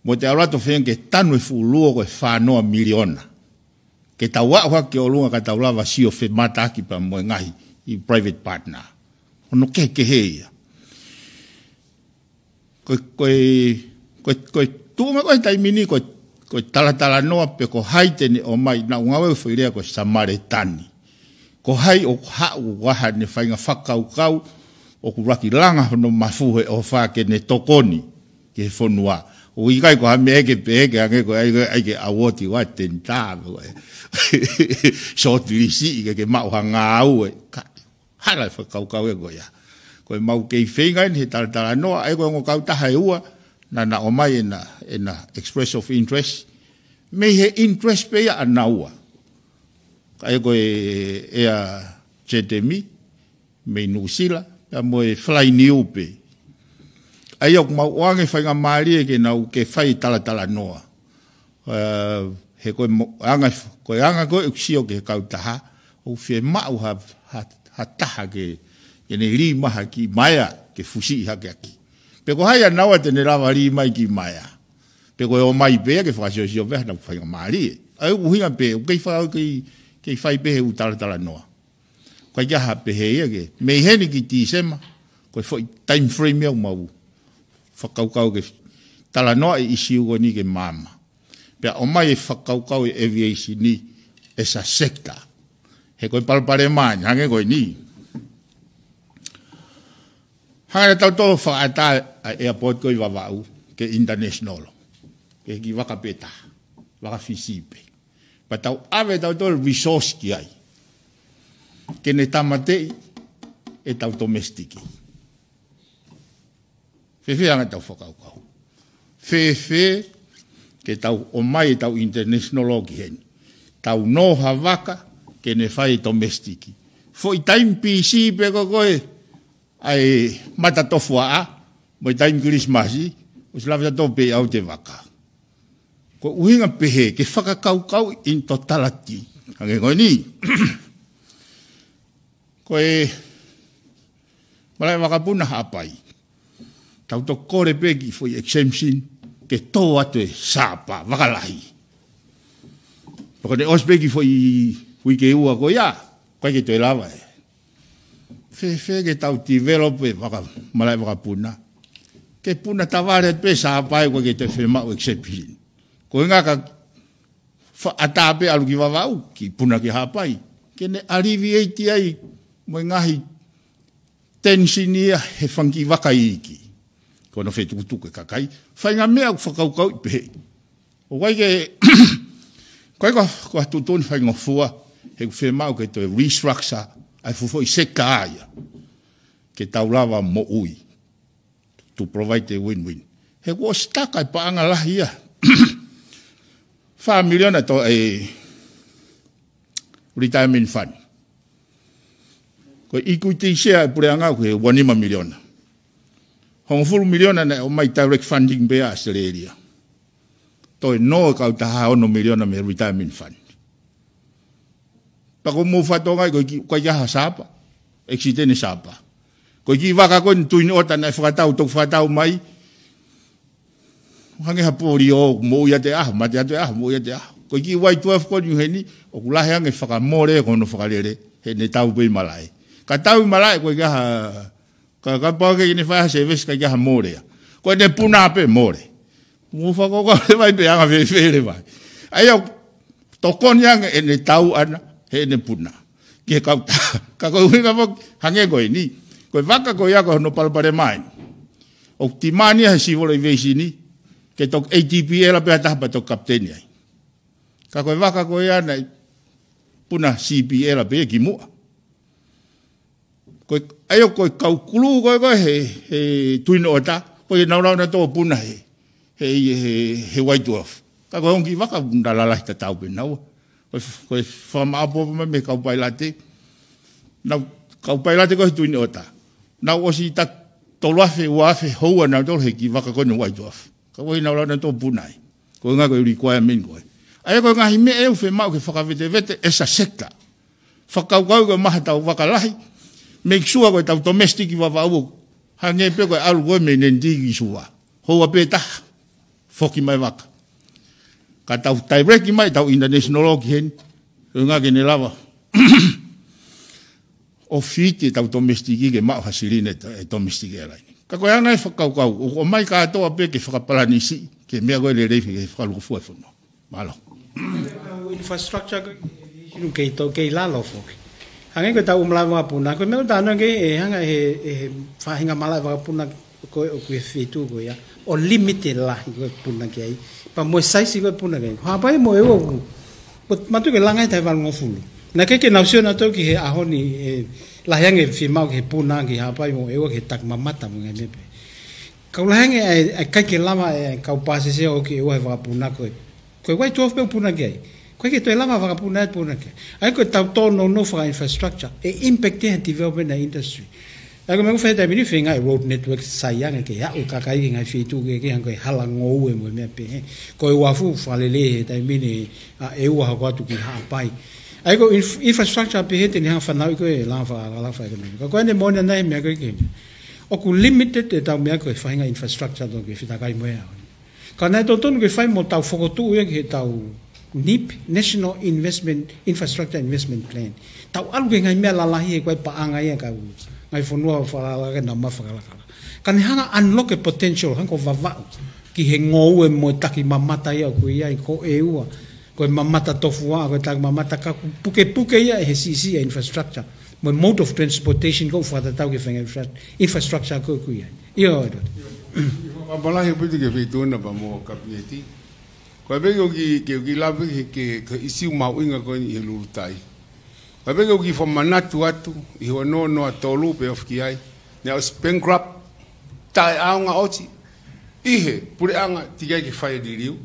mo te ʻalu atu ʻo feinga ke tanu e fuʻu luo ko e fā noa miliona. Ke tau aʻu hake ki ʻolunga ka tau lava sio femataki pea mo e ngaahi ʻi private partner. Hono kehekehe ia. Ko e, ko e, ko e, ko e tuʻunga ko e taimi ni, ko e, ko e talatalanoa pe ko hai te ne ʻomai, naʻa ku ngāue foʻi lea ko e Samaletani. Ko hai ʻoku haʻu ʻo ʻai haʻane faʻahinga fakakaukau, ʻoku laki langa hono mafu he ʻofa ke ne tokoni ki he fonua. ʻOku ʻikai ko ha meʻa ke pehē ke hangē ko e ʻai, ʻai ke award ʻa e tenitā, ko e shortlist ke, ke maʻu ha ngāue. Ka, hala e fakakaukau ē ko ia. Ko e mau kei feinga eni he talatalanoa, ʻa e ko e ongo kautaha ʻe ua, naʻa na ʻomai ʻena, ʻena express of interest. Mei he interest pē ia ʻanaua. Ka ʻe ko e Air JetAir, mei Nuʻusila, pea mo e Fly Niue pē. ʻA ia ʻoku mau ʻoange faingamālie ke nau ke fai talatalanoa. Eh, he ko e mo-, anga, ko e anga ko ē ʻeku sio ki he kautaha, ʻoku fiemaʻu ha, ha, ha taha ke, ke ne lī mai ha kiʻi maea ke fusiʻi hake ʻaki. Pe ko hai ʻanaua te ne lava lī mai kiʻi maea. Pe ko e ʻomai pē ia ke fakasiosio pē ha nau faingamālie. ʻA ia ʻuhinga pē, ʻoku kei fa-, kei, kei fai pē he ʻū talatalanoa. Ko ia ha pehē ia ke, mei heni ki Tīsema, ko e foʻi time frame ia ʻoku mau fakakaukau ke talanoa e ʻisiū ko eni ke maama. Pea ʻomai e fakakaukau e aviation ni as a sector. He ko e palopalema eni, hangē ko eni. Hangē naʻa tau toe fakaʻatā ʻa e airport ko ē ʻi Vavaʻu, ke international. Ke kiʻi vaka pē taha, vaka Fisi pē. Pea tau ʻave tautolu resource ki ai. Ke ne tāmateʻi ʻetau domestic. Fēfē anga ʻetau fakakaukau. Fēfē ke tau ʻomai ʻetau international ki heni. Tau nō ha vaka ke ne fai domestic. Foʻi taimi pisi pē ko ē ko ē ʻa e matatofuaʻa, mo e taimi Kilisimasi, ʻosi lava tautolu pē ʻalu ʻo vaka. Ko e ʻuhinga pehē, ke fakakaukau in totality. Hangē ko eni. Ko e malaʻe vakapuna Haʻapai. Tau toki kole pē kiʻi foʻi exemption, ke tō atu e sapa, vaka lahi. Pea ko ʻene ʻosi pē kiʻi foʻi uike ʻe ua ko ia, ʻikai ke toe lava ē. Fēfē ke tau develop e vaka, malaʻe vakapuna. Ke puna tavale pē Haʻapai ʻoku ʻikai ke toe fiemaʻu exemption. Ko e ʻuhinga ka fakaʻatā pē ʻalu ki Vavaʻu, ke puna ki Haʻapai. Ke ne alleviate ai, mo e ngaahi tension ia he fanga kiʻi vaka iiki. Ko hono fetukutuku e kakai. Faʻahinga meʻa ʻoku fakakaukauʻi pē. ʻOku ʻikai ke, ʻoku ʻikai ko, ko ha tuʻutuʻuni faingofua, he ʻoku fiemaʻu ke toe restructure, ʻa e fuʻu foʻi sector ia. Ke tau lava moʻui. To provide a win-win. He kuo ʻosi taka e paʻanga lahi ia. Fā miliona to e retirement fund. Ko e equity share e puleʻanga ko e ua nima miliona. Hongofulu miliona naʻe ʻomai direct funding pē ʻa ʻAositelēlia. Toe nō e kautaha ono miliona mei he retirement fund. Pea ko mou fatonga ko e kiʻi, ko e kiʻi ha sapa. Accident sapa. Ko e kiʻi vaka ko eni Twin Otter naʻe fakatau, toki fakatau mai. Hangē ha polio, moʻui ʻa e ʻaho, mate ʻa e ʻaho, moʻui ʻa e ʻaho. Ko e kiʻi Y twelve ko eni heni, ʻoku lahi ange fakamole ko hono fakalele, heʻene tau pē ʻi malaʻe. Ka tau ʻi malaʻe, ko e kiʻi ha, ka, kapau ʻoku ʻikai ke ne fai ha service ʻikai ke ha mole ia. Ko ʻene puna pē mole. Mou fakakaukau leva ai pe anga fēfē leva ai. ʻA ia ʻoku tokoni ange ʻene tau ʻana, heʻene puna. Ki he kautaha. Ka ko e ʻuhinga foki, hangē ko eni. Ko e vaka ko ia ko hono palopalema eni. ʻOku timani ia he civil aviation ke toki A T P L pē ha taha pea toki kapiteni ai. Ka ko e vaka ko ia naʻe puna C P L pē ia ki muʻa. Ko e, ʻa ia ko e kau kulū ko ē ko ē he, he Twin Otter, ko e nau lau nautolu puna he, he, he, he White Dwarf. Ka ko e ongo kiʻi vaka naʻe lalahi tatau pē naua. Ko e, ko e fakamaʻopoʻopo mai mei he kau pailate. Nau, kau pailate ko ē he Twin Otter. Nau ʻosi ta tolu afe, ua afe, houa nautolu he kiʻi vaka ko ē he White Dwarf. Ka ko e nau lau nautolu puna ai. Ko e ʻuhinga ko e requirement ko ē. ʻA ia ko e ngaahi meʻa ʻoku fiemaʻu ke fakavetevete as a sector. Fakakaukau ko e maha tau vaka lahi. Make sure ko e tau domestic Vavaʻu. Hangē pē ko e ʻalu ko ē mei Nentī ki Suva. Houa pē taha. Foki mai vaka. Ka tau direct mai tau international ki heni. Ko e ʻuhinga ke ne lava ʻo feed e tau domestic ke maʻu ha silini e domestic airline. Ka ko e anga e fakakaukau, ʻoku ʻomai kātoa pē ke fakapalanisi, ke meʻa ko ē lelei ke fakalūkufua e fonua. Mālō. Infrastructure ko ē, kei to, kei lalo foki. Hangē ko e tau malaʻe vakapuna, ko e meʻa ʻoku tau ʻilo ke ʻe hanga he, he faʻahinga malaʻe vakapuna ko ē ʻoku ʻi he feituʻu ko ia, ʻo limit e lahi ko ē puna ki ai. Pea mo e size ko ē puna ki ai. Haʻapai mo ʻEua ʻoku, ʻoku mātuʻaki langa e taha valungofulu. Naʻe ʻikai ke nau sio nautolu ki he ʻaho ni, ʻe lahi ange fiemaʻu ki he puna ki Haʻapai mo ʻEua ki he takimamata mo e ngaahi meʻa pehē. Ka ʻoku lahi ange ʻa e, ʻa e ʻikai ke lava e kau pāsese ʻo ʻoku ʻEua he vakapuna ko ē. Ko e White Dwarf pē ʻoku puna ki ai. ʻIkai ke toe lava vakapuna ʻe puna ki ai. ʻA ia ko e tau tōnounou faka-infrastructure, ʻe impact ia he development ʻa e industry. ʻA ia ko e meʻa ʻoku fai he taimi ni feinga e road network sai ange ke aʻu e kakai ki he ngaahi feituʻu kehekehe hangē ko e hala ngoue mo e meʻa pehē. Ko e uafu fakalelei he taimi ni ʻa ʻEua hoko atu ki Haʻapai. ʻA ia ko e inf-, infrastructure pehē te ne hanga fanauʻi ko e langa fakalakalaka fakaʻekonōmika. Ka ko e ʻene moʻoni ʻa e meʻa ko ē ke. ʻOku limited e tau meʻa ko e faʻahinga infrastructure tau ke fetakai mo e ʻaho ni. Ka naʻe totonu ke fai mo tau fokotuʻu ia ki he tau NIP, National Investment, Infrastructure Investment Plan. Tau ʻalu ki he ngaahi meʻa lalahi he ko e paʻanga ia kau ngaahi fonua fakalakalaka ke nau maʻu fakalakalaka. Ka ne hanga unlock e potential, hangē ko Vavaʻu. Ki he ngoue mo e takimamata ia ʻoku ʻi ai ko ʻEua. Ko e mamata tofuaʻa, ko e takimamata ka ʻoku pukepuke ia he siʻisiʻi e infrastructure. Mo e mode of transportation ko ʻoku fakatatau ki he faʻahinga infra-, infrastructure ko ē ʻoku ʻi ai. ʻIo, ʻio. Papalahi piti ke feituʻu na pea mo kapineti. Ko e pē ke u kiʻi, ke u kiʻi lave ki he, ki he ʻisiū mahuʻinga ko eni ʻi he Lulutai. Ko e pē ke u kiʻi fakamanatu atu, ʻi he ua noa noa tolu pea ofi ki ai. Naʻe ʻosi bankrupt, taʻeʻaonga ʻosi. ʻI he, puleʻanga teʻeki ai ke fai e liliu,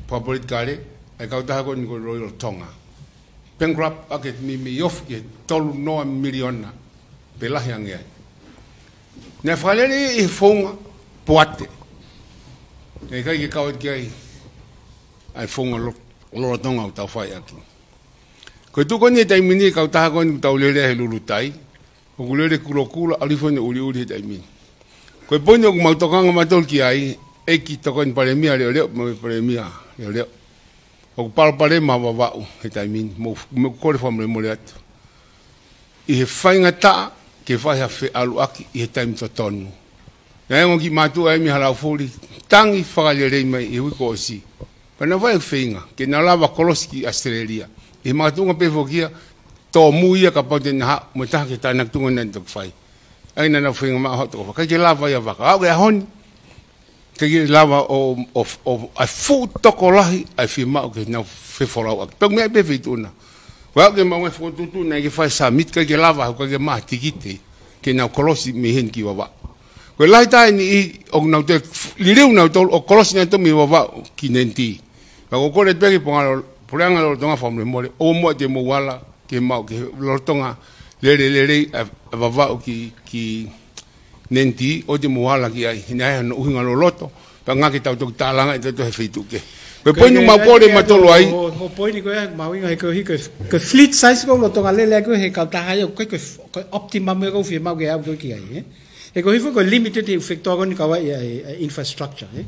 fakapolitikale, ʻa e kautaha ko eni ko e Royal Tonga. Bankrupt ʻaki e meimei ofi ki he tolu noa miliona pe lahi ange ai. Naʻe fakalele ʻi he founga poate. Naʻe ʻikai ke kau atu ki ai ʻa e founga lo-, lolotonga ʻoku tau fai ʻaki. Ko e tuʻu ko eni he taimi ni kautaha ko eni ʻoku tau lele he Lulutai, ʻoku lele kulokula, ʻalu hifo ʻene ʻuliʻuli he taimi ni. Ko e poini ʻoku mau tokanga mautolu ki ai, ʻEiki Tokoni Palēmia Leʻoleʻo, mo e Palēmia Leʻoleʻo. ʻOku palopalema Vavaʻu he taimi ni, mo, mo kole fakamolemole atu. ʻI he faingataʻa ke fai ha feʻaluʻaki ʻi he taimi totonu. Naʻe ongo kiʻi mātuʻa ʻe Mihalaufuli, tangi fakalelei mai ʻi he uike kuo ʻosi. Pea naʻa nau fai feinga, ke nau lava kolosi ki ʻAositelēlia. ʻI he makatuʻunga pē foki ia, tōmui ia kapau te nau haʻu, mo e taha ke tānaki tuʻunga naʻe toki fai. ʻA ia naʻa nau feinga maʻu haʻu toko fā. ʻIkai ke lava ia vaka. Aʻu ki he ʻaho ni, ʻikai ke lava ʻo, ʻo, ʻo, ʻa e fuʻu tokolahi, ʻa e fiemaʻu ke nau fefolauʻaki. Pea ʻoku meʻa pē feituʻu na. Ko e aʻu ke mau ngaahi fokotuʻutuʻu naʻe ʻikai ke fai submit, ʻikai ke lava, ʻikai ke maʻu ha tikite, ke nau kolosi mei heni ki Vavaʻu. Ko e lahi taha e niʻihi, ʻoku nau toe liliu nautolu, ʻo kolosi nautolu mei Vavaʻu ki Nentī. Pea ʻoku ou kole pē ki he puleʻanga lolotonga fakamolemole, ʻoua muʻa te mou ala, ke mau, ke lolotonga, lele, lele, ʻa, ʻa Vavaʻu ki, ki Nentī, ʻoua te mou ala ki ai, he naʻe ʻi ai hono ʻuhinga loloto, pea ngata ke tau toki tālanga ʻe tautolu he feituʻu kehe. Ko e poini ʻoku mau kole mautolu ai. Ko e poini ko ia, mahuʻinga he ko e, ko e, ko e fleet size ko e lolotonga lele ko ē he kautaha ia, ko e, ko e, ko e optimum ia ʻoku fiemaʻu ke aʻu ko ē ki ai, ē? He ko e hifo ko e limited he ʻū fekitoa ko eni kau ai ʻa e, ʻa e infrastructure, ē?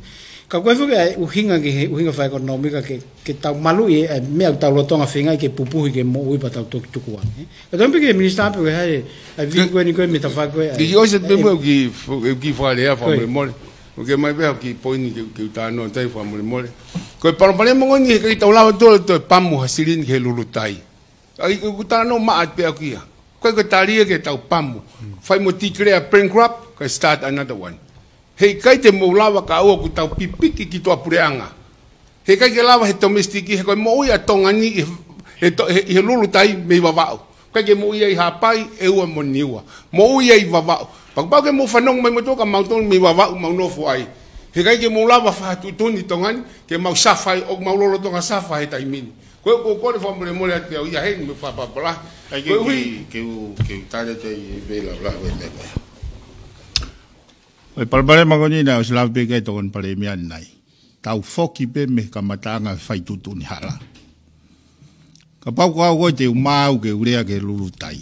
Ka ko e hifo ko e ʻuhinga ki he, ʻuhinga fakaʻekonōmika ke, ke tau maluʻi e, ʻa e meʻa ʻoku tau lolotonga feingaʻi ke pupuhi ke moʻui pea tau toki tukuange, ē? Ka tau pehē ki he minisitā pe ko e hā e, ʻa e vī ko eni ko e metafa ko e, ʻa e, ki ʻosi pē mo e ki, ki fakalea fakamolemole. ʻOku ʻomai pē ha kiʻi poini ke, ke u talanoa atu ai fakamolemole. Ko e palopalema ko eni he ʻikai tau lava toe, toe pamu ha silini ki he Lulutai. ʻA ia ʻoku talanoa maʻa pē ʻaku ia. Ko e, ko e tali ia ke tau pamu. Fai mo declare bankrupt, kae start another one. He ʻikai te mou lava kae ʻoua kuo tau pipiki ki tuʻapuleʻanga. He ʻikai ke lava he domestic, he ko e moʻui ʻa Tonga ni ʻi he, he to-, he, he Lulutai mei Vavaʻu. ʻIkai ke moʻui ai Haʻapai, ʻEua mo Niua. Moʻui ai Vavaʻu. Pea kapau ke mou fanongo mai mo toka mau tonu mei Vavaʻu mau nofo ai. He ʻikai ke mou lava fakatuʻutuʻuni Tonga ni, ke mau suffer ai, ʻoku mau lolotonga suffer he taimi ni. Ko e, ko e kole fakamolemole atu pē au ia heni mo e fakapapālangi. ʻAi ke, koeʻuhi ke, ke u, ke u tali atu ai e vela la ko e meʻa ko ē. Ko e palopalema ko eni naʻe ʻosi lave pē ki ai e Tokoni Palēmia ni. Tau foki pē mei he kamataʻanga e fai tuʻutuʻuni hala. Kapau ko au ko ē te u maau ke u lea ki he Lulutai.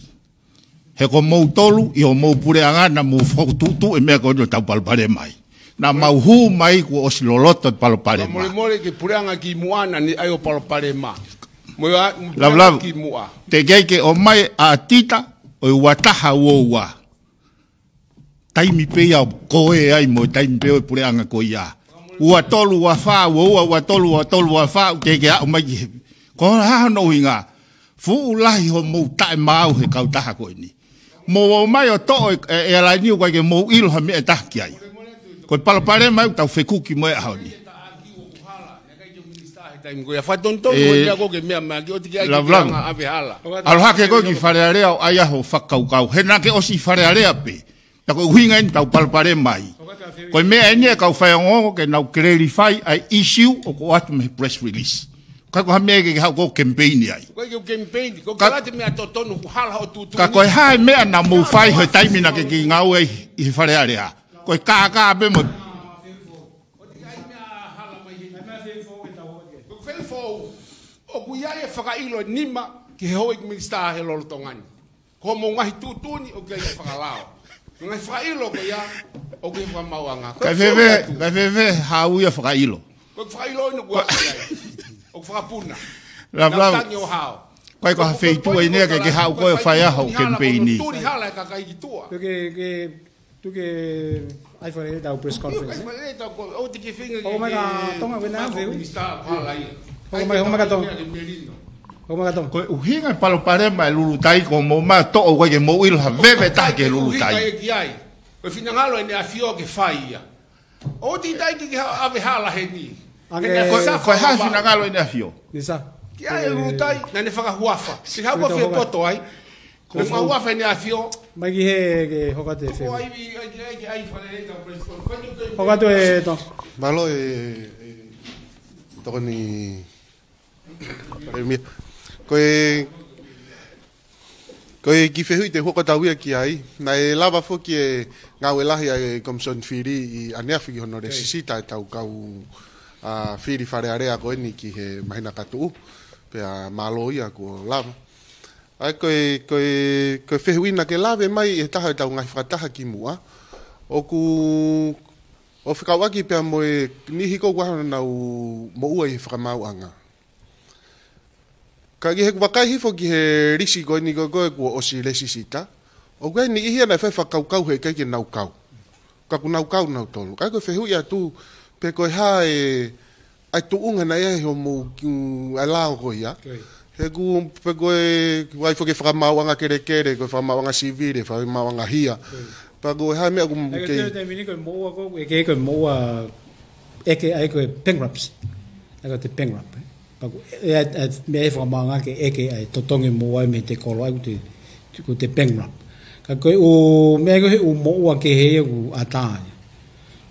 He ko moutolu ʻi homou puleʻanga naʻa mou fokotuʻutuʻu e meʻa ko eni ʻoku tau palopalema ai. Naʻa mau hū mai kuo ʻosi loloto e palopalema. Fakamolemole ki he puleʻanga kimuʻa naʻa ne ʻai ʻo palopalema. Mo e a-, mo e puleʻanga Lavulavu, kimuʻa. Teʻeki ai ke ʻomai ʻa Tita ʻo e ua taha ua ua. Taimi pē ia ʻoku ʻi ai mo e taimi pē ʻo e puleʻanga ko ia. Ua tolu ua fā ua ua, ua tolu ua tolu ua fā, ʻoku teʻeki ke aʻu mai ki he. Ko e hā hono ʻuhinga? Fuʻu lahi homou taʻemaau he kautaha ko eni. Mou ō mai ʻo toʻo e, e, e airline ʻoku ʻikai ke mou ʻilo ha meʻa ʻe taha ki ai. Ko e palopalema ʻoku tau fekuki mo ia he ʻaho ni. Ko ia fakatonutonu, e, ko e meʻa ko ē ke meʻa mai ki ʻo te ke ai ke Lavulavu, anga ʻave hala. ʻAlu hake koe ki Fale Alea ʻo ʻai hoʻo fakakaukau. He naʻa ke ʻosi ʻi Fale Alea pē. Pea ko e ʻuhinga eni ʻoku tau palopalema ai. Ko e meʻa eni ʻa e kau faiongoongo ke nau clarify ʻa e issue ʻoku ʻoatu mei he press release. ʻIkai ko ha meʻa ke ke haʻu ʻo campaign ai. Ko e ke campaign, ko e ka- kalate meʻa totonu, kuo hala hoʻo tuʻutuʻuni. Ka ko e hā e meʻa naʻa mou fai he taimi naʻa ke kei ngāue ai ʻi he Fale Alea? Ko e kākā pē mo. ʻOku ʻikai meʻa hala mai heni. Ko e fai foʻou, ʻoku ʻi ai e fakaʻilo ʻe nima ki he houʻeiki minisitā he lolotonga ni. Ko hoʻomou ngaahi tuʻutuʻuni ʻoku ʻikai ke fakalao. Ko e ngaahi fakaʻilo ko ia ʻoku ʻi he fakamaauʻanga. Ko e Kae fēfē, foʻou atu. Kae fēfē haʻu ia fakaʻilo. Ko e fakaʻilo eni ʻoku ʻi ai. ʻOku fakapuna. Lavulavu. Nau tangi ʻo hao. ʻIkai ko ha feituʻu eni ia ke ke haʻu koe ʻo fai ai hoʻo campaign. Tuli hala e kakai ki tuʻa. Ke, ke, Tuku ke ʻai fale ʻetau press conference. ʻIkai fale ʻetau ko-, ʻo te ke feinga ʻo ke, mai ka ke Tonga wena feu. Minisitā ko hala ia. ʻO mai, ʻo mai ka Tonga. Ke melino. ʻO mai ka Tonga. Ko e ʻuhinga e palopalema e Lulutai ko mou maʻu toʻo ʻoku ʻikai ke mou ʻilo ha veve ʻe taha ki he Lulutai. ʻIkai ke ai. Ko e finangalo ʻEne ʻAfio ke fai ia. ʻO te tai ke ha-, ʻave hala heni. Ange. Heni ko, ko e hā e finangalo ʻEne ʻAfio? Nisa. Ki ai e Lulutai, naʻa ne fakahuafa. Ke hau ko fie poto ai. Ko e fakahuafa ʻEne ʻAfio. Mai ki he, ke hoko atu e feu. Ko ai, ai, ai, ai, fale ʻetau press conference. Hoko atu e to. Mālō e, e, Tokoni Palēmia. Ko e, ko e kiʻi fehuʻi te u hoko atu ia ki ai. Naʻe lava foki e ngāue lahi ʻa e Komisoni Fili ʻi ʻaneafi ki hono lēsisita ʻetau kau, ʻa, fili Fale Alea ko eni ki he māhina ka tuʻu. Pea mālō ia kuo lava. ʻA ia ko e, ko e, ko e fehuʻi naʻa ke lave mai ʻe taha ʻetau ngaahi fakataha kimuʻa. ʻOku, ʻo fekauʻaki pea mo e niʻihi ko ē ʻoku ʻi ai honau moʻua ʻi he fakamaauʻanga. Ka ʻi heʻeku vakai hifo ki he lisi ko eni ko ē kuo ʻosi lēsisita. ʻOku ʻi ai e niʻihi ia naʻe fai fakakaukau he ʻikai ke nau kau. Ka kuo nau kau nautolu. Ka ko e fehuʻi atu, pe ko e hā e, ʻa e tuʻunga naʻe ʻi ai hoʻomou, mm, ʻa e lao ko ia. Ko ia. He ʻoku, pe ko e, ʻoku ʻi ai foki e fakamaauʻanga kelekele, ko e fakamaauʻanga sivile, fakamaauʻanga hia. Ko ia. Pea ko e hā e meʻa ʻoku ʻIkai ke kei te te mini ko e moʻua ko, ʻe ke ko e moʻua ʻeke ai ko e bankruptcy. ʻA ia ko e te bankrupt, ē. Pea ko e, e, e, meʻa e fakamaauʻanga ke ʻeke ai totongi moʻua mei he kolo ai ko e te, ko e te bankrupt. Ka ko e ʻū, meʻa ko e ʻū moʻua kehe ia ʻoku ʻatā ia.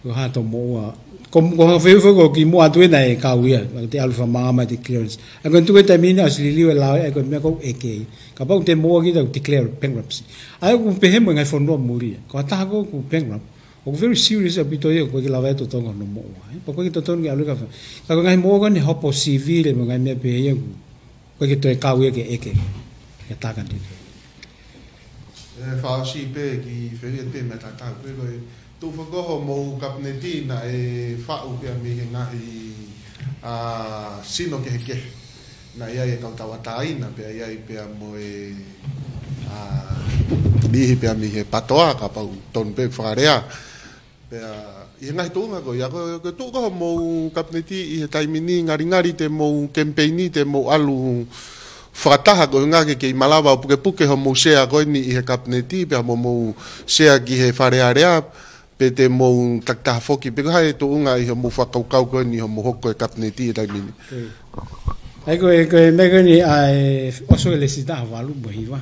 Ko e hā hoto moʻua. Ko, ko e fehuʻi ko ē kimuʻa atu ena ʻe kau ia. Ko e te ʻalu fakamaama te clearance. ʻA ia ko e tuku e taimi ni ʻosi liliu e lao, ʻa ia ko e meʻa ʻoku ʻeke ai. Kapau te moʻua kita ʻoku declare bankruptcy. ʻA ia ʻoku pehē mo e ngaahi fonua muli ia. Ko ha taha ko ē ʻoku bankrupt. ʻOku very serious ʻaupito ia, ʻoku ʻikai ke lava ia totongi hono moʻua, ē. Pea ʻoku ʻikai ke totongi ʻalu ka fa-. Ka ko e ngaahi moʻua ko eni hopo sivile mo e ngaahi meʻa pehē ia ʻoku ʻikai ke toe kau ia ke ʻeke. Ke taka ni. ʻE fakaʻosi pē kiʻi fehuʻi atu pē meʻa tatau pē ko e tuʻu foki homou kapineti naʻe faʻu pea mei he ngaahi, ʻa, sino kehekehe. Naʻe ʻi ai e kau tauʻatāina, pea ʻi ai pea mo e, ʻa, niʻihi pea mei he PATOA, kapau tonu pē fakalea. Pea, ʻi he ngaahi tuʻunga ko ia, ko, ko e tuʻu ko ē homou kapineti ʻi he taimi ni ngalingali te mou kemipeini, te mou ʻalu fakataha ko e ʻuhinga ke kei malava ʻo pukepuke homou sea ko eni ʻi he kapineti, pea mo homou sea ki he Fale Alea, pe te mou takitaha foki, pe ko e hā e tuʻunga ʻi hoʻomou fakakaukau ko eni ʻi hoʻomou hoko ko e kapineti he taimi ni. ʻIo. ʻA ia ko e, ko e meʻa ko eni ʻa e ʻosi e lēsisita valu mo e hiva.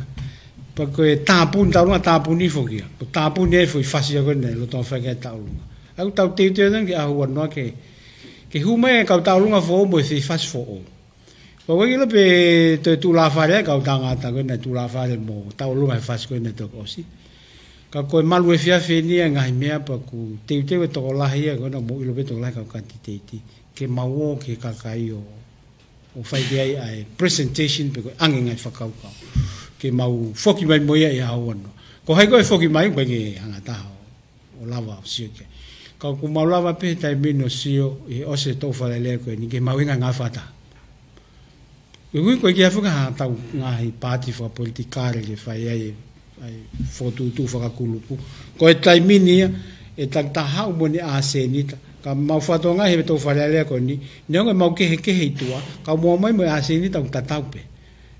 Pea ko e tāpuni, tauʻolunga tāpuni foki ia. Ko e tāpuni e foʻi fasi ko eni, lolotonga fai ki ai tauʻolunga. ʻA ia ʻoku tau teuteu ange ki he ʻaho ua noa ke, ke hū mai e kau tauʻolunga foʻou mo e foʻi fasi foʻou. Ko e ʻuhinga pē ʻe toe tuʻu lāfale ai e kau tangata ko ē naʻe tuʻu lāfale mo tauʻolunga he fasi ko ē naʻe toki ʻosi. Ka ko e malu efiafi eni ʻa e ngaahi meʻa pea ʻoku teuteu e tokolahi ia ko ē naʻa mou ʻilo pē tokolahi kau kanititeiti. Ke mau ō ki he kakai ʻo, ʻo fai ki ai ʻa e presentation pe ko e ʻoange ngaahi fakakaukau. Ke mau foki mai mo ia ʻi he ʻaho ua noa. Ko hai ko ē foki mai, ʻoku ʻikai ke hanga taha ʻo ʻo lava ʻo sio ki ai. Ka ʻoku mau lava pē he taimi ni ʻo sio ʻi he ʻosi e toʻu Fale Alea ko eni ke mahuʻinga e ngaahi fakataha. Ko e ʻuhi ko e ʻikai ke ʻi ai foki haʻatau ngaahi paati fakapolitikale ke fai ai, ai fokotuʻutuʻu fakakulupu. Ko e taimi ni ia ʻe takitaha haʻu mo ʻene ʻasenita. Ka mau fakatokangaʻi he toʻu Fale Alea ko eni, neongo ʻemau kehekehe ʻi tuʻa, ka ʻoku mau ō mai mo e ʻasenita ʻoku tatau pē.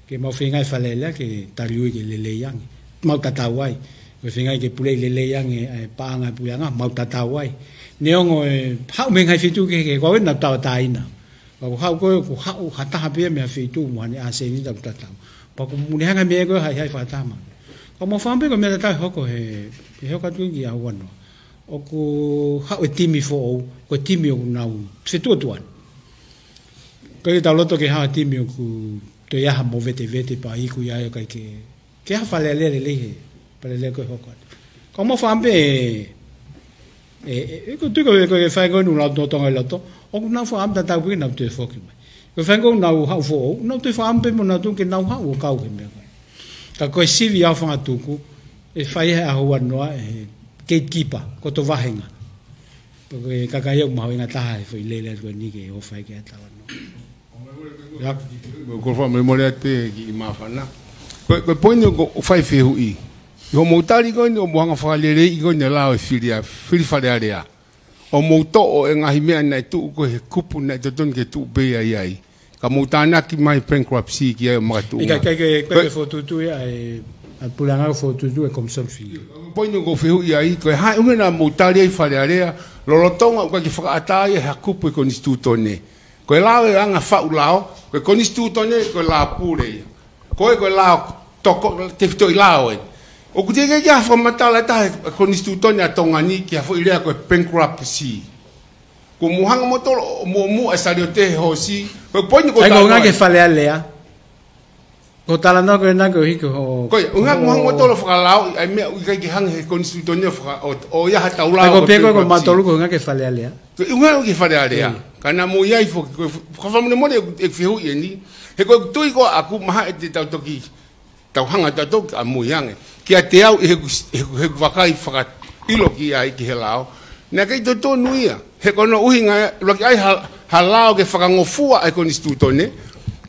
Ke mau feinga e Fale Alea ke taliui ke lelei ange. Mau tatau ai. Ke feinga ke puleʻi lelei ange e paʻanga e puleʻanga, mau tatau ai. Neongo e haʻu mei he ngaahi feituʻu kehekehe, ko au ʻoku nau tauʻatāina. Ka ʻoku haʻu ko ē, ʻoku haʻu ha taha pē ia mei ha feituʻu mo haʻane ʻasenita ʻoku tatau. Pea ʻoku mou hanga meʻa ko ē haʻi haʻi fakataha mai. Ka mau fakaʻamu pē ko e meʻa tatau ʻe hoko he, he hoko atu ki he ʻaho ua noa. ʻOku haʻu e timi foʻou, ko e timi ʻoku nau fetuʻutuʻuni. ʻIkai ke tau loto ke haʻu e timi ʻoku toe ʻi ai ha movetevete pea iku ia ʻo ʻikai ke, ke ʻi ai ha Fale Alea lelei he, Fale Alea ko ē ʻe hoko atu. Ka mau fakaʻamu pē, ʻe, ʻe, ʻe, ko e tui ko ē, ko e fai ko ē ʻoku nau lolotonga ʻi loto, ʻoku nau fakaʻamu tatau pē ke nau toe foki mai. Ko e fai ko ē ʻoku nau haʻu foʻou, ʻoku nau toe fakaʻamu pē mo nautolu ke nau haʻu ʻo kau he meʻa ko ē. Ka ko e sivi ʻa e fanga tuku, ʻe fai he ʻaho ua noa ʻe he gatekeeper, ko hoto vāhenga. Pea ko e kakai ia ʻoku mahuʻinga taha he foʻi lele ko eni ke ō fai ki ai e tauʻolunga. Ia. Ko e fakamolemole atu pē ki he māfana. Ko e, ko e poini ʻoku ou fai fehuʻi. ʻI hoʻomou tali ko eni ʻoku mou hanga fakaleleiʻi ko eni e lao e fili a, fili Fale Alea. ʻOku mou toʻo e ngaahi meʻa naʻe tuʻu ko ē he kupu naʻe totonu ke tuʻu pē ia ai. Ka mou tānaki mai bankruptcy ki ai ʻo makatuʻunga. ʻIkai, ʻikai ke, ʻikai ke fokotuʻutuʻu ia ʻe, ʻa e puleʻanga ʻoku fokotuʻutuʻu e Komisoni Fili. Poini ʻoku ou fehuʻi ai, ko e hā e ʻuhinga naʻa mou tali ai Fale Alea, lolotonga ʻoku ʻikai ke fakaʻatā ia ʻe ha kupu ʻi he konisitūtone. Ko e lao ʻe anga faʻu lao, ko e konisitūtone, ko e lao pule ia. Ko e, ko e lao toko, tefitoʻi lao ē. ʻOku teʻeki ke ʻi ai ha fakamatala ʻe taha ʻa e konisitūtone ʻa Tonga ni ki ha foʻi lea ko e bankruptcy. Ko mou hanga moutolu ʻo muʻomuʻa e saliote he hoosi. Ko e poini ko e ʻai ko e ʻuhinga ki he Fale Alea. Ko e talanoa ko ena ko e hiki ho. Ko e ʻuhinga ko e hanga moutolu ʻo fakalaoʻi ʻa e meʻa ʻoku ʻikai ke hanga he konisitūtone ʻo faka-, ʻo, ʻo ʻi ai haʻatau lao ʻai ko e pē ko e ko bankruptcy. Mautolu ko e ʻuhinga ki he Fale Alea. Ko e ʻuhinga ki he Fale Alea. ʻIo. Ka naʻa mou ʻi ai foki, ko e fakamolemole ʻeku, ʻeku fehuʻi eni. He ko e tui ko ʻaku mahalo ʻe te tau toki tau hanga tautolu ke ʻamui ange. Kiate au ʻi heʻeku, heʻeku, heʻeku vakai fakaʻilo ki ai ki he lao. Naʻe ʻikai totonu ia. He ko hono ʻuhinga, ʻuluaki ʻai ha, ha lao ke fakangofua ʻa e konisitūtone,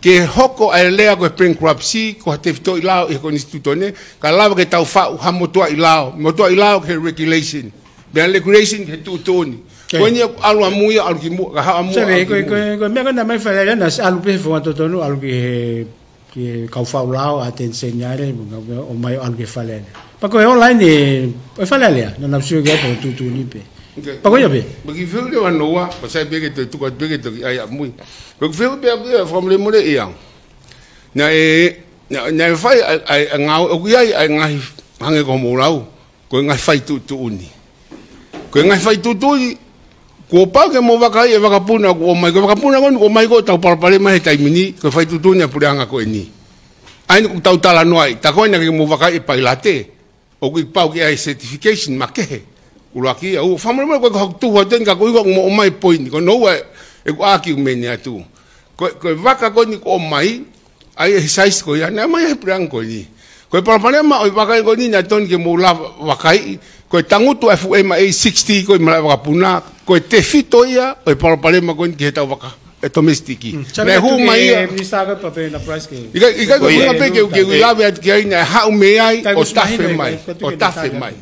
ke hoko ʻa e lea ko e bankruptcy, ko ha tefitoʻi lao ʻi he konisitūtone, ka lava ke tau faʻu ha motuʻaʻi lao, motuʻaʻi lao ki he regulation. Meʻa regulation ki he tuʻutuʻuni. Ko eni ʻoku ʻalu ʻamui, ʻalu ki muʻa, ka haʻu ʻamui, ʻalu ki muʻa. Ko e, ko e meʻa ko ē naʻe ʻomai Fale Alea naʻe ʻalu pē he founga totonu, ʻalu ki he ki he kau faʻu lao ʻa Ten Seniale, mo e, ʻomai ʻo ʻalu ki he Fale Alea. Pea ko e online ʻo e Fale Alea, naʻa nau sio ki ai pea tuʻutuʻuni pē. Pea ko ia pē. Pea kiʻi fehuʻi leva hono ua, pea sai pē ke toe tuku atu pē ke toki ʻai ʻamui. Pea kiʻi fehuʻi pē ʻaku ia fakamolemole ia. Naʻe, naʻe, naʻe fai ʻa e, ʻa e, ʻa e ngāue, ʻoku ʻi ai ʻa e ngaahi hangē ko hoʻomou lau. Ko e ngaahi fai tuʻutuʻuni. Ko e ngaahi fai tuʻutuʻuni, kuo pau ke mou vakaiʻi e vakapuna kuo ʻomai, ko e vakapuna ko eni kuo ʻomai ko ē ʻo tau palopalema he taimi ni, ko e fai tuʻutuʻuni ʻa e puleʻanga ko eni. ʻA ia ʻoku tau talanoaʻi, tā ko ē naʻa ke mou vakaiʻi e pailate, ʻoku ʻikai pau ke ʻi ai e certification makehe. ʻUluaki ia, ʻoku ou fakamolemole ko e ko haku tuhu atu eni ka ko e ʻuhi ko ʻoku mou ʻomai e poini, ko hono ua ʻeku ʻākiumeni atu. Ko e, ko e vaka ko eni kuo ʻomai, ʻa ia he size ko ia, naʻe ʻomai he puleʻanga ko eni. Ko e palopalema ʻo e vaka ko eni naʻe totonu ke mou lava vakaiʻi, ko e tangutu ʻa e fuʻu M A sixty ko ē ʻi malaʻe vakapuna, ko e tefito ia ʻo e palopalema ko eni ki heʻetau vaka, e domestic. Mm. Naʻe hū mai ia. Minisitā ko ē Pape na price ke. ʻIkai, ʻikai ko e ʻuhinga pē ke, ke u lave atu ki ai naʻe haʻu mei ai ʻo tafe mai, ʻo tafe mai.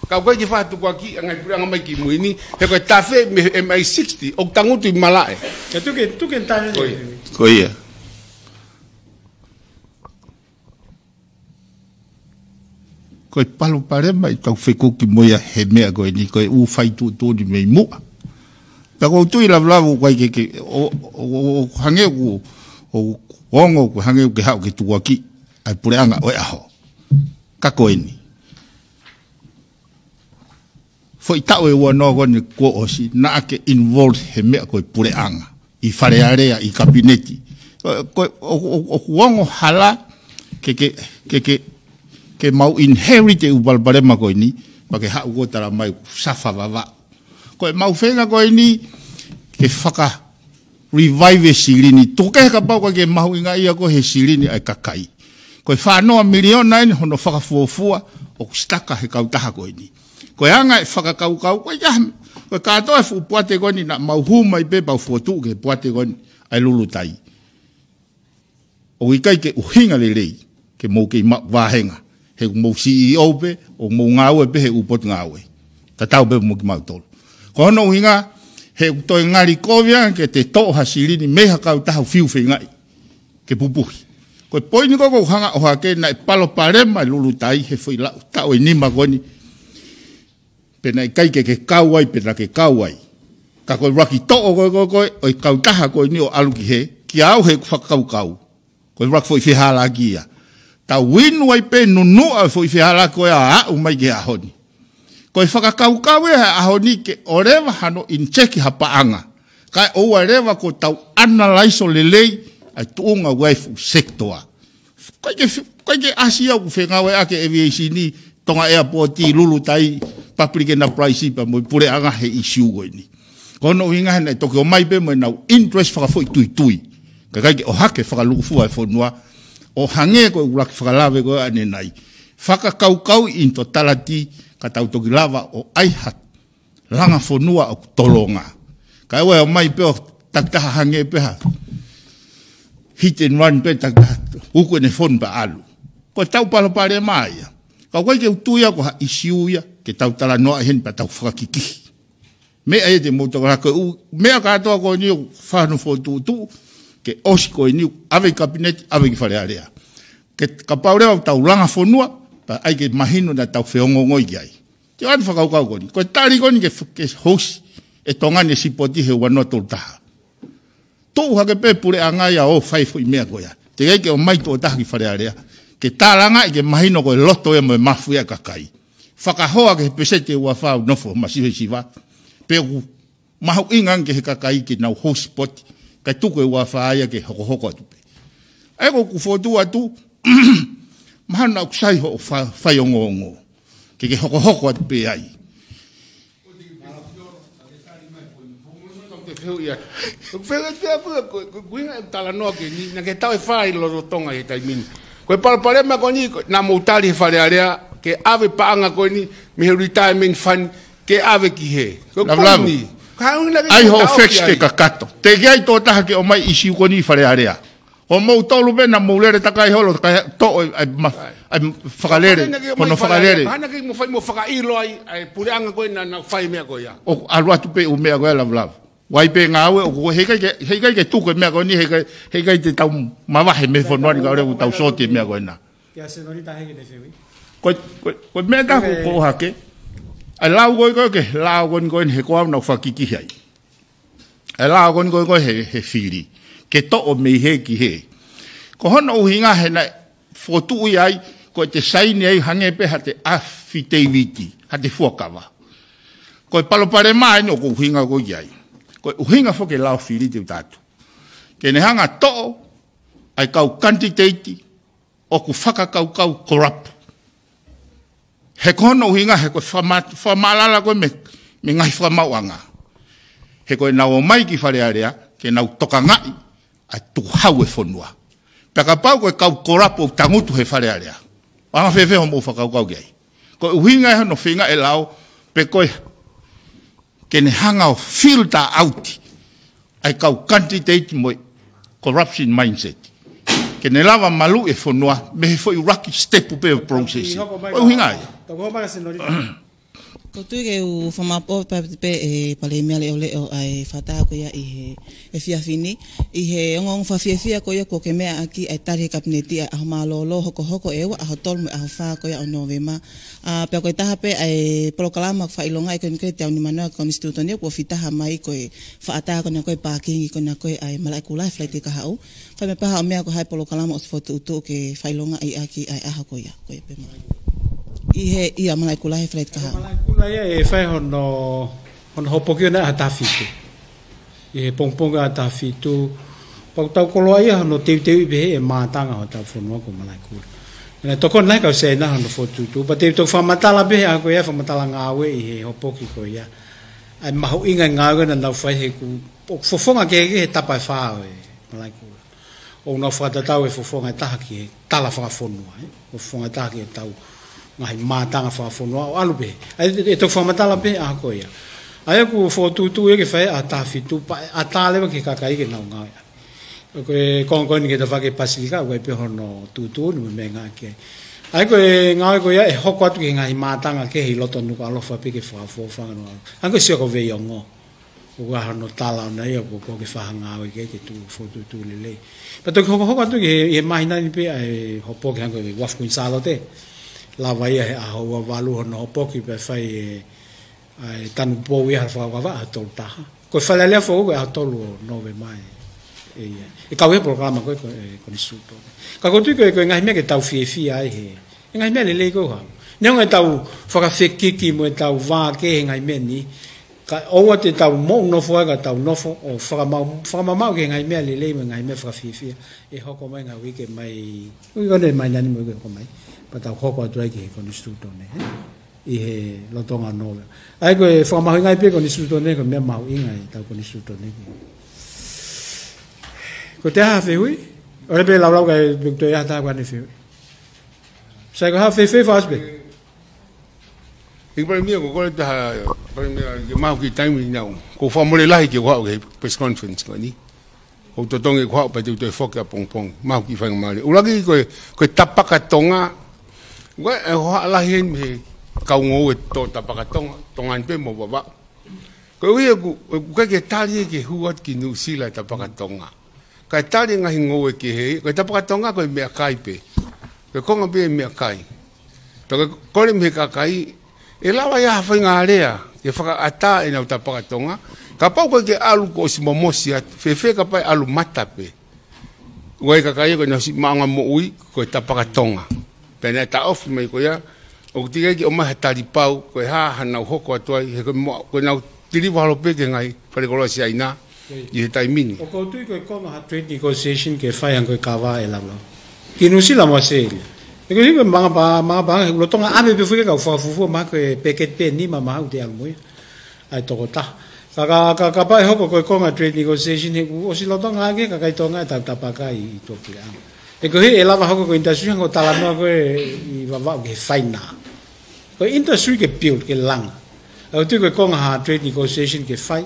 Ka ʻoku ʻikai ke fakatukuakiʻi ʻa e ngaahi puleʻanga mai ki mui ni, he ko e tafe mei he M A sixty, ʻoku tangutu ʻi malaʻe. Ke tuke, tuke tafe. Ko ia. Ko ia. Ko e palopalema ʻi tau fekuki mo ia he meʻa ko eni, ko e ʻū fai tuʻutuʻuni mei muʻa. Pea ʻoku ou tui Lavulavu ʻoku ʻikai ke, ke, ʻo, ʻo, ʻo, ʻo hangē ʻoku, ʻoku ongo ʻoku hangē ʻoku ke haʻu ke tukuakiʻi ʻa e puleʻanga ʻo e ʻaho. Ka ko eni. Foʻi taʻu ʻe ua noa ko eni kuo ʻosi, naʻa ke involve he meʻa ko e puleʻanga, ʻi Fale Alea, ʻi Kapineti. Ko, ko, ʻo, ʻo, ʻoku ongo hala ke, ke, ke, ke, ke mau inherit e ʻū palopalema ko eni, pea ke haʻu ʻo tala mai ʻoku safa vavaʻu. Ko e mau feinga ko eni, ke faka revive e silini. Tuku kehe kapau ʻoku ʻikai ke mahuʻingaʻia koe he silini ʻa e kakai. Ko e fā noa miliona eni hono fakafuofua ʻoku sitaka he kautaha ko eni. Ko e anga e fakakaukau, ko e ʻikai ha, ko e kātoa e fuʻu poate ko eni naʻa mau hū mai pē pea u fokotuʻu ki he poate ko eni ʻa e Lulutai. ʻOku ʻikai ke ʻuhinga lelei ke mou kei maʻu vāhenga, he ʻoku mou C E O pē, ʻoku mou ngāue pē he ʻū potungāue. Tatau pē mo kimautolu. Ko hono ʻuhinga, he ʻoku toe ngali kovi ange ke te toʻo ha silini mei ha kautaha ʻoku fiu feingaʻi ke pupuhi. Ko e poini ko ē ʻoku ou hanga ʻo ʻohake, naʻe palopalema e Lulutai he foʻi laʻu taʻu ʻe nima ko eni, pe naʻe ʻikai ke ke kau ai, pe naʻa ke kau ai. Ka ko e ʻuluaki toʻo ko ē, ko ē, ko ē, ʻo e kautaha ko eni ʻo ʻalu ki hē, kia au he ʻeku fakakaukau, ko e ʻuluaki foʻi fehālaaki ia. Tau inu ai pē nunuʻa e foʻi fehālaaki ko ē ʻo aʻu mai ki he ʻaho ni. Ko e fakakaukau ia he ʻaho ni ke ʻoleva hano inject ha paʻanga. Kae ʻoua leva kuo tau analyze ʻo lelei ʻa e tuʻunga ʻoku ʻi ai e fuʻu sector. ʻIkai ke, ʻikai ke ʻasi au ʻoku fengāueʻaki e aviation, Tonga Airport, Lulutai, Public Enterprise pea mo e puleʻanga he issue ko eni. Ko hono ʻuhinga he naʻe toki ō mai pē mo ʻenau interest fakafoʻituitui. Kae ʻikai ke ʻohake fakalūkufua e fonua, ʻo hangē ko e ʻuluaki fakalave ko ē ʻanenai. Fakakaukau in totality ka tau toki lava ʻo ʻai ha langa fonua ʻoku tolonga. Kae ʻoua ʻe ō mai pē ʻo takitaha hangē pē ha hit and run pē, takitaha uku ʻene fonu pea ʻalu. Ko e tau palopalema ia. Ka ʻoku ʻikai ke u tui au ko ha issue ia ke tau talanoa heni pea tau fakakikihi. Meʻa ia te mou toka ko e ʻū meʻa kātoa ko eni ʻoku fano fokotuʻutuʻu, ke ʻosi ko eni, ʻave ki Kapineti, ʻave ki Fale Alea. Ke kapau leva ʻoku tau langa fonua, pea ʻai ke mahino naʻa tau feongoongoi ki ai. Te u ʻoatu e fakakaukau ko eni. Ko e tali ko eni ke, ke host ʻe Tonga ni e sipoti he ua noa tolu taha. Tuʻu hake pē puleʻanga ia ʻo fai e foʻi meʻa ko ia. Teʻeki ai ke ō mai tuʻo taha ki Fale Alea ke tālangaʻi ke mahino ko e loto ia mo e mafu ia e kakai. Fakahoa ki he peseti ʻe ua fā ʻoku nofo masiva siva. Pe ʻoku mahuʻinga ange ki he kakai ke nau host sipoti, kae tuku e ua fā ia ke hokohoko atu pē. ʻA ia ko ʻeku fokotuʻu atu, mahalo naʻa ʻoku sai hoʻo fa-, faiongoongo. Ke ke hokohoko atu pē ai. Ko e fēfē atu ia, ko e, ko e, ko e ʻuhinga e talanoa ko eni, naʻa ke tau e fai lolotonga he taimi ni. Ko e palopalema ko eni, ko e naʻa mou tali he Fale Alea ke ʻave paʻanga ko eni mei he retirement fund ke ʻave ki hē. Ko e Lavulavu. Ko eni. Ka ʻuhinga ke ʻai hoʻo tau facts ki ai. Ke kakato. Teʻeki ai tuʻo taha ke ō mai issue ko eni Fale Alea. Ko moutolu pē naʻa mou lele takai holo, takai toʻo e, e ma-, e fakalele, ko hono fakalele. Hana ke mo fai mo fakaʻilo ai, ʻa e puleʻanga ko ē naʻa, naʻa fai meʻa ko ia. ʻOku ʻalu atu pē ʻū meʻa ko ē Lavulavu. ʻOku ʻi ai pē ngāue, ʻoku heʻikai ke, heʻikai ke tuku e meʻa ko eni, heʻikai, heʻikai te tau mavahe mei he fonua ni kae ʻoua leva ʻoku tau sōti e meʻa ko ena. Kia Senorita Heke te fewi. Ko, ko, ko e meʻa ʻoku ou ʻohake. ʻA e lau ko ē, ko ē, ke lau ko eni ko eni he ko au naʻa ku fakakikihi ai. ʻA e lau ko eni ko ē, ko ē he, he fili. Ke toʻo mei hē ki hē. Ko hono ʻuhinga he naʻe fokotuʻu ia ai, ko e te saini ai hangē pē ha te affidavit, ha te fuakava. Ko e palopalema eni ʻoku ou ʻuhinga ko ē ki ai. Ko e ʻuhinga foki e lao fili te u tala atu. Ke ne hanga toʻo ʻa e kau candidate ʻoku fakakaukau corrupt. He ko hono ʻuhinga he ko e fama-, fakamālala ko ē mei, mei he ngaahi fakamaauʻanga. He ko ʻenau ō mai ki Fale Alea, ke nau tokangaʻi ʻa e tukuhau e fonua. Pea kapau ko e kau corrupt ʻoku tangutu he Fale Alea, ʻoku anga fēfē hoʻomou fakakaukau ki ai? Ko e ʻuhinga e hono feinga e lao, pe ko e ke ne hanga ʻo filter out ʻa e kau candidate mo e corruption mindset. Ke ne lava maluʻi e fonua mei he foʻi ʻuluaki step pē ʻo e process. Ko e ʻuhinga ia. Tau hoko mai Senorita. Ko e tuʻu ke u fakamaʻopoʻopo pē ʻe Palēmia Leʻoleʻo ʻa e fakataha ko ia ʻi he efiafi ni, ʻi he ongoongo fakafiefia ko ia kuo ke meʻa ʻaki ʻa e tali he Kapineti ʻa e ʻaho mālōlō hokohoko ʻe ua, ʻaho tolu mo e ʻaho fā ko ia ʻo Nōvema. ʻA, pea ko e taha pē ʻa e polokalama fakaʻilongaʻi ko eni ko e teau nimanoa Konisitūtone kuo fitaha mai ko e fakaʻatā ko ena ko e pākingi ko ena ko e ʻa e Malaʻekula he Falaite kahaʻu. Fai mai pē ha meʻa ko e hā e polokalama ʻosi fokotuʻutuʻu ke fakaʻilongaʻi ʻaki ʻa e ʻaho ko ia, ko ia pē mai. ʻI he, ʻia Malaʻekula he Falaite kahaʻu. Malaʻekula ia ʻe fai hono, hono hopoki ʻo e ʻaho taha fitu. ʻI he pongipongi ʻaho taha fitu. Pea ʻoku tau koloaʻia hono teuteuʻi pē he ʻe mātanga hotau fonua ko Malaʻekula. ʻE tokoni lahi kau Siaina hono fokotuʻutuʻu. Pea te u toe fakamatala pē he ʻaho ko ia, fakamatala ngāue ʻi he hopoki ko ia. ʻA e mahuʻinga e ngāue naʻa nau fai he ʻoku, ʻoku fofonga kehekehe he tapa ʻe fā ʻo e Malaʻekula. ʻOku nau fakatatau e fofonga ʻe taha ki he tala fakafonua, ē? ʻOku fofonga ʻe taha ki he tau ngaahi mātanga fakafonua ʻo ʻalu pē. ʻA ia, ʻe, ʻe toki fakamatala pē he ʻaho ko ia. ʻA ia ʻoku fokotuʻutuʻu ia ke fai ʻaho taha fitu pea ʻe ʻatā leva ki he kakai ke nau ngāue. Ko e konga ko eni ki he tafaʻaki Pasilika, ʻoku ʻi ai pē hono tuʻutuʻuni mo e meʻa ngāue ki ai. ʻA ia ko e ngāue ko ia ʻe hoko atu ki he ngaahi mātanga kehe ʻi loto Nukuʻalofa pē ke fakaʻofoʻofa ange ʻa e ngāue. ʻA ia ko e sio ko Veiongo. ʻOku ʻi ai hono tala ʻona ia ʻoku ʻikai ke faʻa ngāue ki ai ke tuʻu fokotuʻutuʻu lelei. Pea toki hokohoko atu ki he, he māhina ni pē ʻa e hopoki hangē ko e Uafu Kuini Sālote. Lava ia he ʻaho ua valu hono hopoki pea fai e, ʻa e tanupou ia ha fakakava ʻaho tolu taha. Ko e Fale Alea foki ko e ʻaho tolu ʻo Nōvema ē. ʻE ia. ʻE kau he polokalama ko ē ko e, e Konisitūtone. Ka ʻoku ou tui ko e, ko e ngaahi meʻa ke tau fiefia ai he. E ngaahi meʻa lelei ko ē ʻoku haʻu. Neongo ʻetau fakafekiki mo ʻetau vā kehe he ngaahi meʻa ni. Ka ʻoua te tau moʻunofo ai ka tau nofo ʻo fakamau-, fakamamaʻu ki he ngaahi meʻa lelei mo e ngaahi meʻa fakafiefia. ʻE hoko mai ngaahi uike mai. Uike ko eni mai nani mo uike hoko mai. Pea tau hoko atu ai ki he Konisitūtone, ē? ʻI he lolotonga ʻo Nōvema. ʻA ia ko e fakamahuʻingaʻi pē Konisitūtone, ko e meʻa mahuʻinga ʻetau Konisitūtone. Ko e hā ha fehuʻi? ʻOua pē laulau kae pē ko e hā ha taha ʻoku ʻi ai e fehuʻi. Sai ko e hā ha fehuʻi fakaʻosi pē. ʻEiki Palēmia, ko e kole atu ha, Palēmia, ke maʻu ha kiʻi taimi ʻi he ʻaho. ʻOku ou fakamole lahi ke u haʻu ki he press conference ko eni. ʻOku ou totongi ke u haʻu pea te u toe foki ʻapongipongi. Maʻu ha kiʻi faingamālie. ʻUluaki ko e, ko e Tapaka Tonga. Ko e, ʻe hohaʻa lahi eni mei he kau ngoue ʻo Tapaka Tonga. Tonga ni pē mo Vavaʻu. Koeʻuhi ʻoku, ʻoku ʻikai ke tali ia ke hū atu ki Nuʻusila e Tapaka Tonga. Kae tali e ngaahi ngoue kehe, ko e Tapaka Tonga ko e meʻakai pē. Ko e konga pē e meʻakai. Pea ko e kole mei he kakai, ʻe lava ia ha faʻahinga lea, ke fakaʻatā ʻenau Tapaka Tonga. Kapau ʻoku ʻikai ke ʻalu kuo ʻosi momosi atu, fēfē kapau ʻe ʻalu mata pē. ʻOku ʻi ai e kakai ko ē naʻe ʻosi maʻu ʻenau moʻui, ko e Tapaka Tonga. Pea naʻe taʻofi mai ko ia, ʻoku teʻeki ai ke ʻomai ha talipau, ko e hā haʻanau hoko atu ai, he ko e mo-, ko ʻenau tiliva holo pē ki he ngaahi falekoloa Siaina, ʻi he taimi ni. ʻOku ou tui ko e konga ha trade negotiation ke fai hangē ko e kava ʻe laulau. Ki Nuʻusila mo ʻAositelēlia. He ko e hiko manga pa, manga pa, he lolotonga ʻave pē foki e kau fakafuofua mahalo ko e peketi pē ʻe nima mahalo te ʻalu mo ia. ʻA e tokotaha. Ka, ka, ka, kapau ʻe hoko ko e konga trade negotiation he kuo ʻosi lolotonga ange kakai Tonga ʻetau Tapaka ʻi, ʻi tuʻapuleʻanga. He koeʻuhi ʻe lava hoko ko e industry hangē ko e talanoa ko ē ʻi Vavaʻu ke fai na. Ko e industry ke build, ke langa. ʻOku ou tui ko e konga ha trade negotiation ke fai.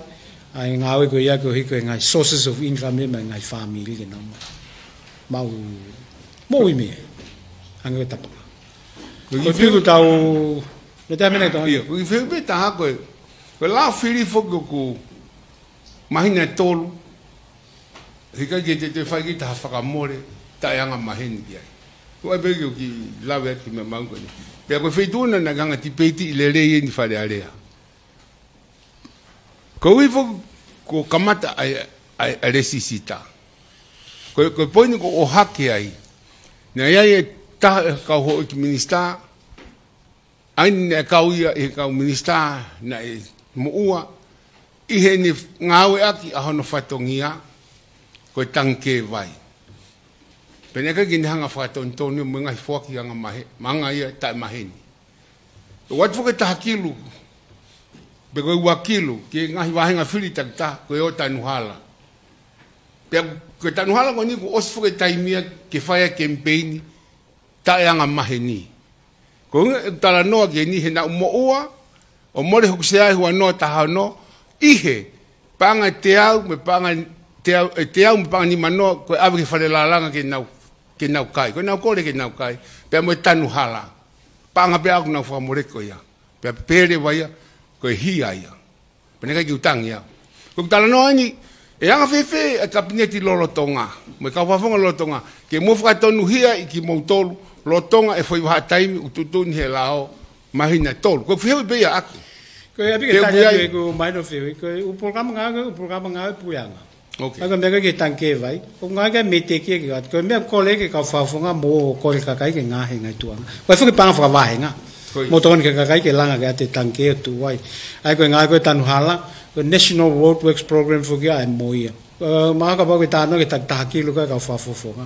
ʻA e ngāue ko ia koeʻuhi ko e ngaahi sources of income ʻa e ngaahi fāmili ke nau maʻu moʻui mei ai. Hangē ko e Tapaka. Ko e tui ko ʻetau, me te amena i Tonga. ʻIo, ko e kiʻi fehuʻi pē ʻe taha ko e, ko e lao fili foki ʻoku māhina ʻe tolu, he ʻikai ke te, te fai ki ha taha fakamole, taʻe anga maheni ki ai. Ko e pē ke u kiʻi lave atu ki he meʻa mahuʻinga ko eni. Pea ko e feituʻu naʻa, naʻa ke hanga ʻo tipeitiʻi lelei eni Fale Alea. Koeʻuhi foki kuo kamata ʻa e, ʻa e, ʻa e lēsisita. Ko e, ko e poini kuo ʻohake ai. Naʻe ʻi ai e taha e kau houʻeiki minisitā, ʻa ia naʻe kau ia ʻi he kau minisitā naʻe moʻua, ʻi heʻene ngāueʻaki ʻa hono fatongia, ko e tangikē vai. Pea naʻe ʻikai ke ne hanga ʻo fakatonutonu mo e ngaahi foaki anga mahe-, anga ia taʻe maheni. ʻOatu foki e taha kilu, pe ko e ua kilu, ki he ngaahi vāhenga fili takitaha, ko e ō tanu hala. Pea ko e tanu hala ko eni kuo ʻosi foki e taimi ia ke fai ai e kemipeini, taʻe anga maheni. Ko e ʻuhinga ʻeku talanoa ki heni he naʻa ku moʻua, ʻo mole hoku sea ʻi he ua noa taha ono, ʻi he paʻanga ʻe teau, mo e paʻanga teau, ʻe teau mo e paʻanga nima noa, ko e ʻave ki he fale lālanga ke nau, ke nau kai. Ko ʻenau kole ke nau kai, pea mo e tanu hala. Paʻanga pē ʻoku nau fakamole ko ia. Pea pele vaia, ko e hia ia. Pea naʻe ʻikai ke u tangi au. Ko ʻeku talanoa ni, ʻe anga fēfē ʻa e kapineti lolotonga, mo e kau fakafofonga lolotonga, ke mou fakatonuhiaʻi kimoutolu, lolotonga e foʻi vahaʻa taimi ʻoku tuʻutuʻuni he lao, māhina ʻe tolu. Ko e fehuʻi pē ia ʻaʻaku. Ko e ʻapi ke Ke tali ʻoku atu ai. ʻEku mahino fehuʻi. Ko e ʻū polokalama ngāue, ko e ʻū polokalama ngāue puleʻanga. Ok. ʻA ia ko e meʻa ko ē ki he tangikē vai. ʻOku ngāue ki ai mei he tekia ki atu. Ko e meʻa ʻoku kole ki he kau fakafofonga mo kole kakai ke ngaohi e ngaahi tuʻunga. Ko e foki paʻanga fakavahenga. Ko ia. Mo tokoni ki he kakai ke langa ki ai e tangikē ʻo tuʻu ai. ʻA ia ko e ngāue ko ē tanu hala. Ko e National Road Works Program foki ʻa e mo ia. Ē, mahalo kapau ʻoku ke talanoa ki he taki taha kilu ko ē kau fakafofonga.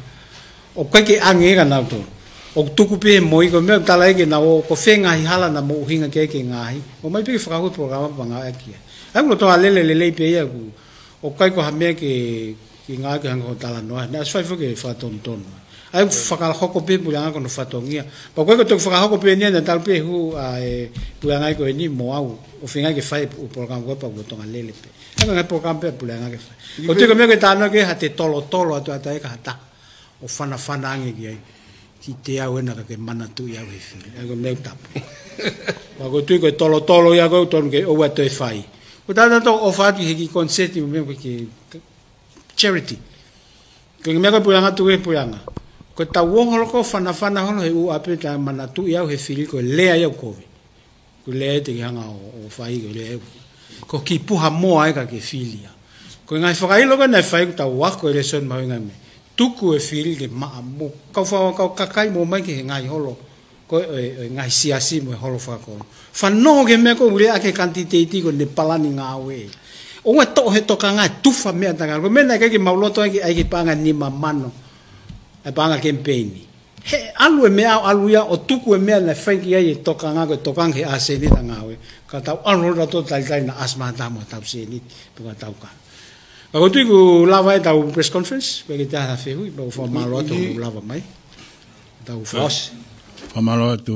ʻOku ʻikai ke ʻange ia kia nautolu. ʻOku tuku pē he mo ia ko e meʻa ʻoku tala ai ke nau ō ko fē ngaahi hala naʻa mou ʻuhinga ki ai ke ngaohi. ʻOmai pē ke fakahū e polokalama pea ngāueʻaki ia. ʻA ia ʻoku lolotonga lele lelei pē ia ʻoku ʻoku ʻikai ko ha meʻa ke, ke ngāue ke hanga ʻo talanoa. Naʻe ʻosi fai foki e fakatonutonu. ʻA ia ʻoku fakahoko pē puleʻanga ko hono fatongia. Pea ko e ko e toki fakahoko pē eni naʻa tau pē hū ʻa e puleʻanga ko eni mo au. ʻO feinga ke fai e polokalama ko ē pea ʻoku lolotonga lele pē. ʻA ia ko e ngaahi polokalama pē puleʻanga ke fai. ʻOku tui ko e meʻa ke talanoa ki ai ha te tolotolo atu atu ai ka ha taha. ʻO fanafana ange ki ai. Kiate au ena ka ke manatuʻi au he fili. ʻA ia ko e meʻa tapu. Pea ʻoku tui ko e tolotolo ia ko ē ʻoku tonu ke ʻoua toe fai. Ko e taha naʻa tau ʻofa atu he kiʻi koniseti mo e meʻa ko e kiʻi charity. Ko e meʻa ko e puleʻanga tuku he puleʻanga. Ko e tau ō holo ko e fanafana holo he ʻū ʻapi ʻo manatuʻi au he fili ko e lea ia ʻoku kovi. Ko e lea ʻe te ke hanga ʻo, ʻo fai ko e lea ʻe. Ko e kiʻi puha moa ē ka ke fili ia. Ko e ngaahi fakaʻilo ko ē naʻe fai ʻoku tau ako e lēsoni mahuʻinga mei ai. Tuku e fili ke maʻa mo kau faka-, kau kakai mo mai ki he ngaahi holo. Ko e, e, e ngaahi siasi mo e holo fakakolo. Fanongo ki he meʻa ko ē ʻoku lea ki ai e kanititeiti ko ʻene palani ngāue. ʻOua ʻe toʻo he tokanga e tufa meʻa takalo. Ko e meʻa naʻe ʻikai ke mau loto ai ke ʻai ki he paʻanga nima mano. ʻA e paʻanga kemipeini. He ʻalu e meʻa ʻo ʻalu ia ʻo tuku e meʻa naʻe fai ki ai e tokanga ko e tokanga ki he ʻa e sēniti ʻa e ngāue. Ka tau ʻalu holo ʻo tau talitali naʻa ʻasi mai ha taha mo ha tau sēniti, pe ko ha tau ka. Ka ʻoku ou tui kuo lava ʻetau press conference, ʻikai ke toe ʻi ai ha fehuʻi, pea ʻoku ou fakamālō atu ʻi, ʻi, hoʻomou lava mai. Tau fakaʻosi. Fakamālō atu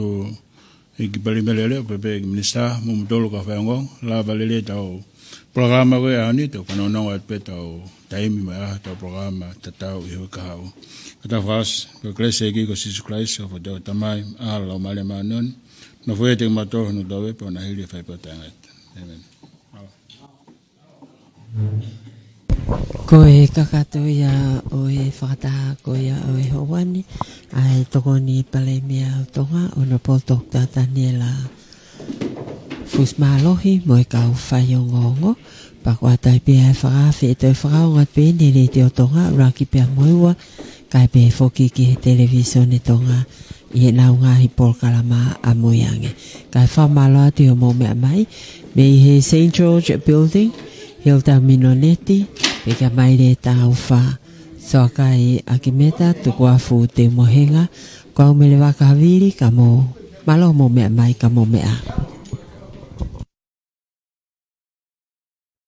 ʻEiki Palēmia Leʻoleʻo, pea pehē ki he Minisitā, mo kimoutolu kau faiongoongo, lava lelei ʻetau polokalama ko ē ʻaho ni, tau fanongonongo atu pē ʻetau taimi mo e ʻaho ʻetau polokalama tatau ʻi he uike kahaʻu. Ka tau fakaʻosi, ko e kelesi ʻa e ʻEiki ko Sīsū Kalaisi, ʻofa ʻa e Tamai, ʻaloʻofa ʻa e Laumālie Māʻoniʻoni, nofoʻia ʻiate kimautolu hono tauhi pē ʻo nau hili e fai pē ʻo taʻengata. ʻĒmeni. Ko e kakato ia ʻo e fakataha ko ia ʻo e houa ni, ʻa e Tokoni Palēmia ʻo Tonga, Honourable Doctor Taniela Fusimālohi mo e kau faiongoongo, pea ko e ʻatā pē ʻa e fakaafe ʻe toe fakaongo atu pē ʻi he Letiō Tonga, ʻuluaki pea mo e ua, kae pehē foki ki he Televīsone Tonga, ʻi heʻenau ngaahi polokalama ʻamuiange. Kae fakamālō atu ʻi hoʻomou meʻa mai, mei he Saint George Building, Hilda Minoneti, pea kia Maile Taufa, Soakai ʻAkimeta, Tukuafu Teumohenga, ko au Mele Vakavili, ka mou, mālō hoʻomou meʻa mai, ka mou meʻa.